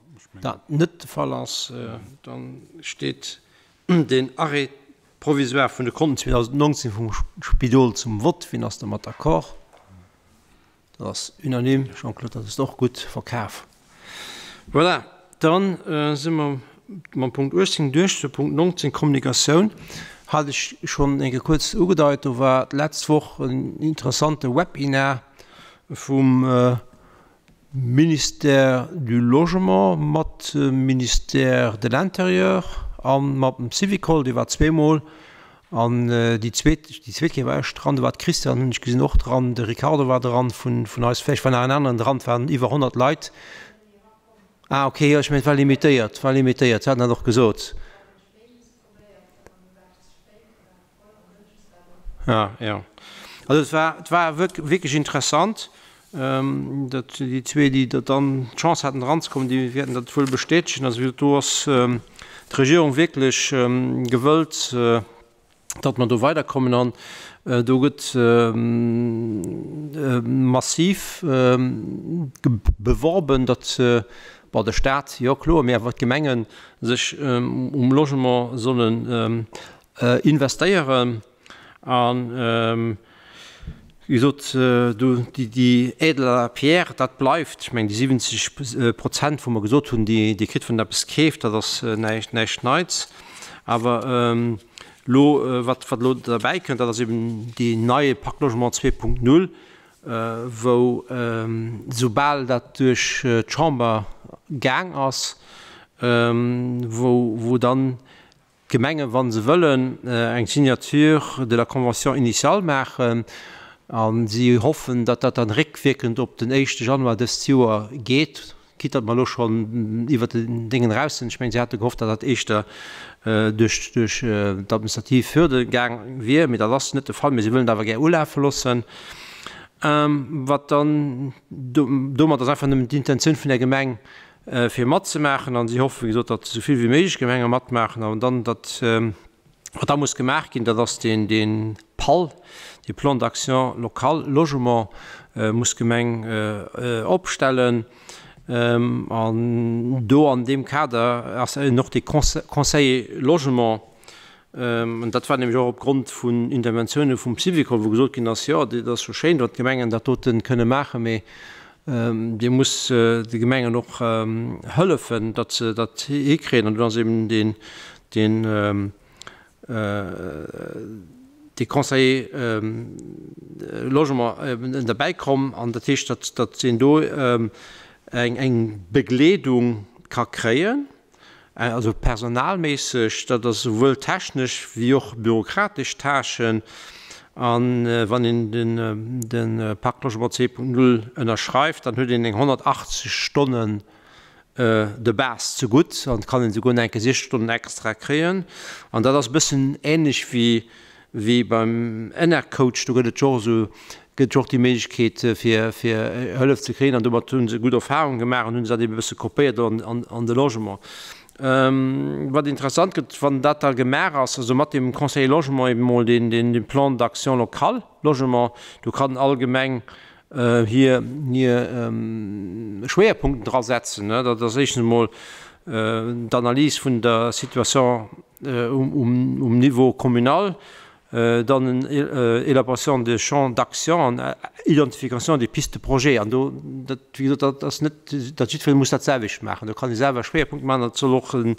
dat net de Fall ass, da steet den Arrêt provisoire vun de Konten 2019 vum Spidol zum Vott. Wien ass domat d'accord? Dat ass unanime. Jean-Claude, dat hues de och gutt verkaf. Voilà, dann si mer mam Punkt 18 duerch. Zu Punkt 19, Kommunikatioun, hat ech schonn eng Kéier kuerz ugedeit. Do war d'letzt Woch en interessante Webinar vum Ministère du Logement mat dem Ministère de l'Intérieur a mat dem Syvicol. Dee war zweemol An déi zweet, déi zweet Kéier war ech dran, do war d'Christiane, hunn ech gesinn, och dran, de Ricardo war dran vun, vun eis, vläicht war nach en aneren dran, et waren iwwer 100 Leit. Ah okay, jo, ech mengen et war limitéiert, et war limitéiert, si haten dat och gesot. Ja, ja. Also et war, et war wierklech interessant. Dat déi zwee, déi dat dann d'Chance haten eranzekommen, déi wäerten dat wuel bestätegen. Also wéi gesot, do ass d'Regierung wierklech gewëllt, datt mer do weiderkommen. An do gëtt massiv beworben, datt, bon, de Staat, jo kloer, mee awer d'Gemenge sech um Logement sollen investéieren. An, wéi gesot, do déi Aide à la pierre, dat bleift. Ech mengen, déi 70 Prozent, wou mer gesot hunn, déi Dir kritt, wann Der eppes keeft, dat ass näischt, näischt Neits. Awer elo, wat elo derbäi kënnt, dat ass eben deen neie Pacte Logement 2.0, wou, soubal dat duerch d'Chamber gaang ass, wou, wou dann d'Gemengen, wa se wëllen, eng Signature de la convention initiale maachen a si hoffen, datt dat dann réckwierkend op den éischte Januar dëst Joer geet, quitte datt mer elo schonn iwwert den Déngen eraus sinn. Ech mengen, si hate gehofft, datt dat éischter duerch d'administrativ Hürde gaang wier, mee dat ass net de Fall. Mee si wëllen et awer gär ulafe loossen. Wat dann domat ass einfach nëmmen d'Intentioun vun der Gemeng, fir matzemaachen an si hoffen, wéi gesot, datt esou vill wéi méiglech Gemenge matmaachen an dann datt, wat da muss gemaach ginn, dat ass deen, dee PAL, dee Plan d'action local logement muss d'Gemeng opstellen an do an deem Kader ass eben och dee Conseiller logement An dat war nämlech och opgrond vun Interventiounen vum Syvicol, wou gesot ginn ass, jo, dat ass scho schéin, datt d'Gemengen dat dote kënne maachen, mee Dir musst de Gemengen och hëllefen, datt se dat hikréien. An dunn ass eben deen, deen, Dee Conseiller Logement derbäi komm an dat heescht, datt datt een do eng eng Begleedung ka kréien, also personalméisseg, dat ass souwuel technesch wéi och bürokratesch Tâchen. An wann een den de Pacte Logement 2.0 ënnerschreift, dann huet een eng 180 Stonnen de base zegutt an et kann een esouguer nach eng Kéier 60 Stonnen extra kréien. An dat ass e bëssen ähnlech wéi wéi beim Enercoach, do gëtt et jo och esou, gëtt et jo och déi Méiglechkeet fir fir Hëllef ze kréien an domat hu se gutt Erfahrungen gemaach an hu se dat ebe bësse kopéiert an an an de Logement. Wat interessant gëtt, wann dat da gemaach ass, also mat dem Conseiller Logement eben emol deen deen dee Plan d'action local Logement, do kann all Gemeng hir Schwéierpunkten dra setzen. Dat ass éischtens emol d'Analys vun der Situation um Niveau communal, dann en Élaboration de champs d'action an Identification des pistes de projet. An do, dat, wéi gesot, dat ass net, datt jiddweree muss dat selwecht maachen. Do kann ee selwer Schwéierpunkte maachen. Dat soll och e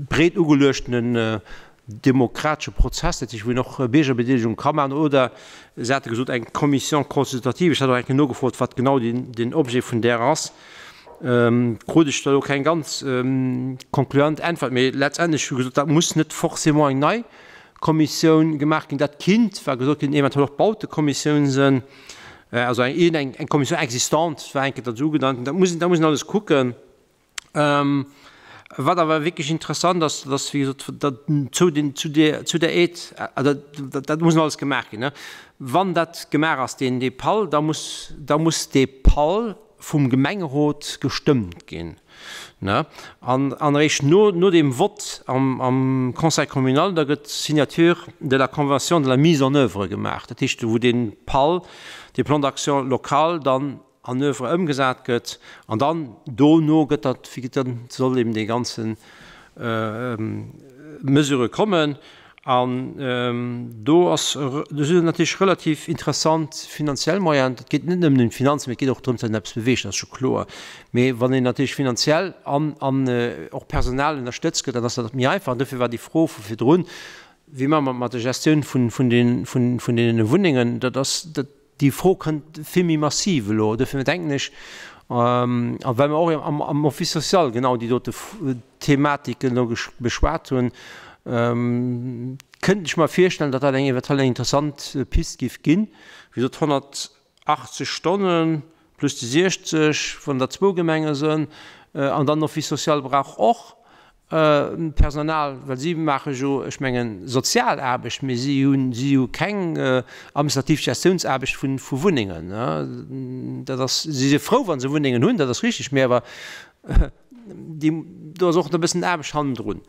breet ugeluechtenen demokratesche Prozess, dat heescht, wou een och Biergerbedeelegung ka maachen, oder se hate gesot, eng Commission consultative. Ech hat och eng Kéier nogefrot, wat genau den Objet vun där ass, krut ech da elo keng ganz concluant Äntwert, mee letztendlech hu gesot, dat muss net forcément eng nei Kommissioun gemaach ginn, dat kinnt, war gesot ginn, eventuell och d'Bautekommissioun sinn, also eng eng Commission existante war eng Kéier dat esou genannt. Dat muss een, dat muss een alles kucken. Wat awer wierklech interessant ass, dat ass, wéi gesot, datt zu den, zu der, zu der Aide, also dat muss alles gemaach ginn, ne? Wann dat gemaach ass, deen, dee PAL, da muss, da muss dee PAL vum Gemengerot gestëmmt ginn, ne? An, an eréischt no, no deem Vott am, am Conseil communal, da gëtt d'Signature de la convention de la mise en oeuvre gemaach, dat heescht, wou dee PAL, dee Plan d'action local dann an Oeuvre ëmgesat gëtt an dann dono gëtt dat, wéi dann soll eben dee ganze Mesure kommen an do ass, do sinn natierlech relativ interessant finanziell Moyenen. Et geet net nëmmen ëm d'Finanzen, mee et geet och drëm, datt een eppes beweegt, dat ass scho kloer. Mee wann een natierlech finanziell an an och Personal ënnerstëtzt gëtt, dann ass dat méi einfach. An dofir war déi Fro vu virdrun, Wéi maache mer et mat der Gestioun vun vun den vun vun deene Wunnengen, dat ass dat, Déi Fro kënnt vill méi massiv elo. Dofir denken ech, a well mer och am Office social genau déi dote Thematiken elo beschwat hunn, kënnt ech mer virstellen, datt dat eng eventuell eng interessant Pist géif ginn. Wéi gesot, 180 Stonne plus déi 60, wann der zwou Gemenge sënn, an dann Office social brauch och Personal, well si maache jo, ech mengen, sozial Aarbecht, mee si hunn, si hu keng administrativ Gestiounsaarbecht vu vu Wunnengen. Dat ass, si si frou, wa se Wunnengen hunn, dat ass richtig, mee awer déi, do ass och nach e bëssen Aarbecht hannendrun.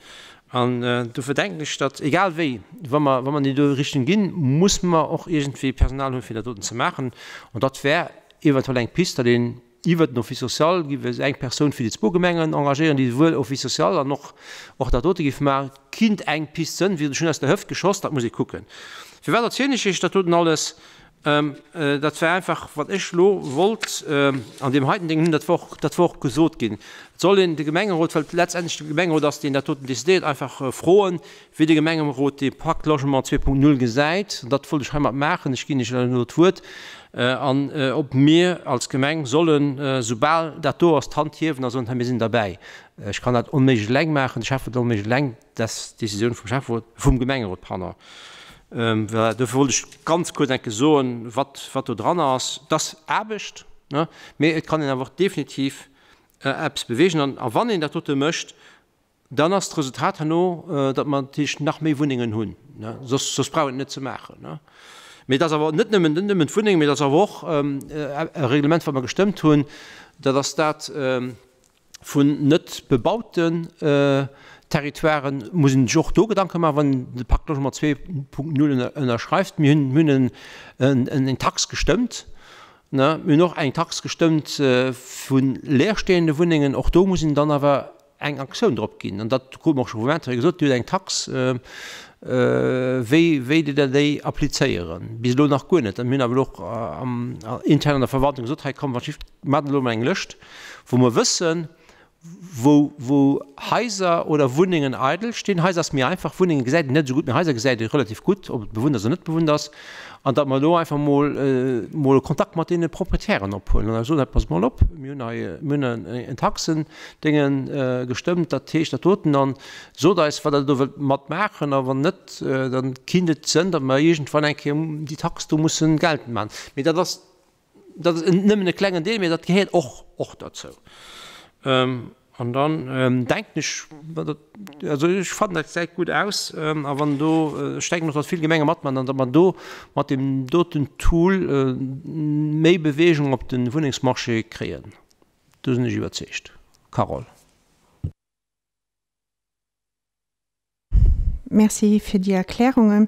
An dofir denken ech, datt egal wéi, wa mer, wa mer an déi do Richtung ginn, muss mer och iergendwéi Personal hunn, fir dat doten ze maachen. An dat wär eventuell eng Pist, datt een Iwwert den Office social géif ech eng Persoun fir déi zwou Gemengen engagéieren, déi souwuel Office social an och och dat dote géif maachen. Kinnt eng Pist sënn, wéi gesot, ech hunn aus der Hëft geschoss, dat muss ee kucken. Firwat erzielen ech Iech dat doten alles? Dat war einfach, wat ech elo wollt an deem heiten Ding hunn, dat war och, dat war och gesot ginn. Et soll een de Gemengerot, well et letztendlech de Gemengerot ass, deen dat doten decidéiert, einfach froen, wéi de Gemengerot dee Pacte Logement 2.0 gesäit, an dat wollt ech heimat maachen, ech ginn Iech elo d'Wuert, an ob mir als Gemeng sollen, soubal dat do ass, d'Hand hiewen a soen, hei mir sinn derbäi. Ech kann dat onméiglech eleng maachen, de Schäfferot onméiglech eleng, dat ass d'Décisioun vum Schäfferot, vum Gemengerot, pardon. Voilà, dofir wollt ech ganz kuerz eng Kéier soen, wat, wat do dran ass. Et ass Aarbecht, ne, mee et kann een awer och definitiv eppes bewegen. An wann een dat dote mécht, Dann ass d'Resultat herno, datt mer natierlech nach méi Wunnengen hunn. Soss, soss brauch een et net ze maachen. Mee et ass awer net nëmmen, net nëmmen d'Wunnengen, mee et ass awer och e Reglement, wat mer gestëmmt hunn, dat ass dat vun net bebauten Territoiren. Muss een sech och do Gedanke maachen, wann een de Pacte Logement 2.0 ënnerschreift. Mir hunn, mir hunn en, eng Tax gestëmmt, ne. Mir hunn och eng Tax gestëmmt vu leerstehende Wunnengen. Och do muss een dann awer eng Aktioun drop ginn, an dat krute mer och scho vum Intérieur gesot, Dir hutt eng Tax, wéi wéilt Dir déi applizéieren? Bis elo nach guer net. Mir hunn awer elo och intern an der Verwaltung gesot, hei komm, maacht elo emol eng Lëscht, wou mer wëssen, Wou, wou Haiser oder Wunnengen eidel stinn. Haiser ass méi einfach, Wunnenge gesäit een net esou gutt, mee Haiser gesäit ee relativ gutt, ob et bewunnt ass oder net bewunnt ass. An datt mer do einfach mol, mol Kontakt mat deene Proprietären ophuelen an da soen, Passt mol op, mir hunn hei, mir hunn en Taxendénge gestëmmt, dat heescht dat doten, an sot eis, wat Der do wëllt matmaachen, a wann net, da kinnt et sënn, datt mer iergendwann eng Kéier déi Tax do mussen geltend maachen. Mee dat ass Dat ass nëmmen e klengen Deel, mee dat gehéiert och, och derzou. An dann denken ech, also ech fannen, dat gesäit gutt aus. A wann do, ech denken och, datt vill Gemenge matmachen an datt mer do mat deem doten Tool méi Beweegung op de Wunnengsmarché kréien. Do sinn ech iwwerzeegt. Carole. Merci fir déi Erklärungen.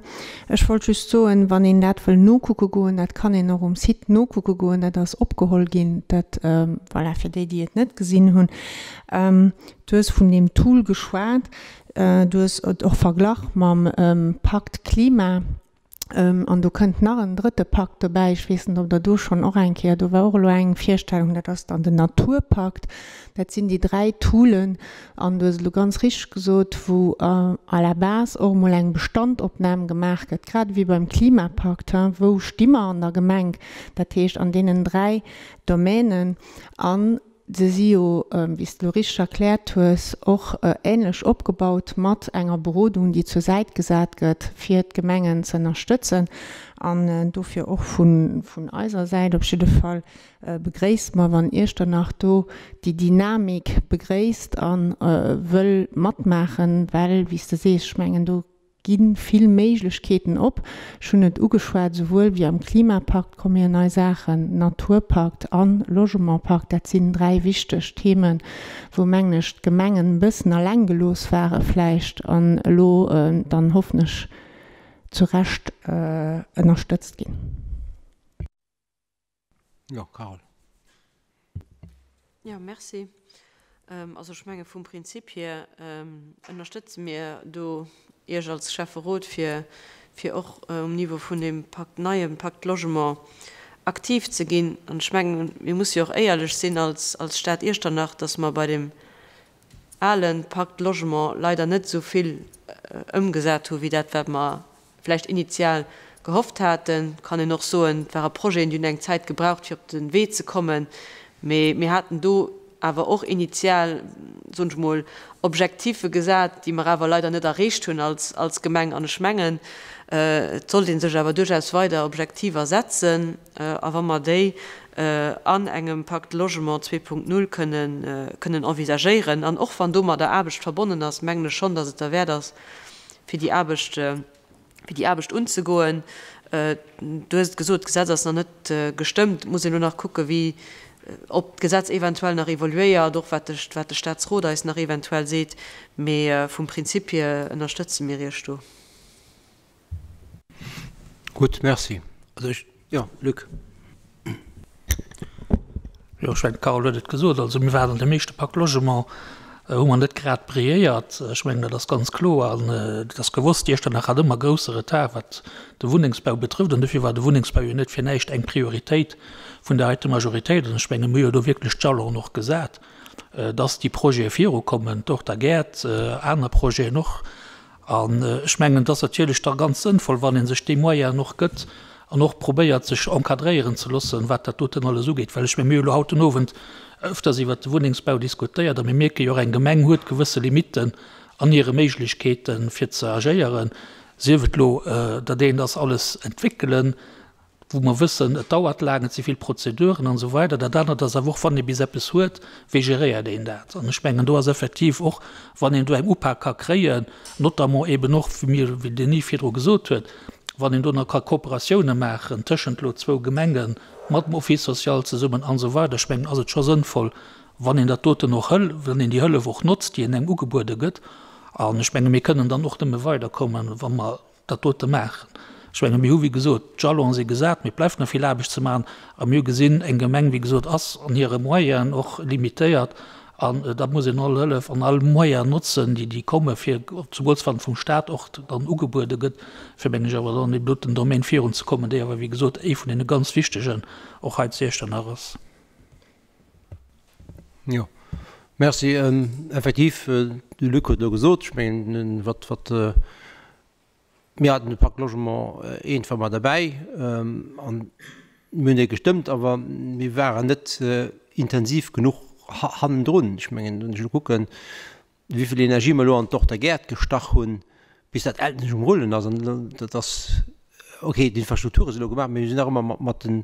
Ech wollt just soen, wann een dat wëll nokucke goen, dat kann een och um Site nokucke goen, dat ass opgeholl ginn, dat, voilà, fir déi, déi et net gesinn hunn. Du hues vun deem Tool geschwat, du hues et och verglach mam Pakt Klima. An do kënnt nach en drëtte Pakt dobäi, ech weess net, ob Der do schonn och eng Kéier, do war och elo eng Virstellung, dat ass dann den Naturpakt. Dat sinn déi 3 Toolen, an du hues et elo ganz richteg gesot, wou à la base och emol eng Bestandopnam gemaach gëtt, grad ewéi beim Klimapakt, wou sti mer an der Gemeng, dat heescht an deenen 3 Domänen. An Se si jo, wéi s de elo richteg erkläert hues, och änlech opgebaut mat enger Berodung, déi zur Säit gesat gëtt, fir d'Gemengen ze ënnerstëtzen. An dofir och vun eiser Säit op jidde Fall begréisst mer, wann Iechternach do déi Dynamik begréisst a wëll matmaachen, well, wéi s de sees, ech mengen, do gi vill Méiglechkeeten op. Ech hunn et ugeschwat, esouwuel wéi am Klimapakt komme jo nei Saachen, Naturpakt a Logementpakt, dat sinn 3 wichteg Themen, wou, mengen ech, d'Gemengen e bëssen eleng gelooss ware vläicht an elo dann, hoffen ech, zu Recht ënnerstëtzt ginn. Jo, Carole. Jo, merci. Also ech menge vum Prinzip hier ënnerstëtze mir do Iech als Schäfferot, fir, fir och um Niveau vun deem Pakt, neie Pacte Logement aktiv ze ginn. An ech mengen, mir musse jo och éierlech sinn als, als Stad Iechternach, datt mer bei deem ale Pacte Logement leider net esou vill ëmgesat hu wéi dat, wat mer vläicht initial gehofft haten. Kann een och soen, et ware Projeten, déi hunn eng Zäit gebraucht, fir op de Wee ze kommen. Mee mir haten do awer och initial, soen ech mol, Objektiffe gesat, déi mer awer leider net erreecht hunn als, als Gemeng. An ech mengen, et sollt ee sech awer duerchaus weider Objektiver setzen. A wa mer déi an engem Pacte Logement 2.0 kënnen, kënnen envisagéieren, an och wann domadder Aarbecht verbonnen ass, mengen ech schonn, datt et derwäert ass, fir déi Aarbecht, fir déi Aarbecht unzegoen. Du hues et gesot, d'Gesetz ass nach net gestëmmt. Et muss een elo nach kucken, wéi, ob d'Gesetz eventuell nach evoluéiert, och wat de, wat de Statsrot eis nach eventuell seet. Mee vum Prinzip hier ënnerstëtze mir Iech do. Gutt, Merci. Also ech, jo, Luc. Jo, ech mengen, d'Carole huet et gesot, also mir waren an deem éischte Pak Logement, hu mer net grad brilléiert. Ech mengen, dat ass ganz kloer an et ass gewosst, Iechternach hat ëmmer grousse Retard, wat de Wunnengsbau betrëfft. An dofir war de Wunnengsbau jo net fir näischt eng Prioritéit vun där heite Majoritéit. An ech mengen, mir hu jo do wierklech d'Jalonen och gesat, dass déi Projete virukommen, d'Horta Gäert, aner Projeten och. An ech mengen, et ass natierlech da ganz sënnvoll, wann ee sech déi Moyenen och gëtt an och probéiert, sech encadréieren ze loossen, wat dat doten alles ugeet. Well ech mengen, mir hu lo haut den Owend ëfters iwwert de Wunnengsbau diskutéiert a mir mierke jo och, eng Gemeng huet gewësse Limitten an hire Méiglechkeeten, fir ze agéieren, sief et lo dat eent ass alles entwéckelen, wou mer wëssen, et dauert laang, et si vill Prozeduren an esou weider. Dat anert ass awer och, wann ee bis eppes huet, wéi geréiert een dat? An ech mengen, do ass effektiv och, wann een do eng Upak ka kréien, notamment eeben och, wéi mir, wéi den Yves virdru gesot huet, wann een do nach ka Kooperatioune maachen tëschent elo zwou Gemengen, mat dem Office social zesummen an esou weider, ech mengen, ass et scho sënnvoll, wann een dat doten och hël, wann een déi Hëllef och notzt, déi engem ugebuede gëtt. An ech menge mir kënnen dann och nëmme weiderkommen, wa mer dat dote maachen. Ech menge mir hu wéi gesot d'Jalone si gesat, mee et bleift nach vill Aarbecht ze maachen a mir hu gesinn, eng Gemeng wéi gesot ass an hire Moyenen och limitéiert an da muss een all Hëllef an all Moyen notzen, déi déi komme fir, zemools wann vum Stat och dann ugebuede gëtt, fir meng ech awer dann an deem doten Domaine virunzekommen, déi awer wéi gesot ee vun deene ganz wichtegen och hei zu Iechternach ass. Jo. Merci. Effektiv, de Luc huet elo gesot, ech mengen, wat, wat, mir haten de Pacte Logement eent war mer derbäi an mir hunn dee gestëmmt, awer mir waren net intensiv genuch hannendrun. Ech mengen, wann ech elo kucken, wéi vill Energie mer elo an d'Dorter Gäert gestach hunn, bis dat endlech um Rullen ass, an dat ass ok, d'Infrastrukture sinn elo gemaach, mee mir sinn nach ëmmer mat den,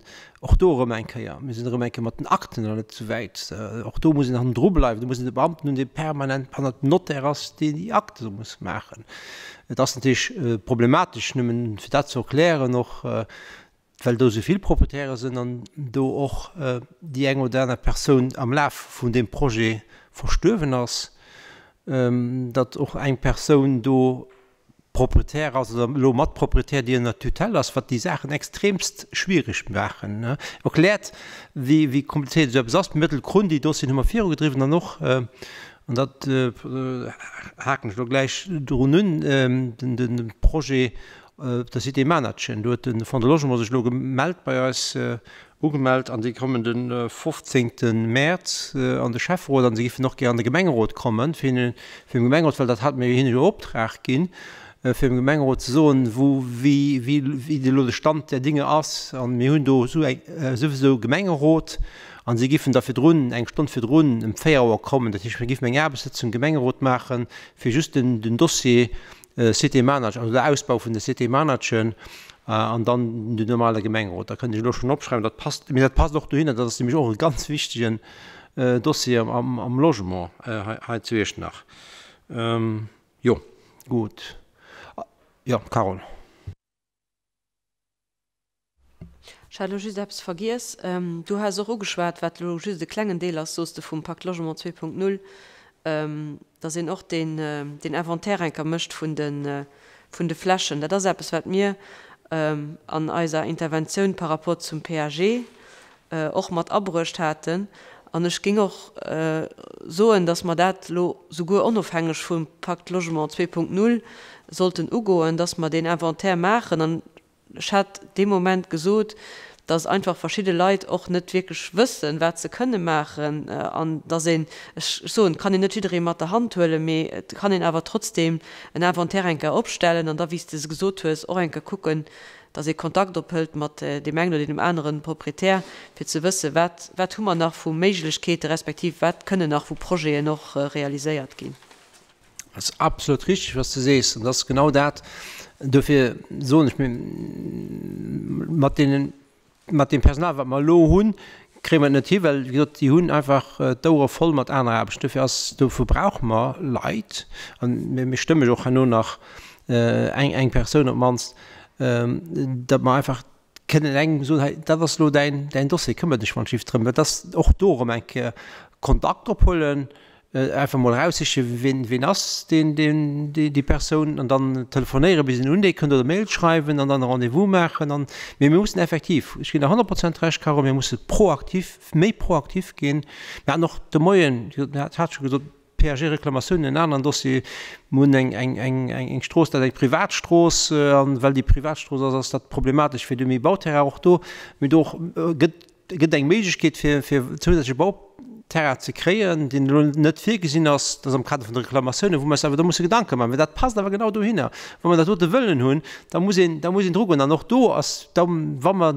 och do erëm eng Kéier, mir sinn erëm eng Kéier mat den Akten nach net esou wäit. Och do muss een hannendru bleiwen, do muss een e Beamten hunn, dee permanent hannert dem Notaire ass, deen déi Akte muss maachen. Et ass natierlech problematesch, nëmmen fir dat ze erklären och, well do esou vill Proprietäre sinn an do och déi eng oder aner Persoun am Laf vun deem Projet verstuerwen ass, datt och eng Persoun do Proprietär ass oder elo Matproprietär, déi ënner Tutelle ass, wat déi Saachen extremst schwierig maachen. Erkläert, wéi komplizéiert esou eppes ass. D'Mëttelkrunn, déi Dossieren hu mer virugedriwwen an och, an dat haken ech elo gläich drun un, de Projet Op der Cité Manatchen, do huet de Fonds de Logement sech elo gemellt bei eis, ugemellt an déi kommen de 15 Mäerz an de Schäfferot an se giffen och gär an de Gemengerot kommen, fir hinne, fir dem Gemengerot, well dat hate mir hinne jo Optrag ginn, fir dem Gemengerot ze soen, wou, wéi, wéi, wéi elo de Stand der Dinge ass. An mir hunn do esou eng, souwisou Gemengerot an si giffen da virdrun, eng Stonn virdrun ëm 4 Auer kommen. Dat heescht, mir giffen eng Aarbechtssëtzung Gemengerot maachen, fir just den, den Dossier Cité Manager, also der Ausbau vun der Cité Managen an dann den normale Gemengerot. Da kënnt ech elo schonn opschreiwen, dat passt, mee dat passt och dohinner, dat ass nämlech och e ganz wichtegen Dossier am Logement hei zu Iechternach. Jo, gutt. Jo, Carole. Ech hat elo just eppes vergiess. Du has och ugeschwat, wat elo just e klengen Deel ass, soos de, vum Pacte Logement 2.0, dass een och deen, deen Inventaire enker mécht vun de, vun de Flächen. Dat ass eppes, wat mir an eiser Interventioun par rapport zum PAG och mat abruecht haten. An ech géing och soen, dass mer dat elo souguer onofhängeg vum Pacte Logement 2.0 sollten ugoen, dass mer deen Inventaire maachen. An Ech hat dee Moment gesot, dass einfach verschidde Leit och net wierklech wëssen, wat se kënne maachen an dass een, ech soen, et kann een net jidderee mat der Hand huelen, mee et kann een awer trotzdeem en Inventaire eng Kéier opstellen an da, wéi s de se gesot hues, och eng Kéier kucken, dass ee Kontakt ophëlt mat deem engen oder deem anere Proprietär, fir ze wëssen, wat, wat hu mer nach vu Méiglechkeete respektiv wat kënnen nach vu Projeten och realiséiert ginn. Dat ass absolut richtig, was du sees. An dat ass genau dat, dofir soen ech, mir mat deenen, mat deem Personal, wat mer elo hunn, kréie mer et net hi, well, wéi gesot, déi hunn einfach d'Ouere voll mat anerer Aarbecht. Dofir ass, dofir brauche mer Leit, an mir stëmme jo och herno nach eng, eng Persoun op d'mannst, datt mer einfach kënnen engem soen, hei, dat ass elo däin, däin Dossier, këmmer dech wann d'Schiff drëm. Dat ass och do erëm eng Kéier Kontakt ophuelen, einfach mol eraussichen, wien, wien ass deen, deen, déi, déi Persoun an dann telefonéieren, bis een un déi kënnt oder Mail schreiwen an dann e Rendez-vous maachen an, mee mir mussen effektiv, ech ginn der 100 Prozent Recht, Carole, mir musse proaktiv, méi proaktiv ginn. Mir haten och de Moien, ech hat scho gesot, PAG-Reklamatiounen, en aneren Dossier, mir hunn eng, eng, eng, eng Strooss, dat ass eng Privatstrooss, an well déi Privatstrooss ass, ass dat problematesch fir de méi Bauterrain och do. Mee do och gëtt, gëtt eng Méiglechkeet fir, fir zousätzleche Bauterrain ze kréien, deen elo net virgesinn ass. Dat ass am Kader vun de Reklamatiounen, wou mer eis awer do musse Gedanke maachen, well dat passt awer genau dohinner. Wa mer dat dote wëllen hunn, da muss een, da muss een drugoen. An och do ass da, wa mer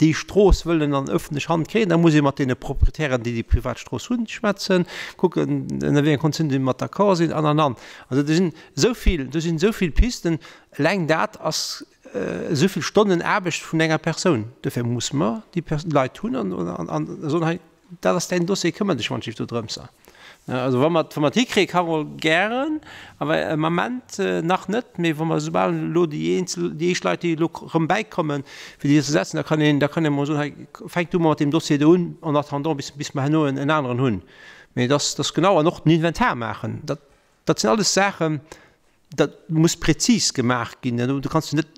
déi Strooss wëllen an ëffentlech Hand kréien, da muss ee mat deene Proprietären, déi déi privat Strooss hunn, schwätzen, kucken, ënner wéi enge Konditiounen déi mat d'accord sinn an, an, an. Also do sinn esou vill, do sinn esou vill Pisten. Eleng dat ass esou vill Stonnen Aarbecht vun enger Persoun. Dofir musse mer déi Leit hunn an, an, an soen, hei, Dat ass däin Dossier, këmmer dech wann do drëms. Also wa mer, wa mer et hikréien, Carole, gären, awer am Ament nach net. Mee wa mer esoubal elo déi eenzel, déi éischt Leit, déi elo erëm bäikommen, fir déi ze setzen, da kann een, da kann ee mol soen, hei, fänk du mol mat deem Dossier do un, en attendant bis, bis mer herno en aneren hunn. Mee dass, dass genau, an och den Inventar maachen, dat, Dat sinn alles Saachen, dat muss prezis gemaach ginn. Do kanns du net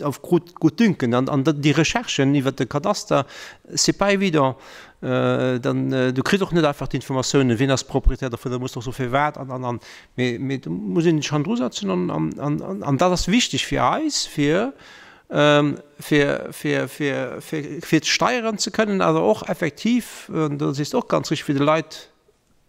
auf gut Gutdünken. An déi Recherchen iwwert de Kadaster, c'est pas évident. Dann, du kriss och net einfach d'Informatiounen, wien ass Proprietär dovun, da muss de och soen, firwat an, an, an. Mee, mee do muss een sech hannendrusetzen an, an, an, an dat ass wichteg fir eis, fir, fir, fir, fir, fir, fir steieren ze kënnen, awer och effektiv, an do sees de och ganz richtig, fir de Leit.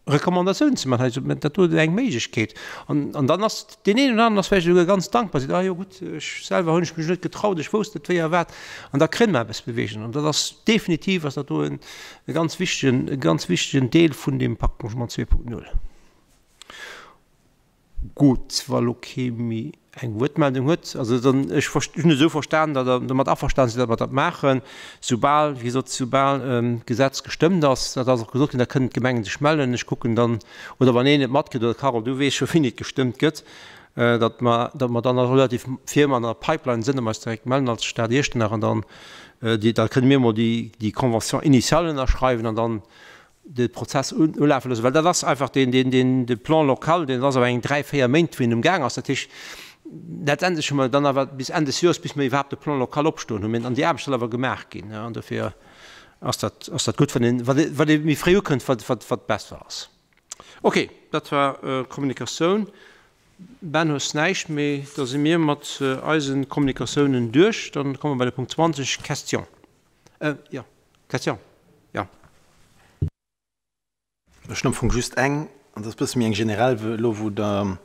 Recommandatiounen ze maachen, hei sot, dat do ass eng Méiglechkeet. An, an dann ass deen een oder aneren ass vläicht esouguer ganz dankbar, seet, ah jo gutt, ech selwer hunn ech mech net getraut, ech wousst net wéi a wat. An da kréie mer eppes beweegen. An dat ass definitiv ass dat do en e ganz wichtegen, e ganz wichtegen Deel vun deem Pacte Logement 2.0. Gutt, wa lo kee méi eng Wuertmeldung huet, also dann, ech hunn et esou verstan, datt Der domat averstanen sidd, datt mer dat maachen, soubal, wéi gesot, soubal d'Gesetz gestëmmt ass. Dat ass och gesot ginn, da kënnen d'Gemengen sech mellen. Ech kucken dann, oder wann een et matkritt, oder Carole, du weess scho wéini et gestëmmt gëtt, datt mer, datt mer dann relativ firm an der Pipeline sinn a mer eis direkt mellen als Stad Iechternach an dann, déi, da kënne mir emol déi, déi Convention initiale ënnerschreiwen an dann de Prozess ulafe loossen, well dat ass einfach deen, deen, deen, de Plan local, deen ass awer eng 3, 4 Méint, wou en um Gaang ass. Dat heescht, letztendlech hu mer dann awer bis Enn des Joers, bis mer iwwerhaapt de Plan local opstoen hunn. An déi Aarbecht soll awer gemaach ginn. An dofir ass dat, ass dat gutt, wann een, wat ee, wat ee méi fréi ukënnt, wat, wat, wat besser ass. Okay, dat war d'Kommunikatioun. Ben, hues näischt méi? Da si mir mat eise Kommunikatiounen duerch. Dann komme mer bei de Punkt 20, Question. Jo. Question, jo. Ech hunn am Fong just eng, an dat ass e bësse méi eng generell. Elo wou der,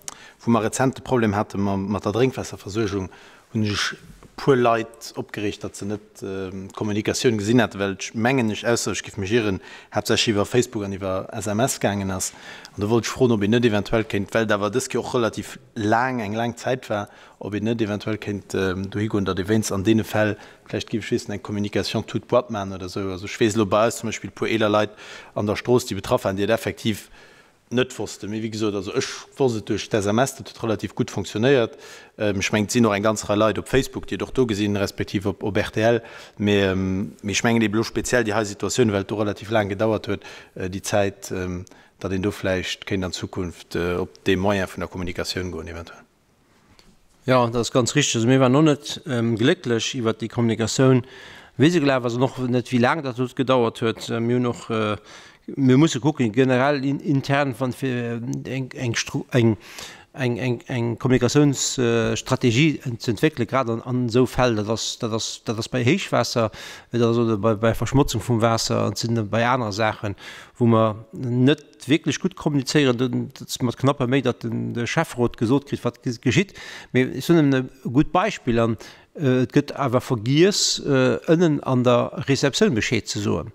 wou mer rezent de Problem hate mat der Drénkwaasserversuergung, hunn sech e puer Leit opgereegt, datt se net d'Kommunikatioun gesinn haten, well et, mengen ech, ausser ech géif mech ieren, haaptsächlech iwwer Facebook an iwwer SMS gaangen ass. An do wollt ech froen, ob een net eventuell kéint, well et awer dës Kéier och relativ laang, eng laang Zäit war, ob een net eventuell kéint dohi goen, datt ee wéinst an deene Fäll vläicht géif ech weess eng Communication toute boîte maachen oder esou. Also ech weess elo bei eis zum Beispill e puer eeler Leit an der Strooss, déi betraff waren, déi et effektiv net wossten. Mee wéi gesot, also ech wosst et duerch d'SMS, dat huet relativ gutt fonctionnéiert. Ech mengen, et sinn och eng ganz Rei Leit op Facebook, déi et och do gesinn, respektiv op op rtl. Mee mee ech mengen eeben elo speziell déi hei Situatioun, well et do relativ laang gedauert huet, déi Zäit, datt een do vläicht kéint an Zukunft op dee Moyen vun der Kommunikatioun goen eventuell. Jo, dat ass ganz richteg. Also mir waren och net glécklech iwwert déi Kommunikatioun, wéi se gelaf ass an och net, wéi laang dat huet gedauert huet. Mir hunn och, mir musse kucken, generell intern, wann fir eng eng eng eng eng eng Kommunikatiounsstrategie ze entwéckelen, grad an an esou Fäll. Dat ass dat ass dat ass bei Héichwaasser, dat ass oder bei bei Verschmotzung vum Waasser, et sinn bei anere Saachen, wou mer net wierklech gutt kommunizéieren, dat ass mat knapper Méi, datt de Schäfferot gesot kritt, wat geschitt. Mee ech soen nëmmen e gutt Beispill, an et gëtt awer vergiess, ënnen an der Receptioun Bescheed ze soen.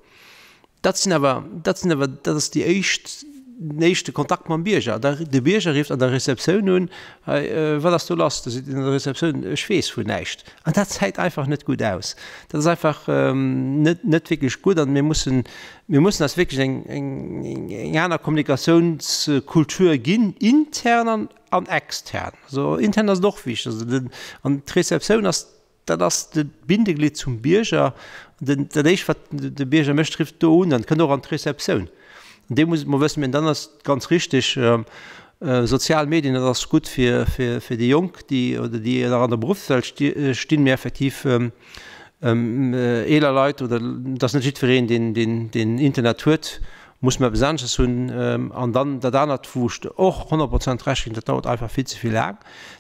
Dat sinn awer, dat sinn awer, dat ass déi éischt, den éischte Kontakt mam Bierger. De Bierger rifft an der Receptioun un, Hei, wat ass do lass? Da seet een an der Receptioun, Ech weess vun näischt. An dat gesäit einfach net gutt aus. Dat ass einfach net, net wierklech gutt an mir mussen, Mir mussen eis wierklech eng, eng, eng aner Kommunikatiounskultur ginn, intern an, an extern. Also intern ass et och wichteg. Also den, an d'Receptioun ass, dat ass de Bindeglied zum Bierger. Den, dat Éischt, wat de Bierger mécht, rifft do un an kënnt och an d'Receptioun. An dee muss mer wëssen. Mä dann ass ganz richtig, sozial Medien, dat ass gutt fir, fir, fir déi Jonk, déi oder déi nach an der Beruffswelt stinn, mä effektiv, Eeler Leit oder et ass net jiddwereen, deen, deen, deen Internet huet, muss mer eppes anesches hunn. An dann dat anert, wou ech der och 100 Prozent Recht ginn, dat dauert einfach vill ze vill laang,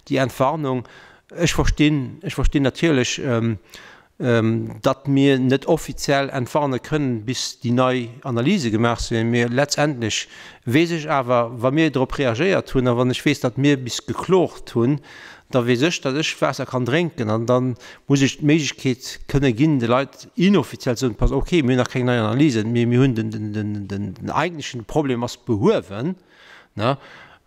déi Entwarnung. Ech verstinn, ech verstinn natierlech, datt mir net offiziell entwarne kënnen, bis déi nei Analyse gemaach sinn. Mee letztendlech weess ech awer, wa mir drop reagéiert hunn a wann ech weess, datt mir bis geklort hunn, da weess ech, datt ech Waasser kann drénken an da muss ech d'Méiglechkeet kënne ginn, de Leit inoffiziell ze soen, pass, okay, mir hunn nach keng nei Analysen, mee mir hunn den, den, den, den, den eigentlechen Problem ass behuewen, ne,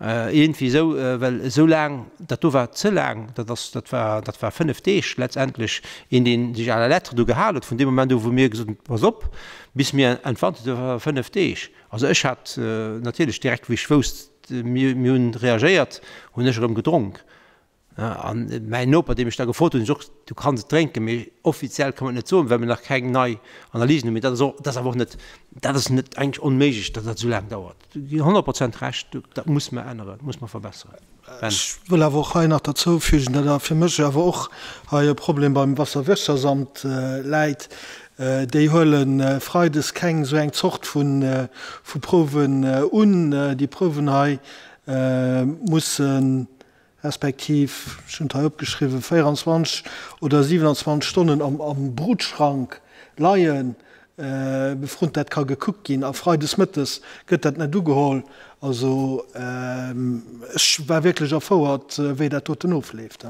iergendwéi esou, well esou laang, dat do war ze laang, dat ass, dat war, dat war 5 Deeg letztendlech, een, dee sech à la lettre do gehal huet, vun deem Moment u wou mir gesot hunn, pass op, bis mir entwarnt hunn, dat war 5 Deeg. Also ech hat natierlech direkt, wéi ech wousst, mir hunn reagéiert, hunn ech erëm gedronk. An mäin Noper, deem ech da gefrot hunn, sot och, du kanns et drénken, mee offiziell ka mer et net soen, well mir nach keng nei Analysen hunn. Mee dat ass och, dat ass awer och net, dat ass net eigentlech onméiglech, datt dat esou laang dauert. Ginn 100 Prozent Recht, dat muss mer änneren, muss mer verbesseren. Ben. Ech wëll awer och hei nach derzou fügen, datt fir mech awer och hei e Problem beim Wasserwirtschaftsamt läit. Déi huele freides keng esou eng Zort vu Prouwen un. Déi Prouwen hei mussen, respektiv, ech hunn et hei opgeschriwwen, 24 oder 27 Stonnen am Brutschrank leien. Befrunnt dat ka gekuckt ginn a freides mëttes gëtt dat net ugeholl. Also ech war wierklech erfouert, wéi dat doten ofleeft.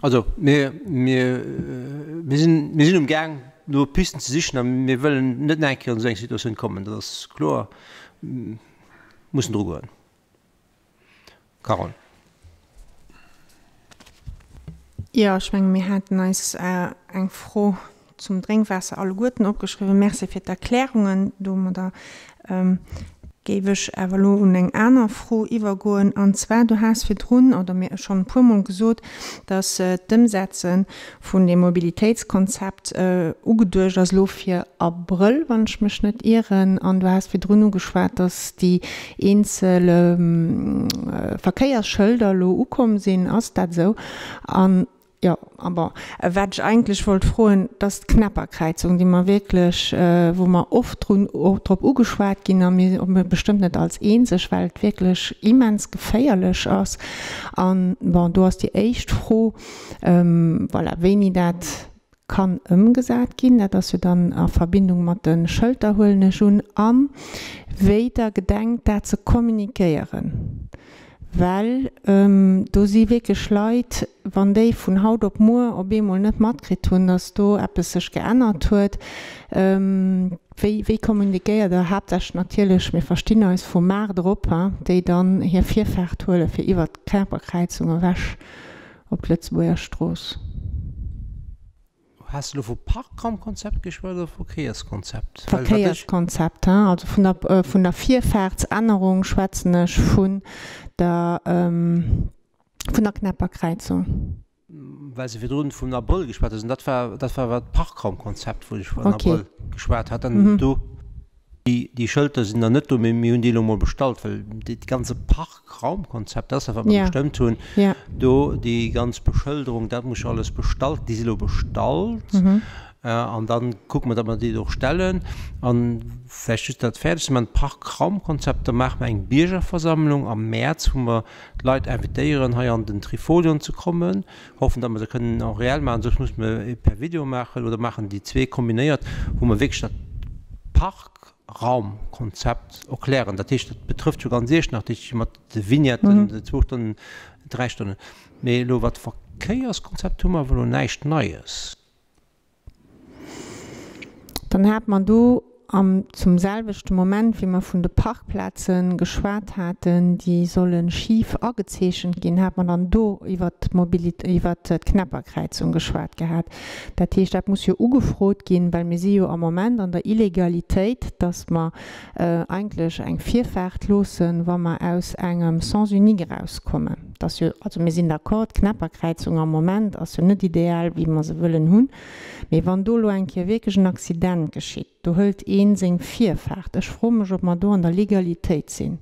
Also mir, mir, mir sinn, mir sinn um Gaang no Pisten ze sichen a mir wëllen net nach eng Kéier an esou eng Situatioun kommen, dat ass kloer. Mussen dru goen. Carole. Jo, ech menge mir haten eis eng Fro zum Drénkwaasser alleguerten opgeschriwwen. Merci fir d'Erklärungen. Domadder géif ech awer elo un eng aner Fro iwwergoen. An zwar, du has virdrun oder mir schonn e puermol gesot, dass d'Ëmsetze vun deem Mobilitéitskonzept ugeduecht ass elo fir Abrëll, wann ech mech net ieren. An du has virdrun ugeschwat, dass déi eenzel Verkéiersschëlder elo ukomm sinn. Ass dat esou? An, jo, a bon, wat ech eigentlech wollt froen, dat ass d'Knäpperkräizung, déi mer wierklech, wou mer oft drun, drop ugeschwat ginn, a mir bestëmmt net als eenzeg, well et wierklech immens geféierlech ass. An, bon, do ass déi éischt Fro, Voilà, wéini dat kann ëmgesat ginn, dat ass jo dann a Verbindung mat de Schëlter, huelen ech un, a wéi Der gedenkt dat ze kommunikéieren, well do si wierklech Leit, wann déi vun haut op muer op eemol net matkritt hunn, datt do eppes sech geännert huet, wéi, wéi kommunikéiert Der, haaptsächlech natierlech, mir verstinn eis, vum Maart erop, déi dann hir Virfaart huele fir iwwert d'Kärperkräizung ewech Op d'Lëtzebuerger Strooss. Has de elo vu Parkraumkonzept geschwat oder Verkéierskonzept? Verkéierskonzept, hein. Also vun der, vun der Virfaartsännerung schwätzen ech vun der, vun der Knäpperkräizung. Well s de virdrun vum Abrëll geschwat hues, an dat war, dat war awer d'Parkraumkonzept, wou ech vun Abrëll geschwat hat. An do, déi Schëlter sinn nach net do, mee mir hunn déi elo emol bestallt, well dee ganze Park, Raumkonzept, dat ass dat, wat mer gestëmmt hunn. Do déi ganz Beschëlderung, dat muss jo alles bestallt, déi si elo bestallt. An da kucke mer, datt mer déi och stellen. A vläicht just dat fäerdeg ze maachen, d'Parkraumkonzept, da maache mer eng Biergerversammlung am Mäerz, wou mer d'Leit invitéieren, hei an den Trifolion ze kommen. Hoffen, datt mer se kënnen en réel maachen, soss musse mer et per Video maachen oder maachen déi zwee kombinéiert, wou mer wierklech dat Park, Raumkonzept erklären. Dat heescht, dat betrëfft jo ganz Iechternach, dat heescht mat de Vignetten, de zwou Stonnen, dräi Stonnen. Mee elo wat d'Verkéierskonzept hu mer awer elo näischt Neies. Dann hat mer do am zum selwechte Moment, wéi mer vun de Parkplaze geschwat haten, déi solle schif agezeechent ginn, hat mer dann do iwwert d'Mobilité, iwwert d'Knäpperkräizung geschwat gehat. Dat heescht, dat muss jo ugefrot ginn, well mir si jo am Moment an der Illegalitéit, dass mer eigentlech eng Virfaart loossen, wa mer aus engem Sens unique erauskommen. Dat ass jo, also mir sinn d'accord, d'Knäpperkräizung am Moment ass jo net ideal, wéi mer se wëllen hunn. Mee wann do elo eng Kéier wierklech en Accident geschitt, do hëlt ee seng Virfaart. Ech froe mech, ob mer do an der Legalitéit sinn.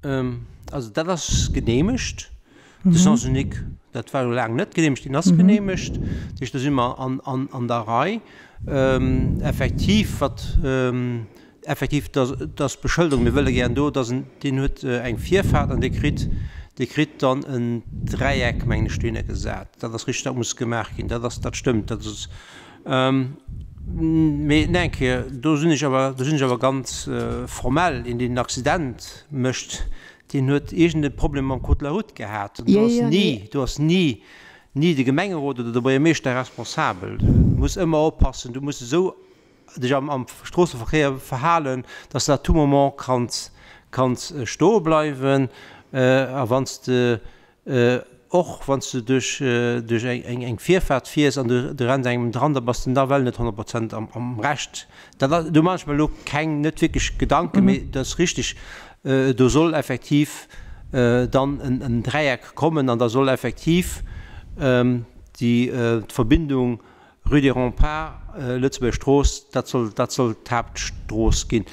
Also dat ass geneemegt, de Sens unique. Dat war elo laang net geneemegt, deen ass geneemegt. Dat heescht, do si mer an der Rei. Effektiv, wat effektiv, dat ass d'Beschëlderung. Mir wëlle gären do, dass en, deen huet eng Virfaart an dee kritt, dee kritt dann en Dräieck, mengen ech, dohinner gesat. Dat ass richteg, dat muss gemaach ginn. Dat ass, dat stëmmt. Dat ass. Mee nach eng Kéier, do sinn ech awer, do sinn ech awer ganz formell, Een, deen en Accident mécht, deen huet iergend e Problem mam Code de la route gehat. An do ass ni, do ass ni, ni de Gemengerot oder de Buergermeeschter responsabel. Du muss ëmmer oppassen, du muss esou dech am, am Stroosseverkéier verhalen, dass de à tout moment kanns, kanns stoe bleiwen. A wann s de Och wann s de duerch duerch eng Virfaart fiers an du renns engem dran, da bass de nawell net 100 Prozent am Recht. Dat ass, do maache ech mer elo keng, net wierklech Gedanken, mee dat ass richteg, do soll effektiv dann en Dräieck kommen an da soll effektiv déi d'Verbindung Rue des Remparts, Lëtzebuerger Strooss, dat soll, dat soll d'Haaptstrooss ginn.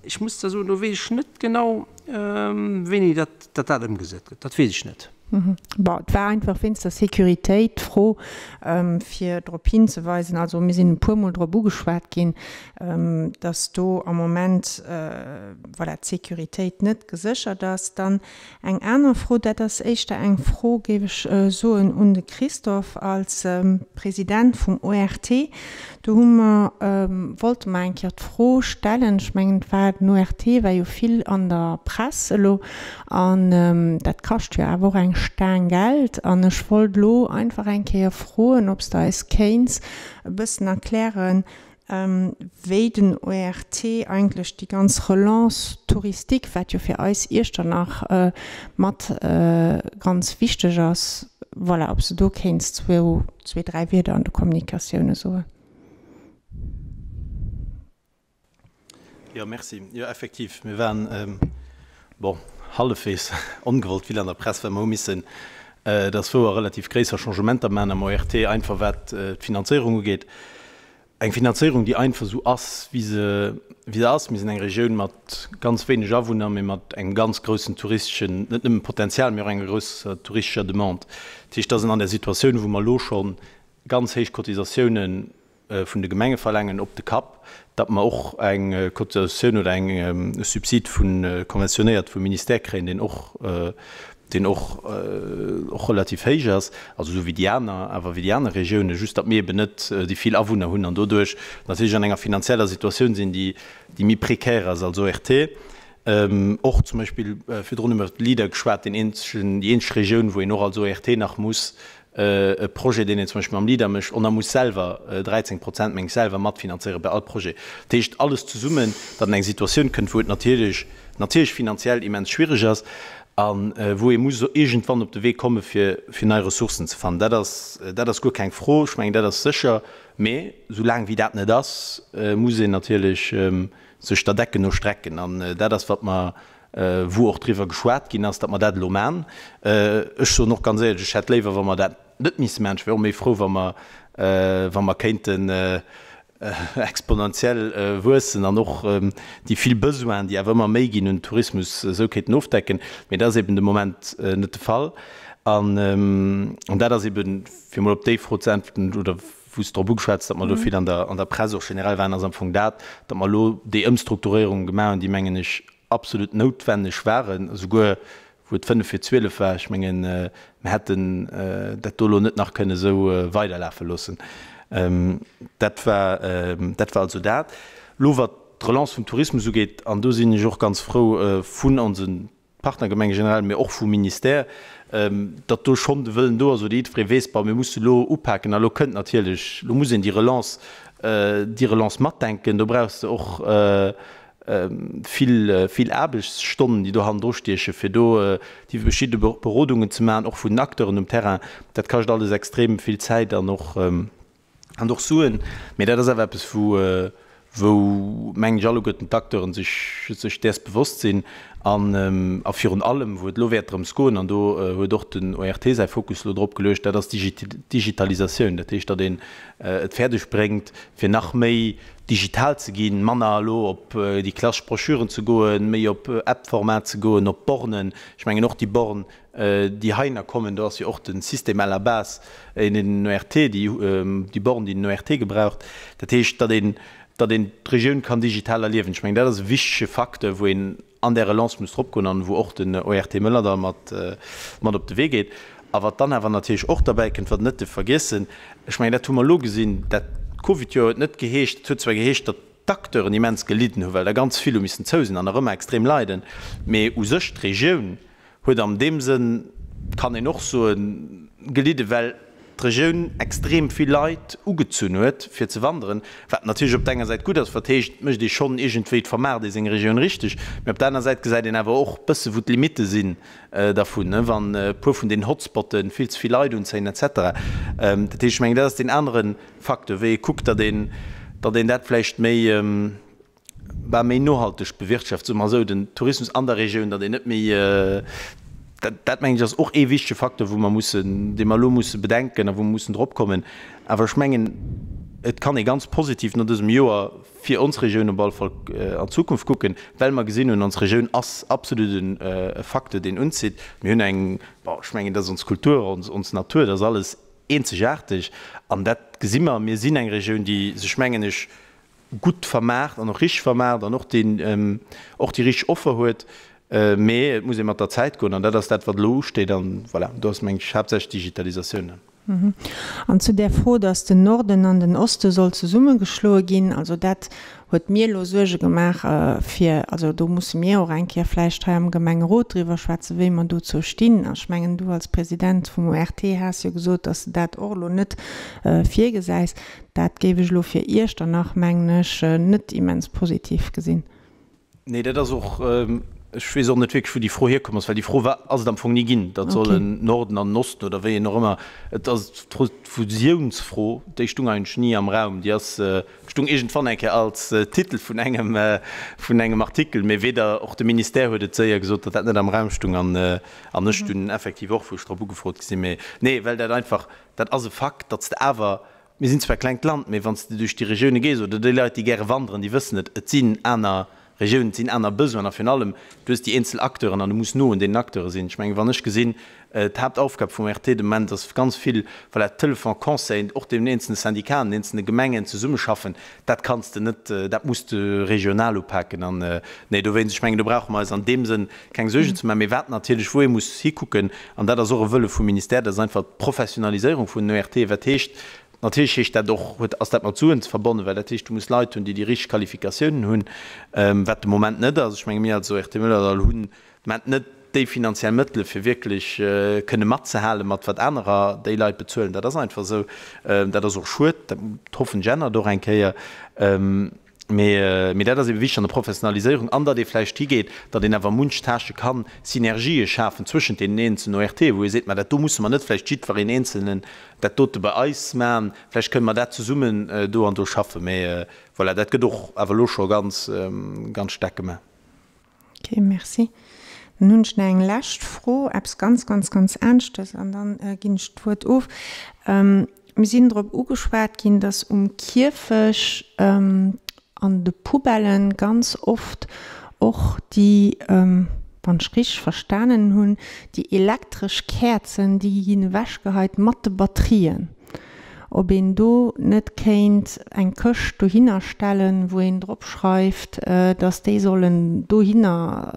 Ech muss da soen, do weess ech net genau, wéini dat, dat dat ëmgesat gëtt. Dat weess ech net. Bon, et war einfach wéinst der Sécuritéit d'Fro, fir drop hinzeweisen, also mir sinn e puermol drop ugeschwat ginn, dass do am Moment, voilà, d'Sécuritéit net geséchert ass. Dann eng aner Fro, dat ass éischter eng Fro, géif ech soen, un de Christophe als President vum ORT. Do hu mer, wollte mer eng Kéier d'Fro stellen, ech mengen, et war, den ORT war jo vill an der Press elo, An dat kascht jo awer och eng Staang Geld. An ech wollt elo einfach eng Kéier froen, ob s de eis kéints e bëssen erklären, wéi den ORT eigentlech déi ganz Relance touristique, wat jo fir eis Iechternach mat ganz wichteg ass, voilà, ob s de do kéints zwou, zwee, dräi Wierder an de Kommunikatioune soen. Jo, merci. Jo, effektiv, mir waren, bon, hallefwegs ongewollt vill an der Press, well mer hu missen, et ass wouer, relativ gréisser Changementer maachen am ORT, einfach wat d'Finanzéierung ugeet. Eng Finanzéierung, déi einfach esou ass, wéi se, wéi se ass. Mir sinn eng Regioun mat ganz wéineg Awunner, mee mat engem ganz groussen touristeschen, net nëmmen Potenzial, mee och enger grousser touristescher Demande. Dat heescht, dass en an där Situatioun, wou mer elo scho ganz héich Cotisatiounen vun de Gemenge verlaangen op de Kapp, datt mer och eng Cotisatioun oder eng e Subsid vu konventionéiert vum Ministère kréien, deen och, deen och, och relativ héich ass, also esou wéi déi aner, awer wéi déi aner Regiounen, just datt mir eben net déi vill Awunner hunn an doduerch natierlech an enger finanzieller Situatioun sinn, déi, déi méi précaire ass als ORT. Och zum Beispill, virdrun hu mer iwwer d'Leader geschwat, deen eenzegen, déi eenzeg Regioun, wou een och als ORT nach muss e Projet, deen een zum Beispill mam Leader mécht, on a muss selwer 13 Prozent, meng ech, selwer matfinanzéiere bei all Projet. Dat heescht, alles zesummen, datt en eng Situatioun kënnt, wou et natierlech, natierlech finanziell immens schwierig ass a wou ee muss iergendwann op de Wee komme fir, fir nei Ressourcen ze fannen. Dat ass, dat ass guer keng Fro. Ech mengen, dat ass sécher. Mee soulaang wéi dat net ass, muss een natierlech sech der Decken no strecken. An dat ass, wat mer wou och driwwer geschwat ginn ass, datt mer dat elo maachen. Ech soen och ganz éierlech, ech hätt léiwer, wa mer dat net misse maachen. Ech wär och méi frou, wa mer, wa mer kéinten exponentiell wuessen an och déi vill Besoinen, déi awer ëmmer méi ginn un Tourismus, esou kéinten ofdecken. Mee dat ass eben de Moment net de Fall. An dat ass eben, fir emol op déi Fro ze äntwerten, oder wou s de drop ugeschwat hues, datt mer elo vill an der, an der Press och generell waren, ass am Fong dat, datt mer elo déi Ëmstrukturéierung gemaach hunn, déi, mengen ech, absolut noutwenneg waren, esouguer wou et fënnef vir 12 war. Ech mengen, mer hätten dat do elo net nach kënne esou weiderlafe loossen. Dat war, dat war also dat. Elo wat d'Relance vum Tourismus ugeet, an do sinn ech och ganz frou vun onse Partnergemenge generell, mee och vum Ministère, datt do schonn de Wëllen do ass oder jiddweree weess, bon, mir musse elo upaken a lo kënnt natierlech, lo muss een déi Relance, déi Relance matdenken. Do brauchs de och vill, vill Aarbechtsstonnen, déi do hannendru stiechen, fir do déi verschidde Berodungen ze maachen, och vun den Acteuren um Terrain. Dat kascht alles extrem vill Zäit an och, An och Suen. Mee dat ass awer eppes, wou, wou, mengen ech, alleguerten d'Acteuren sech, sech däers bewosst sinn. An, a virun allem, wou et elo wäert drëms goen, an do huet och den ORT säi Fokus elo drop geluecht, dat ass d'Digitalisatioun. Dat heescht, datt een et fäerdeg bréngt, fir nach méi digital ze ginn, manner elo op déi klassesch Broschüren ze goen, méi op App-Format ze goen, op Bornen. Ech mengen och déi Born, Déi heiner kommen, do ass jo och de Système à la base een den ORT, déi déi Born, déi den ORT gebraucht. Dat heescht, datt een, datt een d'Regioun kann digital erliewen. Ech mengen, dat ass e wichtege Facteur, wou een an där Relance muss dropgoen an wou och den ORT Mëllerdall mat, mat op de Wee geet. A wat dann awer natierlech och derbäi kënnt, wat een net dierf vergiessen, ech mengen, dat hu mer elo gesinn, dat Covidjoer huet net geheescht, et huet zwar geheescht, datt d'Acteuren immens gelidden hu well der ganz vill hu missen zou sinn an nach ëmmer extrem leiden, mee u sech d'Regioun huet an deem Sënn, kann een och soen, gelidden, well d'Regioun extrem vill Leit ugezunn huet fir ze wanderen, wat natierlech op der enger Säit gutt ass, wat heescht, et mécht ee schonn iergendwéi, et vermaart ee seng Regioun richteg, mee op der aner Säit gesäit een awer och bësse wou d'Limitte sinn dervun, wann e puer vun den Hotspotte vill ze vill Leit unzéien et cetera. Dat heescht, ech mengen, dat ass deen anere Facteur, wéi ee kuckt, datt een, datt een dat vläicht méi, bah, méi nohalteg bewirtschaft, soe mer esou, den Tourismus an der Regioun, datt een net méi, dat, dat mengen ech ass och ee wichtege Facteur, wou mer mussen, dee mer elo musse bedenken a wou mer mussen drop kommen. Awer ech mengen, et kann ee ganz positiv no dësem Joer. fir ons Regioun op alle Fall an d'Zukunft kucken, well mer gesinn hunn, ons Regioun ass absolut e Facteur, deen unzitt. Mir hunn eng, bon, ech mengen, dat ass ons Kultur, ons Natur, dat ass alles eenzegaarteg an dat gesi mer. Mir sinn eng Regioun, déi sech, mengen ech, gutt vermaart an och richteg vermaart an och deen, och déi richteg Offer huet. Mee et muss ee mat der Zäit goen an dat ass dat, wat elo usteet. An voilà, do ass, mengen ech, haaptsächlech d'Digitalisatioun. An zu där Fro, datt den Norden an den Oste soll zesummegeschloe ginn, also dat huet mir elo Suerge gemaach, fir, also do musse mir och eng Kéier vläicht hei am Gemengerot driwwer schwätzen, wéi mer dozou stinn. A ech mengen, du als President vum ORT has jo gesot, datt s de dat och elo net virgesäis. Dat géif ech elo fir Iechternach, mengen ech, net immens positiv gesinn. Nee, dat ass och, ech weess och net wierklech, wou déi Fro hierkomm ass, well déi Fro war, ass et am Fong ni ginn, datt soll en Norden an en Osten oder wéi een och ëmmer, et ass d'Fusiounsfro, déi stung eigentlech ni am Raum. Déi ass, stung iergendwann eng Kéier als Titel vun engem, vun engem Artikel, mee weder, och de Ministère huet et séier gesot, datt dat net am Raum stung an, an ech dunn effektiv och, wou ech drop ugefrot gi sinn. Mee nee, well dat einfach, dat ass e Fakt, datt s de awer Mir sinn zwar e klengt Land, mee wann s de duerch déi Regioune gees, oder déi Leit, déi gäre wanderen, déi wëssen et, et sinn aner Regiounen, et sinn aner Besoinen a virun allem, du hues déi eenzel Acteuren an du muss no un deenen Acteure sinn. Ech mengen, wann ech gesinn, d'Haaptaufgab vum ORT de Moment ass ganz vill, voilà, Téléphone, Conseil, och deenen eenzelne Syndicaten, den eenzelne Gemengen zesummeschaffen, dat kanns de net, dat muss de regional upaken. An nee, dowéinst, ech mengen, do brauche mer eis an deem Sënn keng Suergen ze maachen. Mee wat natierlech, wou ee muss hikucken, an dat ass och e Wëlle vum Ministère, dat ass einfach d'Professionaliséierung vun den ORT. Wat heescht, natierlech heescht dat och, huet, ass dat mat Suen verbonnen, well dat heescht, du muss Leit hunn, déi déi richteg Qualifikatiounen hunn, wat de Moment net ass. Ech menge mir als ORT Mëllerdall hunn de Moment net déi finanziell Mëttele fir wierklech kënne matzehalen, mat wat anerer déi Leit bezuelen. Dat ass einfach esou. Dat ass och schued. Dat hoffentlech ännert och eng Kéier. Mee dat ass ebe wichteg an der Professionaliséierung an datt ee vläicht higeet, datt een awer munch Tâchë kann Synergië schafen zwëschent deenen eenzelnen ORTe, wou ee seet, ma dat do musse mer net vläicht jiddwereen Eenzelnen dat dote bei eis maachen, vläicht kënne mer dat zesummen do an do schaffen. Mee voilà, dat gëtt och awer elo scho ganz, ganz staark gemaach. Ok, merci. Dann hunn ech nach eng lescht Fro, eppes ganz, ganz, ganz Aneschtes, an dann ginn ech d'Wuert of. Mir sinn drop ugeschwat ginn, dass um Kierfech an de Poubellen ganz oft och déi, wann ech richteg verstanen hunn, déi elektresch Käerzen, déi ginn ewechgeheit mat de Batterien. Ob een do net kéint eng Këscht dohinner stellen, wou een drop schreift, dass déi sollen dohinner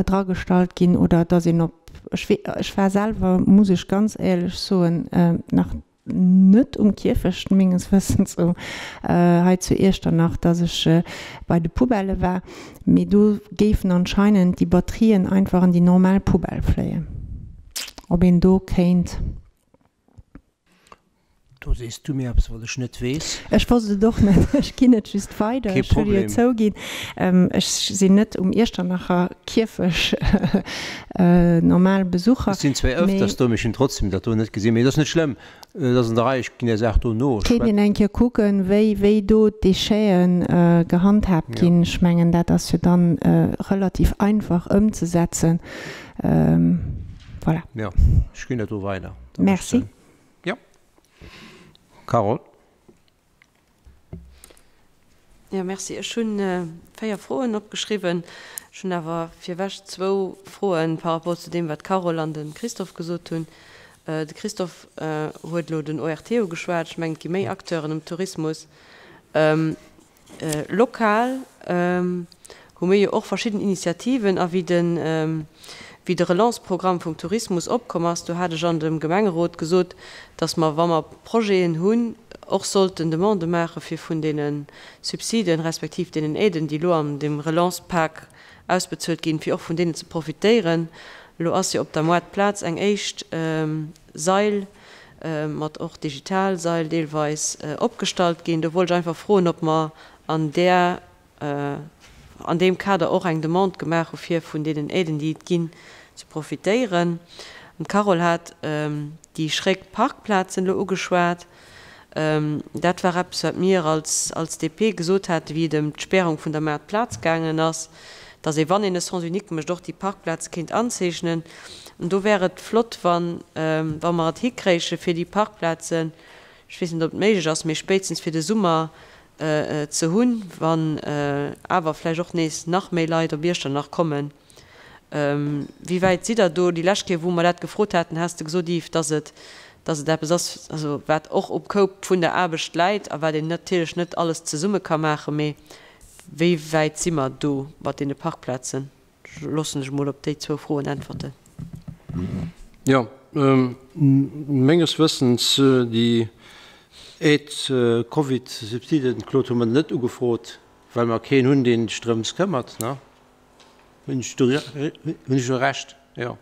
dragestallt ginn oder dass een op, ech wee, ech war selwer, muss ech ganz éierlech soen, nach net um Kierfecht menges Wëssens um hei zu Iechternach, dass ech bei de Poubellë war, mee do géifen anscheinend déi Batterien einfach an déi normal Poubelle fléien. Ob een do kéint. Do sees du mir eppes, wat ech net weess. Ech wosst et och net. Ech ginn et just weider. Kee Ech wëll jo Problem. zouginn, ech sinn net um Iechternacher Kierfech normal Besucher, Ech sinn zwar mee. ëfters do, mee ech hunn trotzdem dat do net gesinn. Mee et ass net schlëmm, et ass an der Rei, ech ginn där Saach do no. Kéint een eng Kéier kucken, wéi, wéi do d'Décheten gehandhaabt Jo. ginn. Ech mengen, dat ass jo dann relativ einfach ëmzesetzen. Voilà. Jo, ech ginn dat do weider. Merci. Jo. Carole. Jo, merci. Ech hu 4 Froen opgeschriwwen. Ech hunn awer virwech zwou Froen par rapport zu deem, wat d'Carole an de Christophe gesot hunn. De Christophe huet elo den ORT ugeschwat. Ech mengen, et gi méi Acteuren um Tourismus. Lokal hu mir jo och verschidden Initiativen a wéi de wéi de Relance-Programm vum Tourismus opkomm ass, do hat ech an dem Gemengerot gesot, datt mer, wa mer Projeten hunn, och sollten Demandë maache fir vun deene Subsiden, respektiv deenen Aiden, déi elo an deem Relance-Pak ausbezuelt ginn, fir och vun deenen ze profitéieren. Elo ass jo op der Moartplaz eng éischt Sail mat och digital Sail deelweis opgestallt ginn. Do wollt ech einfach froen, ob mer an där, an deem Kader och eng Demande gemaach hu fir vun deenen Aiden, déi et ginn, ze profitéieren. An d'Carole hat déi schréck Parkplazen elo ugeschwat. Dat war eppes, wat mir als, als DP gesot haten, wéi et ëm d'Spärung vun der Maartplaz gaangen ass, dass ee, wann een e Sens unique mécht, och déi Parkplaze kéint anzeechnen. An do wär et flott, wann, wa mer et hikréiche fir déi Parkplazen, ech weess net, ob et méiglech ass, mee spéitstens fir de Summer. ze hunn, wann awer vläicht och nees nach méi Leit op Iechternach kommen. Wéi wäit sidd Der do? Déi lescht Kéier, wou mer dat gefrot haten, has de gesot, Yves, dass et, dass et eppes ass, also wat och um Koup vun der Aarbecht läit a wat een natierlech net alles zesumme ka maachen. Mee wéi wäit si mer do mat deene Parkplazen? Ech loossen dech emol op déi zwou Froen äntwerten. Jo, menges Wëssens, déi Aide Covid-Subsiden, Claude, hu mer net ugefrot, well mer keen hunn, deen sech drëms këmmert, ne? Hunn ech do, hunn ech do Recht? Jo.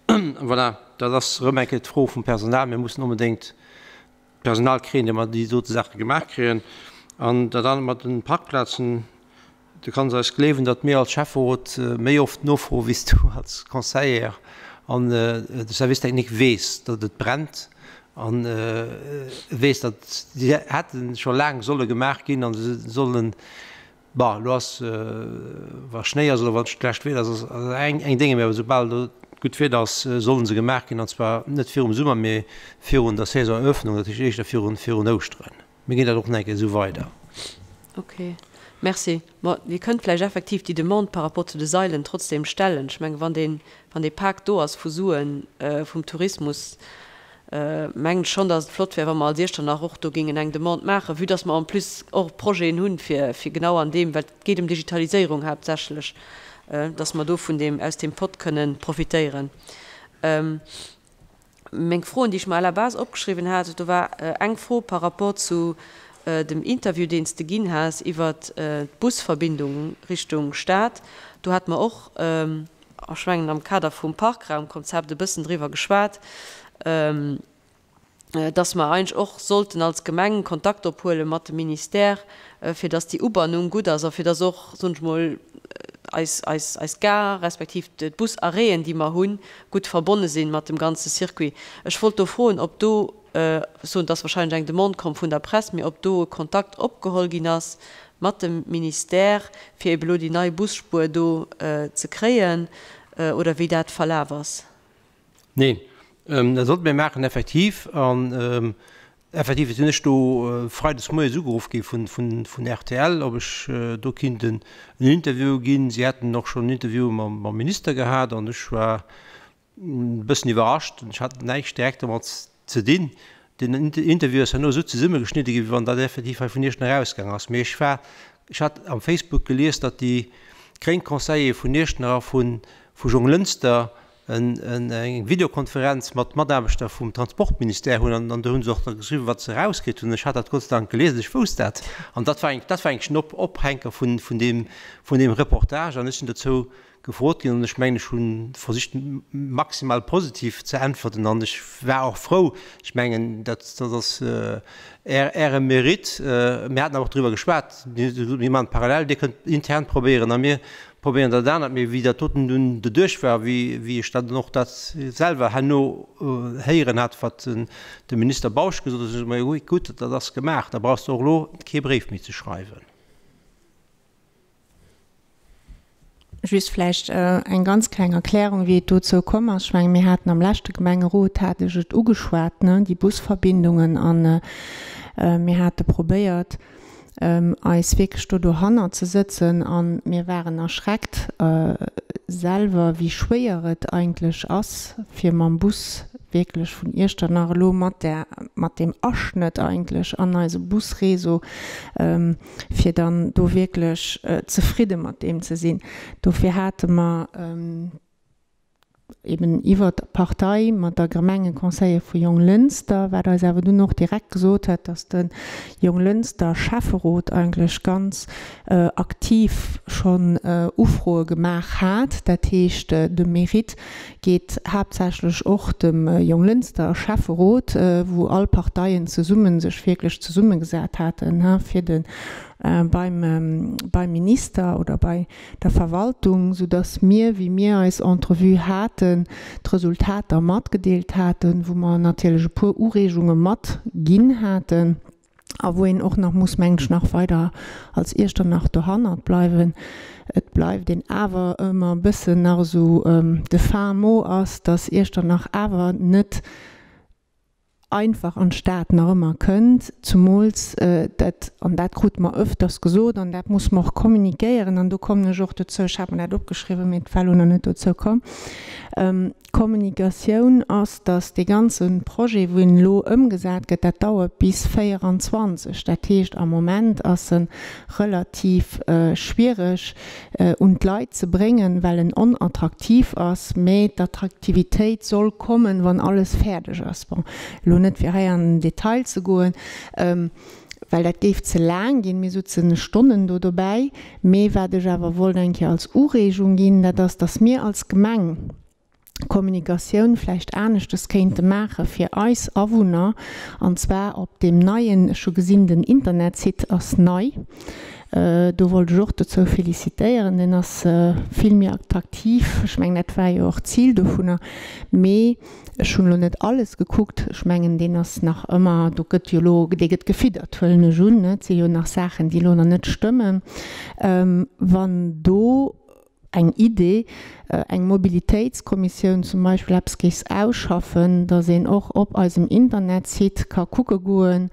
Voilà, dat ass erëm eng Kéier d'Fro vum Personal. Mir mussen onbedéngt Personal kréien, déi mer déi dote Saache gemaach kréien. An dat anert mat den Parkplazen, du kanns eis gleewen, datt mir als Schäfferot méi oft nofroe wéi s du als Conseiller. An de Service technique weess, datt et brennt an e weess, datt déi hätte scho laang solle gemaach ginn an se sollen Bon, elo ass, wa Schnéi ass oder wa schlecht Wieder ass, ass eng eng Dénge, mee awer soubal do gutt Wieder ass, solle se gemaach ginn, an zwar net virum Summer, mee virun der Saisoneröffnung, dat heescht éischter virun virun Ouschteren. Mir ginn dat och nach eng Kéier esou weider. Ok, merci. Bon, Dir kënnt vläicht effektiv déi Demande par rapport zu de Sailen trotzdem stellen. Ech mengen, wann deen, wann dee Pak do ass vu Suen vum Tourismus, mengen ech schonn, dass et flott wär, wa mer als Iechternach och do géingen eng Demande maachen, vue dass mer en plus och Projeten hunn, fir, fir genau an deem, well et geet ëm Digitaliséierung haaptsächlech, dass mer do vun deem, aus deem Pott kënnen profitéieren. Meng Froen, déi ech mer à la base opgeschriwwen hat, do war eng Fro par rapport zu dem Interview, deen s de ginn has iwwert d'Busverbindung Richtung Stad. Do hate mer och, ech mengen am Kader vum Parkraumkonzept e bëssen driwwer geschwat, dass mer eigentlech och sollten als Gemeng Kontakt ophuele mat dem Ministère, fir dass déi Ubannung gutt ass a fir dass och, soen ech mol, eis, eis, eis Gare respektiv d'Busarrêten, déi mer hunn, gutt verbonne sinn mat dem ganze Circuit. Ech wollt do froen, ob do, ech soen, et ass wahrscheinlech eng Demande komm vun der Press, mee ob do e Kontakt opgeholl ginn ass mat dem Ministère, fir ebe lo déi nei Busspuer do ze kréien, oder wéi dat verlaf ass. Neen, dat sollte mir maachen, effektiv. An effektiv sinn ech do freides moies ugeruff gi vun rtl, ob ech do kinnt en Interview ginn. Si hätten och schonn en Interview mam Minister gehat an ech war e bëssen iwwerrascht. Ech hat näischt direkt domat ze dinn. Den Interview ass herno esou zesummegeschnidde ginn, wéi wann dat effektiv hei vun Iechternach erausgaang ass. Mee ech war, ech hat am Facebook gelies, datt déi gréng Conseiller vun Iechternach a vu Jonglënster eng Videokonferenz mat Mataarbechter vum Transportministère hunn an do hu se och da geschriwwen, wat se erauskritt hunn. Ech hat dat Gott sei Dank gelies, ech wousst dat. An dat war eng, dat war eigentlech den Ophänker vun deem, vun deem Reportage an ech sinn dozou gefrot ginn an ech mengen, ech hu versicht maximal positiv ze äntwerten an ech war och frou, ech mengen, dat dat ass Äre Mérite. Mir haten awer och driwwer geschwat, mir maachen parallel, Dir kënnt intern probéieren a mir probéieren dat anert. Mee wéi dat doten dunn doduerch war, wéi wéi ech dann och dat selwer herno héieren hat, wat de Minister Bausch gesot huet, hu ech gesot, ma gutt, dat ass gemaach, da brauchs de och elo kee Bréif méi ze schreiwen. Just vläicht eng ganz kleng Erklärung, wéi et dozou komm ass. Ech mengen, mir haten am leschte Gemengerot, hat ech et ugeschwat, ne, déi Busverbindungen. A mir hate probéiert, eis wierklech do dohannert ze sëtzen. A mir waren erschreckt selwer, wéi schwéier et eigentlech ass, fir mam Bus wierklech vun Iechternach elo mat där, mat deem Aschnëtt eigentlech an eise Busréseau, fir dann do wierklech zefridde mat deem ze sinn. Dofir hate mer eben iwwert d'Partei mat der Gemengeconseiller vu Jonglënster, wat eis awer dunn och direkt gesot huet, datt de Jonglënster Schäfferot eigentlech ganz aktiv schonn Ufroe gemaach hat. Dat heescht, de Mérite geet haaptsächlech och dem Jonglënster Schäfferot, wou all Parteien zesumme sech wierklech zesummegesat haten, fir de beim beim Minister oder bei der Verwaltung, soudass mir, wéi mir eis Entrevue haten, d'Resultater matgedeelt haten, wou mer natierlech e puer Ureegunge matginn haten. A wou een och nach muss, mengen ech, nach weider als Iechternach dohannert bleiwen. Et bleift een awer ëmmer e bëssen nach esou, de fin mot ass, dass Iechternach awer net. einfach an d'Stad nach ëmmer kënnt, zumools dat, an dat krute mer öfters gesot an dat muss mer och communiquéieren, an do kommen ech och dozou, ech hat mer dat opgeschriwwen, mee et war elo nach net dozou komm, d'Kommunikatioun ass, dass dee ganze Projet, wou en elo ëmgesat gëtt, dat dauert bis 24. Dat heescht, am Moment ass e relativ schwierig un d'Leit ze bréngen, well en onattraktiv ass, mä d'Attraktivitéit soll kommen, wann alles fäerdeg ass. Bon, elo net fir hei an den Detail ze goen, well dat géif ze laang ginn, mir sutzen Stonnen do dobäi, mä wat ech awer wollt eng Kéier als Ureegung ginn, dat ass, dass mir als Gemeng, Kommunikatioun vläicht aneschtes kéinte maache fir eis Awunner, an zwar op deem neien, ech hu gesinn, den Internetsite ass nei, do wollt ech och dozou félicitéieren, deen ass vill méi attraktiv, ech mengen dat war jo och d'Zil dovunner, mee ech hunn elo net alles gekuckt, ech mengen deen ass nach ëmmer, do gëtt jo elo, dee gëtt gefiddert, huelen ech un, et si jo nach Saachen, déi elo nach net stëmmen, wann do eng Idee, eng Mobilitéitskommissioun zum Beispill eppes géif ausschaffen, dass een och op eisem Internetsite ka kucke goen,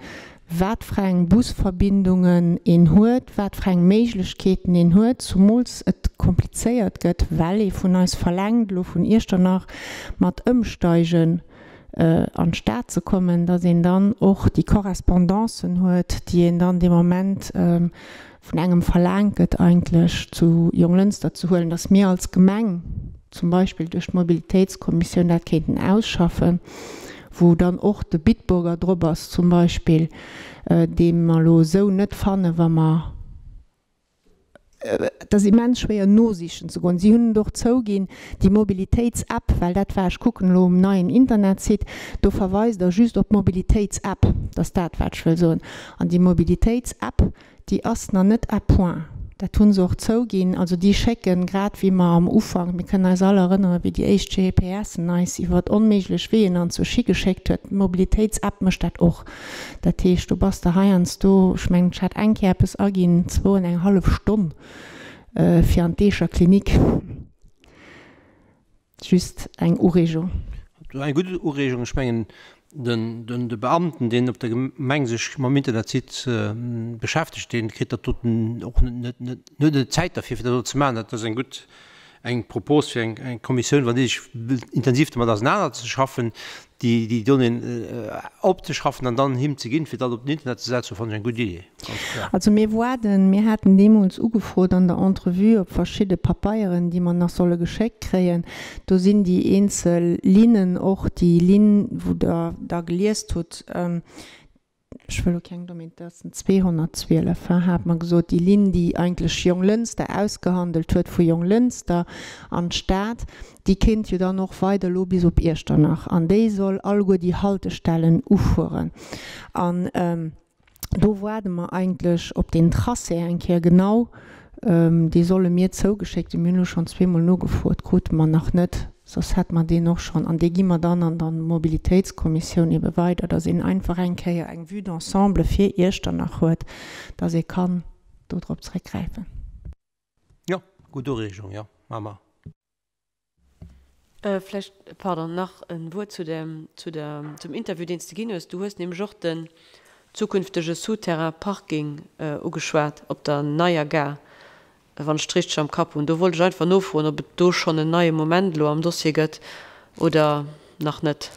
wat fir eng Busverbindungen een huet, wat fir eng Méiglechkeeten een huet, zumools et komplizéiert gëtt, well ee vun eis verlaangt, elo vun Iechternach mat Ëmsteigen an d'Stad ze kommen, dass een dann och déi Correspondancen huet, déi een dann dee Moment vun engem verlaangt gëtt eigentlech zu Jonglënster ze huelen, dass mir als Gemeng zum Beispill duerch d'Mobilitéitskommissioun dat kéinten ausschaffen, wou dann och de Bitburger drop ass zum Beispill, dee mer elo esou net fanne wa mer, et ass immens schwéier nosichen ze goen. Si hunn et och zouginn, déi Mobilitéits-App, well dat war, ech kucken elo um neien Internetsite, do verweist Der just op d'Mobilitéits-App, dat ass dat wat ech wëll soen. An déi Mobilitéits-App, Déi ass nach net à point. Dat hu se och zouginn. Also déi schécken, grad wéi mer am Ufank, mir kënnen eis all erënneren, wéi déi éischt GPSen eis iwwer onméiglech Weeën an zur Schi geschéckt huet, d'Mobilitéitsapp mécht dat och. Dat heescht, do bass de heiansdo, ech mengen, ech hat eng Kéier eppes aginn, zwou an eng hallef Stonn fir an d'Eecher Klinik. Just eng Ureegung. Eng gutt Ureegung. Ech mengen, de Beamten, deen op der Gemeng sech mam Internetsite beschäftegt, dee kritt dat doten och net, huet net d'Zäit derfir, fir dat do ze maachen. Dat ass eng gutt, eng Propos fir eng Kommissioun, wann déi sech wëllt intensiv domat ausenanerzeschaffen, déi Donnéeën opzeschaffen an dann him ze ginn, fir dat op den Internet ze setzen, fannen ech eng gutt Idee, ganz kloer. Also mir waarden, mir haten deemools ugefrot an der Entrevue op verschidde Papeieren, déi mer nach solle geschéckt kréien, do sinn déi eenzel Linnen, och déi Linn, wou Der da geliest hutt, ech wëll elo keng Dommheet, dat ass den 212, hein, hat mer gesot, déi Linn, déi eigentlech Jonglënster ausgehandelt huet, vu Jonglënster an d'Stad, déi kéint jo dann och weider elo bis op Iechternach an déi soll alleguer déi Haltestellen ufueren. An do waarde mer eigentlech op deen Tracé eng Kéier genau, dee solle mir zougeschéckt hunn. Mir hunn elo schonn zweemol nogefrot, krute mer nach net. Soss hätt mer deen och schonn, an dee gi mer dann an der Mobilitéitskommissioun ebe weider, dass een einfach eng Kéier eng Vue d'ensemble fir Iechternach huet, dass ee kann do drop zréckgräifen. Jo, gutt Ureegung, jo, maache mer. Vläicht, pardon, nach e Wuert zu dem, zu der, zum Interview, deen s de ginn hues. Du hues nämlech och den zukünftege Souterrain Parking ugeschwat op der neier Gare. Wann ech et richteg am Kapp hunn. Do wollt ech einfach nofroen, ob et do schonn en neie Moment elo am Dossier gëtt oder nach net.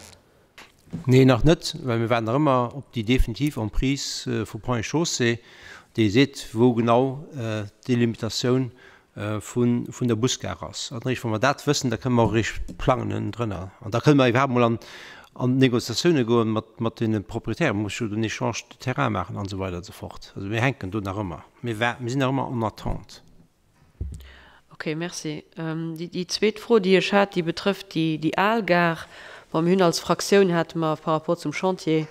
Nee, nach net, well mir waarden nach ëmmer op déi definitiv Emprise vu Ponts et Chaussées, déi seet, wou genau d'Delimitatioun vun der Busgare ass. An eréischt wa mer dat wëssen, da kënne mer och eréischt plangen ënnendrënner. An da kënne mer iwwerhaapt mol an d'Negociatioune goen mat deene Proprietären. Mer musse jo den Échange de terrain maachen an esou weider an esou fort. Also mir hänken do nach ëmmer. Mir war, mir sinn nach ëmmer en attente. Ok, merci. Déi zweet Fro, déi ech hat, déi betrëfft déi al Gare. Bon, mir hunn als Fraktioun, hate mer par rapport zum Chantier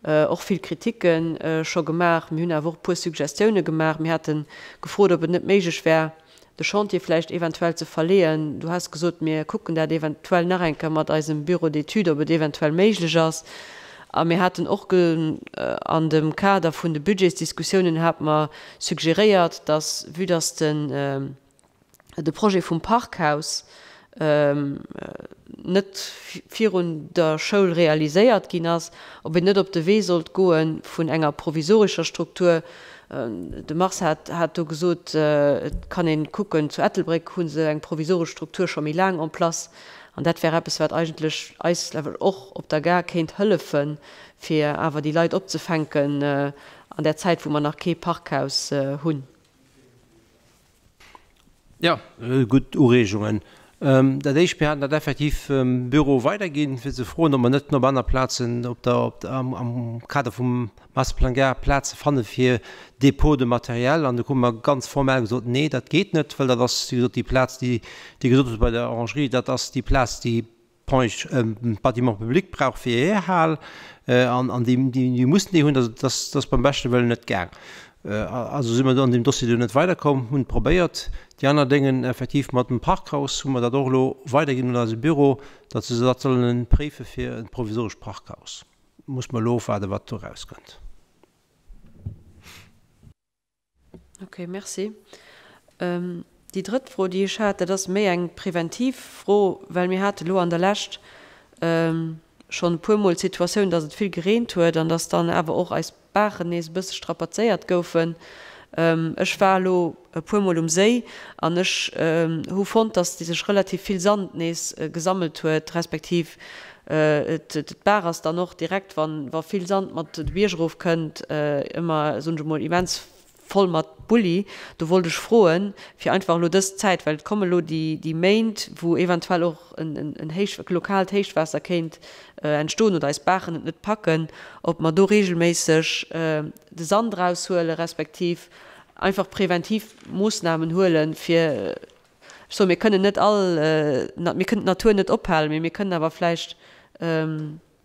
och vill Kritikke scho gemaach. Mir hunn awer och e puer Suggestioune gemaach. Mir hate gefrot, ob et net méiglech wär, de Chantier vläicht eventuell ze verleeën. Du has gesot, mir kucken dat eventuell nach eng Kéier mat eisem Bureau d'études, ob et eventuell méiglech ass. A mir haten och an dem Kader vun de Budgetsdiskussiounen hate mer suggeréiert, dass, vue dass den de Projet vum Parkhaus. net virun der Schoul realiséiert ginn ass, ob een net op de Wee sollt goe vun enger provisorescher Struktur. De Mars hat hat do gesot, et kann ee kucken, zu Ettelbréck hu se eng provisoresch Struktur scho méi laang en place, an dat wär eppes, wat eigentlech eis och op der Gare kéint hëllefen, fir awer déi Leit opzefänken an där Zäit, wou mer nach kee Parkhaus hunn. Jo, gutt Ureegungen. Dat éischt, mir haten dat effektiv dem Büro weiderginn, fir ze froen, ob mer net op aner Plazen op der, op der, am Kader vum Masterplan Gare Plaze fanne fir Dépôt de matériel. An do krute mer ganz formell gesot, Nee, dat geet net, well dat ass, wéi gesot, déi Plaz, déi Dir gesot hutt bei der Orangerie, dat ass déi Plaz, déi Bâtiment public brauch fir hir Hal an déi mussen déi hunn. Dat ass beim beschte Wëllen net gaang. Also si mer do an deem Dossier do net weiderkomm, hunn et probéiert. Déi aner Déngen effektiv mat dem Parkhaus hu mer dat och elo weiderginn un eise Büro, datt se dat sollen préife fir e provisorescht Parkhaus. Muss mer elo ofwaarden, wat do erauskënnt. Ok, merci. Déi drëtt Fro, déi ech hat, dat ass méi eng preventiv Fro, well mir hate lo an der Lescht schonn e puermol d'Situatioun, dass et vill gereent huet an dass dann awer och eis Baachen nees e bësse strapazéiert goufen. Ech war elo e puermol um Séi an ech hu fonnt, dass sech relativ vill Sand nees gesammelt huet, respektiv D'Baach ass dann och direkt, wa vill Sand mat de Bierg erof kënnt, ëmmer, soen ech emol, immens voll mat Bulli. Do wollt ech froen, fir einfach elo dës Zäit, well et komme elo déi Méint, wou eventuell och en lokaalt Héichwaasser kéint entstoen oder eis Baachen et net packen, ob mer do reegelméisseg de Sand eraushuelen, respektiv einfach preventiv Moossnamen huelen, fir Ech soen, mir kënnen net all, mir kënnen d'Natur net ophalen, mee mir kënnen awer vläicht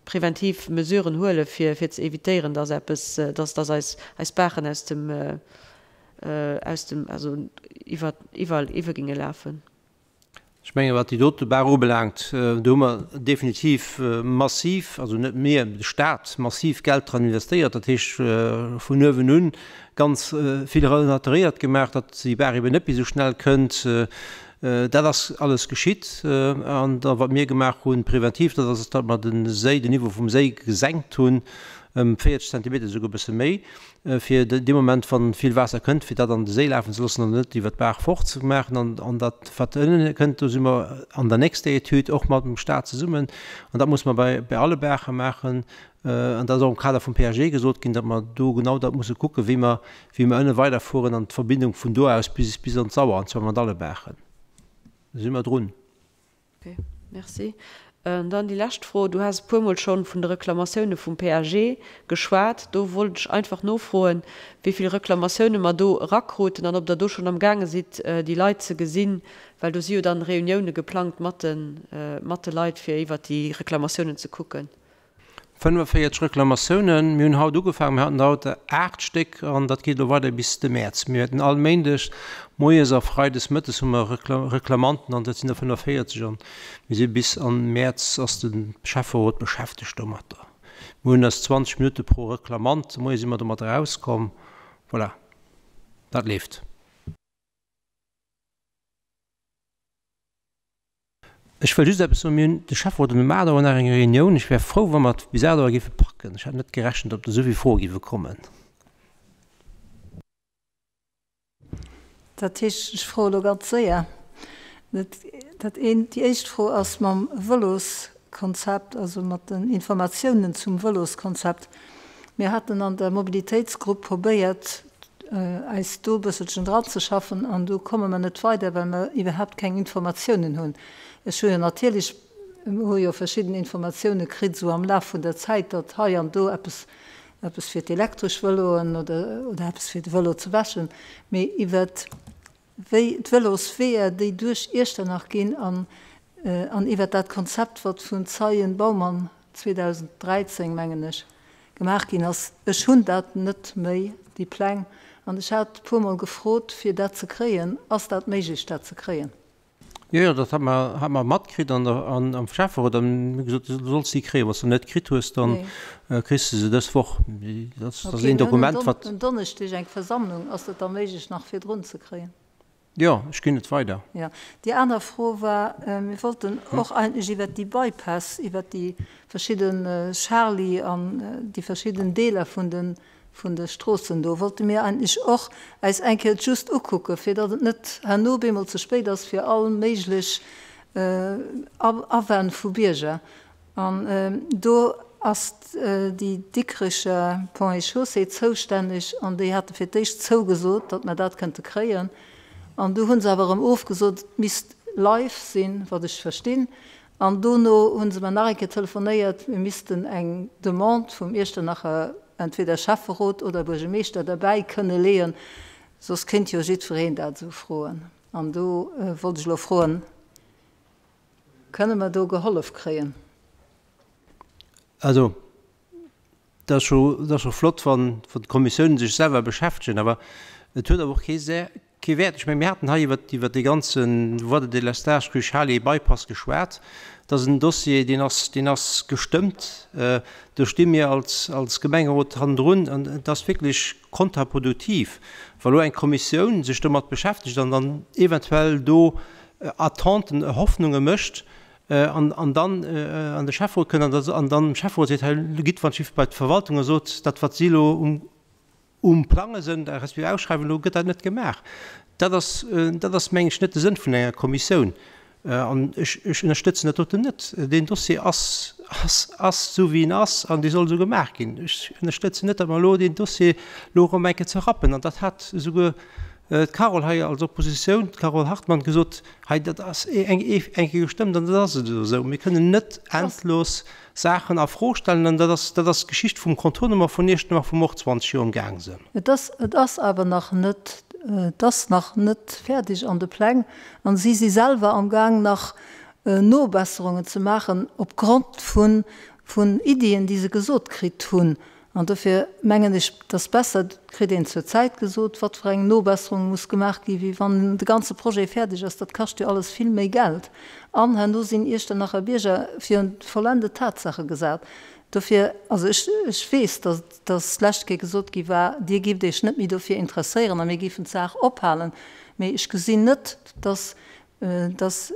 preventiv Mesuren huelen, fir, fir ze évitéieren, dass eppes, dass, dass eis, eis Baachen aus dem, aus dem, also iwwer, iwwer, iwwe géinge lafen. Ech mengen, wat déi dote Baach ubelaangt, do hu mer definitiv massiv, also net mir, de Stat, massiv Geld dran investéiert. Dat heescht, vun uewen un ganz vill renaturéiert gemaach, datt déi Baach eben net méi esou schnell kënnt. Dat ass alles geschitt. An da wat mir gemaach hunn, preventiv, dat ass, datt mer de Séi, den Niveau vum Séi gesenkt hunn ëm 40 Zentimeter, esouguer e bësse méi, fir dee Moment, wa vill Waasser kënnt, fir dat an de Séi lafen ze loossen an net iwwer d'Baach fort ze maachen. An dat, wat ënne kënnt, do si mer an der nächster Etüd och mat dem Stat zesummen. An dat musse mer bei alle Baache maachen. An dat ass och am Kader vum PAG gesot ginn, datt mer do genau dat musse kucken, wéi mer, wéi mer ënne weiderfueren an d'Verbindung vun do aus bis, bis an d'Sauer, an zwar mat alle Baachen. Do si mer drun. Ok, merci. Dann déi lescht Fro. Du has e puermol schonn vun de Reklamatioune vum PAG geschwat. Do wollt ech einfach nofroen, wéi vill Reklamatioune mer do erakruten an ob Der do schonn amgaange sidd, déi Leit ze gesinn, well do si jo dann Reunioune geplangt mat de, mat de Leit, fir iwwert déi Reklamatiounen ze kucken. 45 Reklamatiounen. Mir hunn haut ugefaangen, mir haten der haut 8 Stéck an dat geet elo weider bis de Mäerz. Mir wäerten all Méindeg moies a freides mëttes hu mer Reklamanten an dat sinn der 45 an mir si bis an Mäerz ass de Schäfferot beschäftegt domatter. Mir hunn eis 20 Minutte pro Reklamant, de Moie si mer domat erauskomm. Voilà, dat leeft. Ech wëll just eppes soen, Mir hunn de Schäfferot um 8 Auer nach eng Reunioun. Ech wär frou, wa mer et bis 8 Auer géife packen. Ech hat net gerechent, datt esou vill Froe géife kommen. Dat heescht, ech froe elo ganz séier. Dat eent, déi éischt Fro ass mam Vëloskonzept, also mat den Informatiounen zum Vëloskonzept. Mir haten an der Mobilitéitsgrupp probéiert, eis do e bësselchen dranzeschaffen an do komme mer net weider, well mer iwwerhaapt keng Informatiounen hunn. Ech hu jo natierlech, mer hu jo verschidden Informatioune kritt esou am Laf vun der Zäit, datt hei an do eppes, eppes fir d'elektresch Vëloen oder, oder eppes fir de Vëlo ze wäschen, mee iwwert wéi d'Vëlosweeër, déi duerch Iechternach ginn an, an iwwert dat Konzept, wat vun Zeien Baumann 2013, mengen ech, gemaach ginn ass. Ech hunn dat net méi, déi Pläng, an ech hat e puermol gefrot, fir dat ze kréien. Ass dat méiglech, dat ze kréien? Jo, jo, dat hat mer, hat mer matkritt an der, an, am Schäfferot. An mir hu gesot, du solls déi kréien. Wann s de net kritt hues, dann kriss de se dës Woch. Dat ass een Dokument, wat. En Donneschdeg eng Versammlung. Ass dat da méiglech, nach virdrun ze kréien? Jo, ech ginn et weider. Jo. Déi aner Fro war, mir wollten och eigentlech iwwert déi Bypass, iwwert déi verschidde Charly an déi verschidden Deeler vun de, vun de Stroossen do, wollte mir eigentlech och äis eng Kéier just ukucken, fir datt et net herno op eemol ze spéit ass fir all méiglech Awänn vu Bierger. An do ass déi Dikricher Ponts et Chaussées zoustänneg an déi hate fir d'éischt zougesot, datt mer dat kënnte kréien. An du hu se awer erëm ofgesot, et misst live sinn, wat ech verstinn. An dono hu se mer nach eng Kéier telefonéiert, mir missten eng Demande vum Iechternacher entweder Schäfferot oder Buergermeeschter derbäi kënne leeën, soss kéint jo jiddwereen dat esou froen. An do wollt ech elo froen, Kënne mer do gehollef kréien? Also, dat ass scho, dat ass scho flott, wann d'Kommissiounen sech selwer beschäftegen, awer et huet awer och kee Sä, kee Wäert. Ech mengen, mir haten hei iwwert, iwwert dee ganze Voie de délestage rue Charly Bypass geschwat. Dat ass en Dossier, deen ass, deen ass gestëmmt. Do sti mir als, als Gemengerot hannendrun an et ass wierklech kontraproduktiv, wa lo eng Kommissioun sech domat beschäftegt an dann eventuell do Attenten, Hoffnunge mécht an an dann an de Schäfferot kënnt an an dann dem Schäfferot seet, hei gitt wann d'Schiff bei d'Verwaltung a sot, dat wat si elo um um plange sënn, respektiv ausschreiwen, elo gëtt dat net gemaach. Dat ass dat ass meng ech net de Sënn vun enger Kommissioun an ech ech ënnerstëtzen dat doten net. Deen Dossier ass ass ass esou wéi en ass an dee soll esou gemaach ginn. Ech ënnerstëtzen net, datt mer elo deen Dossier elo erëm eng Kéier zerrappen an dat hat esouguer D'Carole hei als Oppositioun, d'Carole Hartmann, gesot, hei dat ass eng eng Kéier gestëmmt an dat ass et elo esou. Mir kënnen net endlos Saachen a Fro stellen an dat ass, dat ass d'Geschicht vum Contournement vun Iechternach, wou mer och 20 Joer amgaang sinn. Et ass, et ass awer nach net, et ass nach net fäerdeg an de Pläng an si si selwer amgaang nach Nobesserungen ze maachen opgrond vun, vun Iddien, déi se gesot kritt hunn. An dofir mengen ech, et ass besser, et kritt een zur Zäit gesot, wat fir eng Nobesserung muss gemaach ginn, wéi wann de ganze Projet fäerdeg ass. Dat kascht jo alles vill méi Geld. An herno sinn Iechternacher Bierger virun d'vollendet Tatsache gesat. Dofir, also ech, ech weess, datt, datt d'lescht Kéier gesot gi war, Dir gifft Iech net méi dofir interesséieren a mir géifen d'Saach ophalen. Mee ech gesinn net, datt dass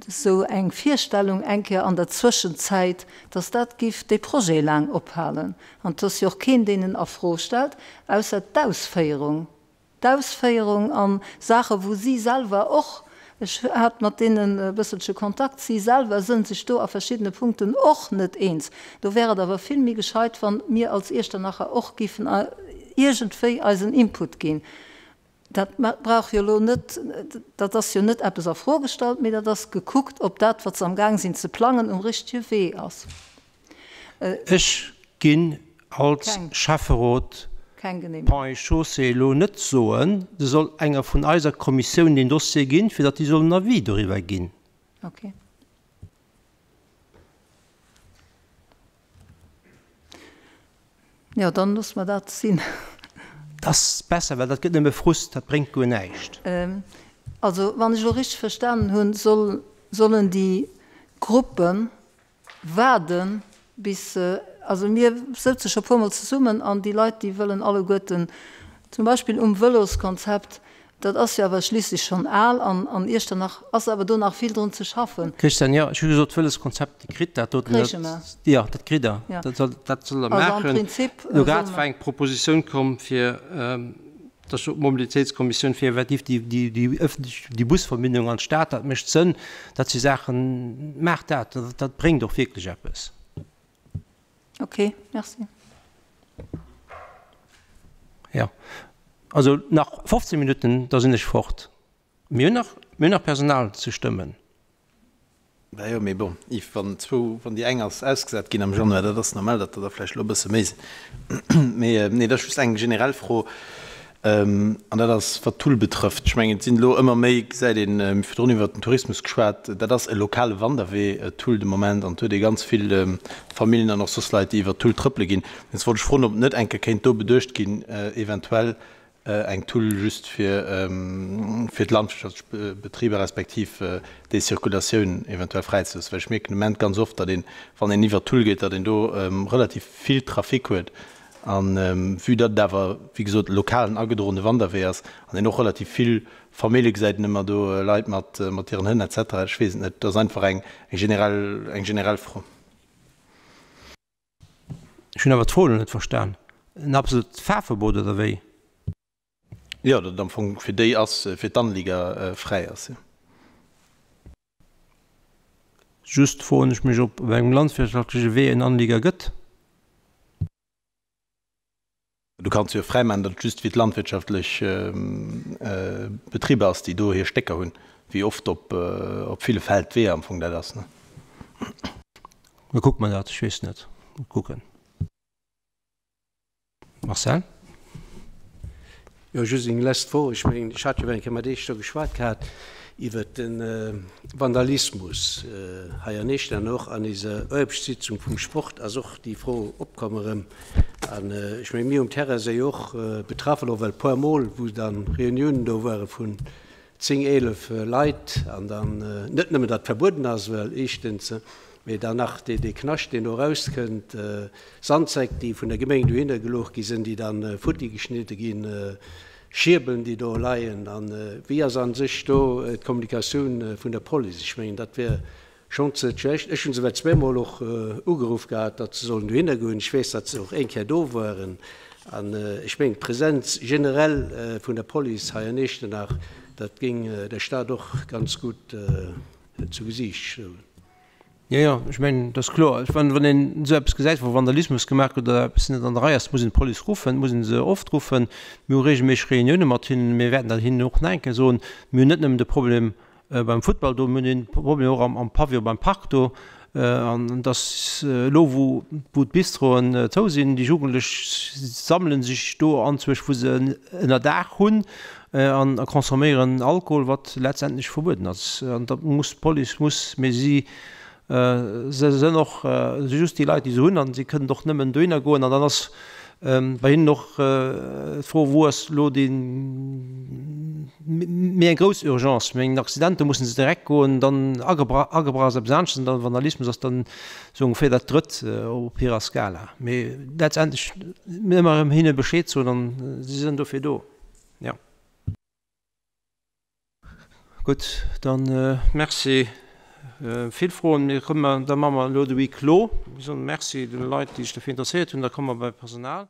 esou eng Virstellung eng Kéier an der Zwëschenzäit, dass dat giff dee Projet laang ophalen. An et ass jo och keen, deen en a Fro stellt, ausser d'Ausféierung. D'Ausféierung a Saache wou si selwer och, ech hat mat deenen e bësselche Kontakt, si selwer sënn sech do a verschiddene Punkten och net eens. Do wär et awer vill méi gescheit, wann mir als Iechternacher och giffen iergendwéi eisen Input ginn. Dat brauch jo elo net, dat ass jo net eppes a Fro gestallt, mee dat ass gekuckt, ob dat, wat se amgaang sinn ze plangen, um richtege Wee ass. Ech ginn als Schäfferot Ponts et Chaussées elo net soen, se soll enger vun eiser Kommissioun deen Dossier ginn, fir datt déi soll en Avis doriwwer ginn. Okay. Jo, dann loosse mer dat sinn. Dat ass besser, well dat gëtt nëmme Frust, dat bréngt guer näischt. Also, wann ech elo richteg verstanen hunn, soll, sollen déi Gruppe waarden, bis se, also mir souze scho puermol zesummen an déi Leit, déi wëllen alleguerten zum Beispill um Vëloskonzept Dat ass jo awer schliisslech schonn al an an Iechternach ass awer do nach vill drun ze schaffen. Christian, Jo, ech hu gesot, d'Vëloskonzept, Dir kritt dat doten, Kréiche mer. Jo, dat kritt Der. Jo. Dat soll, dat sollt Der Also am maachen. Prinzip Elo solle grad mer. war eng Propositioun komm fir, dat ass jo d'Mobilitéitskommissioun, fir effektiv déi, déi, déi ëffentlech, déi Busverbindung an d'Stad, dat mécht Sënn. Dat si Saachen, maacht dat, dat bréngt och wierklech eppes. Ok, merci. Jo, also nach 15 Minutten, da sinn ech fort. Mir hunn nach, mir hunn nach Personal ze stëmmen. Bah jo, mee bon, Yves, wann zwou, wann déi eng ass ausgesat ginn am Januar, dat ass normal, datt der der vläicht elo e bësse méi sinn. Mee nee, dat ass just eng generell Fro. An dat ass, wat d'Tull betrëfft. Ech mengen, et sinn elo ëmmer méi, gesäit een, mir hu virdrun iwwert den Tourismus geschwat, dat ass e lokale Wanderwee, d'Tull de Moment, an et huet ee ganz vill Familljen an och soss Leit, déi iwwert d'Tull trëppele ginn. Jetzt wollt ech froen, ob net eng Kéier kéint do beduecht ginn, eventuell eng Tull just fir fir d'landwirtschaftlech Betriber respektiv déi Circulatioun eventuell fräizeloossen, well ech mierken de Moment ganz oft, datt een, wann een iwwert d'Tull geet, datt een do relativ vill Trafic huet. An vue datt et awer, wéi gesot, e lokalen agedroene Wanderwee ass an een och relativ vill Famillje gesäit en ëmmer do, Leit mat mat hiren Hënn et cetera, ech weess et net, et ass einfach eng generell eng generell Fro. Ech hunn awer d'Fro elo net verstan. En absolut Fahrverbot oder wéi? Jo, datt et am Fong fir déi ass, fir d'Anlieger fräi ass, jo. Just froen ech mech op op engem landwirtschaftleche Wee en Anlieger gëtt. Du kanns jo fräi maachen, datt et just fir d'landwirtschaftlech Betriber ass, déi do hir Stécker hunn, wéi oft op ville Feldweeër am Fong dat ass. Da kucke mer dat, ech weess net, kucken. Marcel? Jo, just eng lescht Fro. Ech mengen, ech hat jo eng Kéier mat Iech do geschwat gehat iwwert de Vandalismus hei an Eechernach. Och an eiser Aarbechtssitzung vum Sport ass och déi Fro opkomm erëm. An ech mengen, mir um Terrain si jo och betraff elo, well e puer Mol, wou dann Reuniounen do ware vun 10, 11 Leit an dann net nëmmen, datt verbueden ass, well éischtens, mee dann nach dee Knascht, deen do erauskënnt, Sandsäck, déi vun der Gemeng dohinner geluecht gi sinn, déi dann futti geschnidde ginn, Schierbelen, déi do leien. A wéi ass a sech do d'Kommunikatioun vun der Police? Ech mengen, dat wär Schonn ze schlecht. Ech hunn se well zweemol och ugeruff gehat, datt se sollen dohinner goen. Ech weess, datt se och eng Kéier do waren. An ech mengen, d'Präsenz generell vun der Police hei an Iechternach, dat géing der Stad och ganz gutt zu Gesiicht stoen. Jo, jo, ech mengen, dat ass kloer. Wann een esou eppes gesäit, wou Vandalismus gemaach gëtt oder eppes net an der Rei ass, muss een d'Police ruffen, muss ee se oft ruffen. Mir hu reegelméisseg Reunioune mat hinnen. Mir wäerten dat hinnen och nach eng Kéier soen. Mir hunn net nëmmen de Problem Beim Futtball do, mir hunn dee Problem och am Pavillon beim Park do, an dass elo wou d'Bistroen zou sinn, déi Jugendlech sammele sech do anzwousch wou se Ënnerdaach hunn an consomméieren Alkohol, wat letztendlech verbueden ass. An da muss d'Police muss, mee si Se sënn och just déi Leit, déi se hunn, an si kënnen och nëmmen dohinner goen. An dann ass bei hinnen och d'Fro, Wou ass elo déi méi eng grouss Urgence? Méi en Accident, do musse se direkt goen, dann agebrach ass eppes aneschters, an dann Vandalismus ass dann esou ongeféier dat Drëtt op hirer Skala. Mee letztendlech ëmmer erëm hinne Bescheed soen, an si sënn dofir do, jo. Gutt, dann Merci. Vill Froen. Mir kommen, da maache mer elo de Huis clos. Mir soen Merci de Leit, déi sech dofir interesséiert hunn. Da komme mer bei Personal.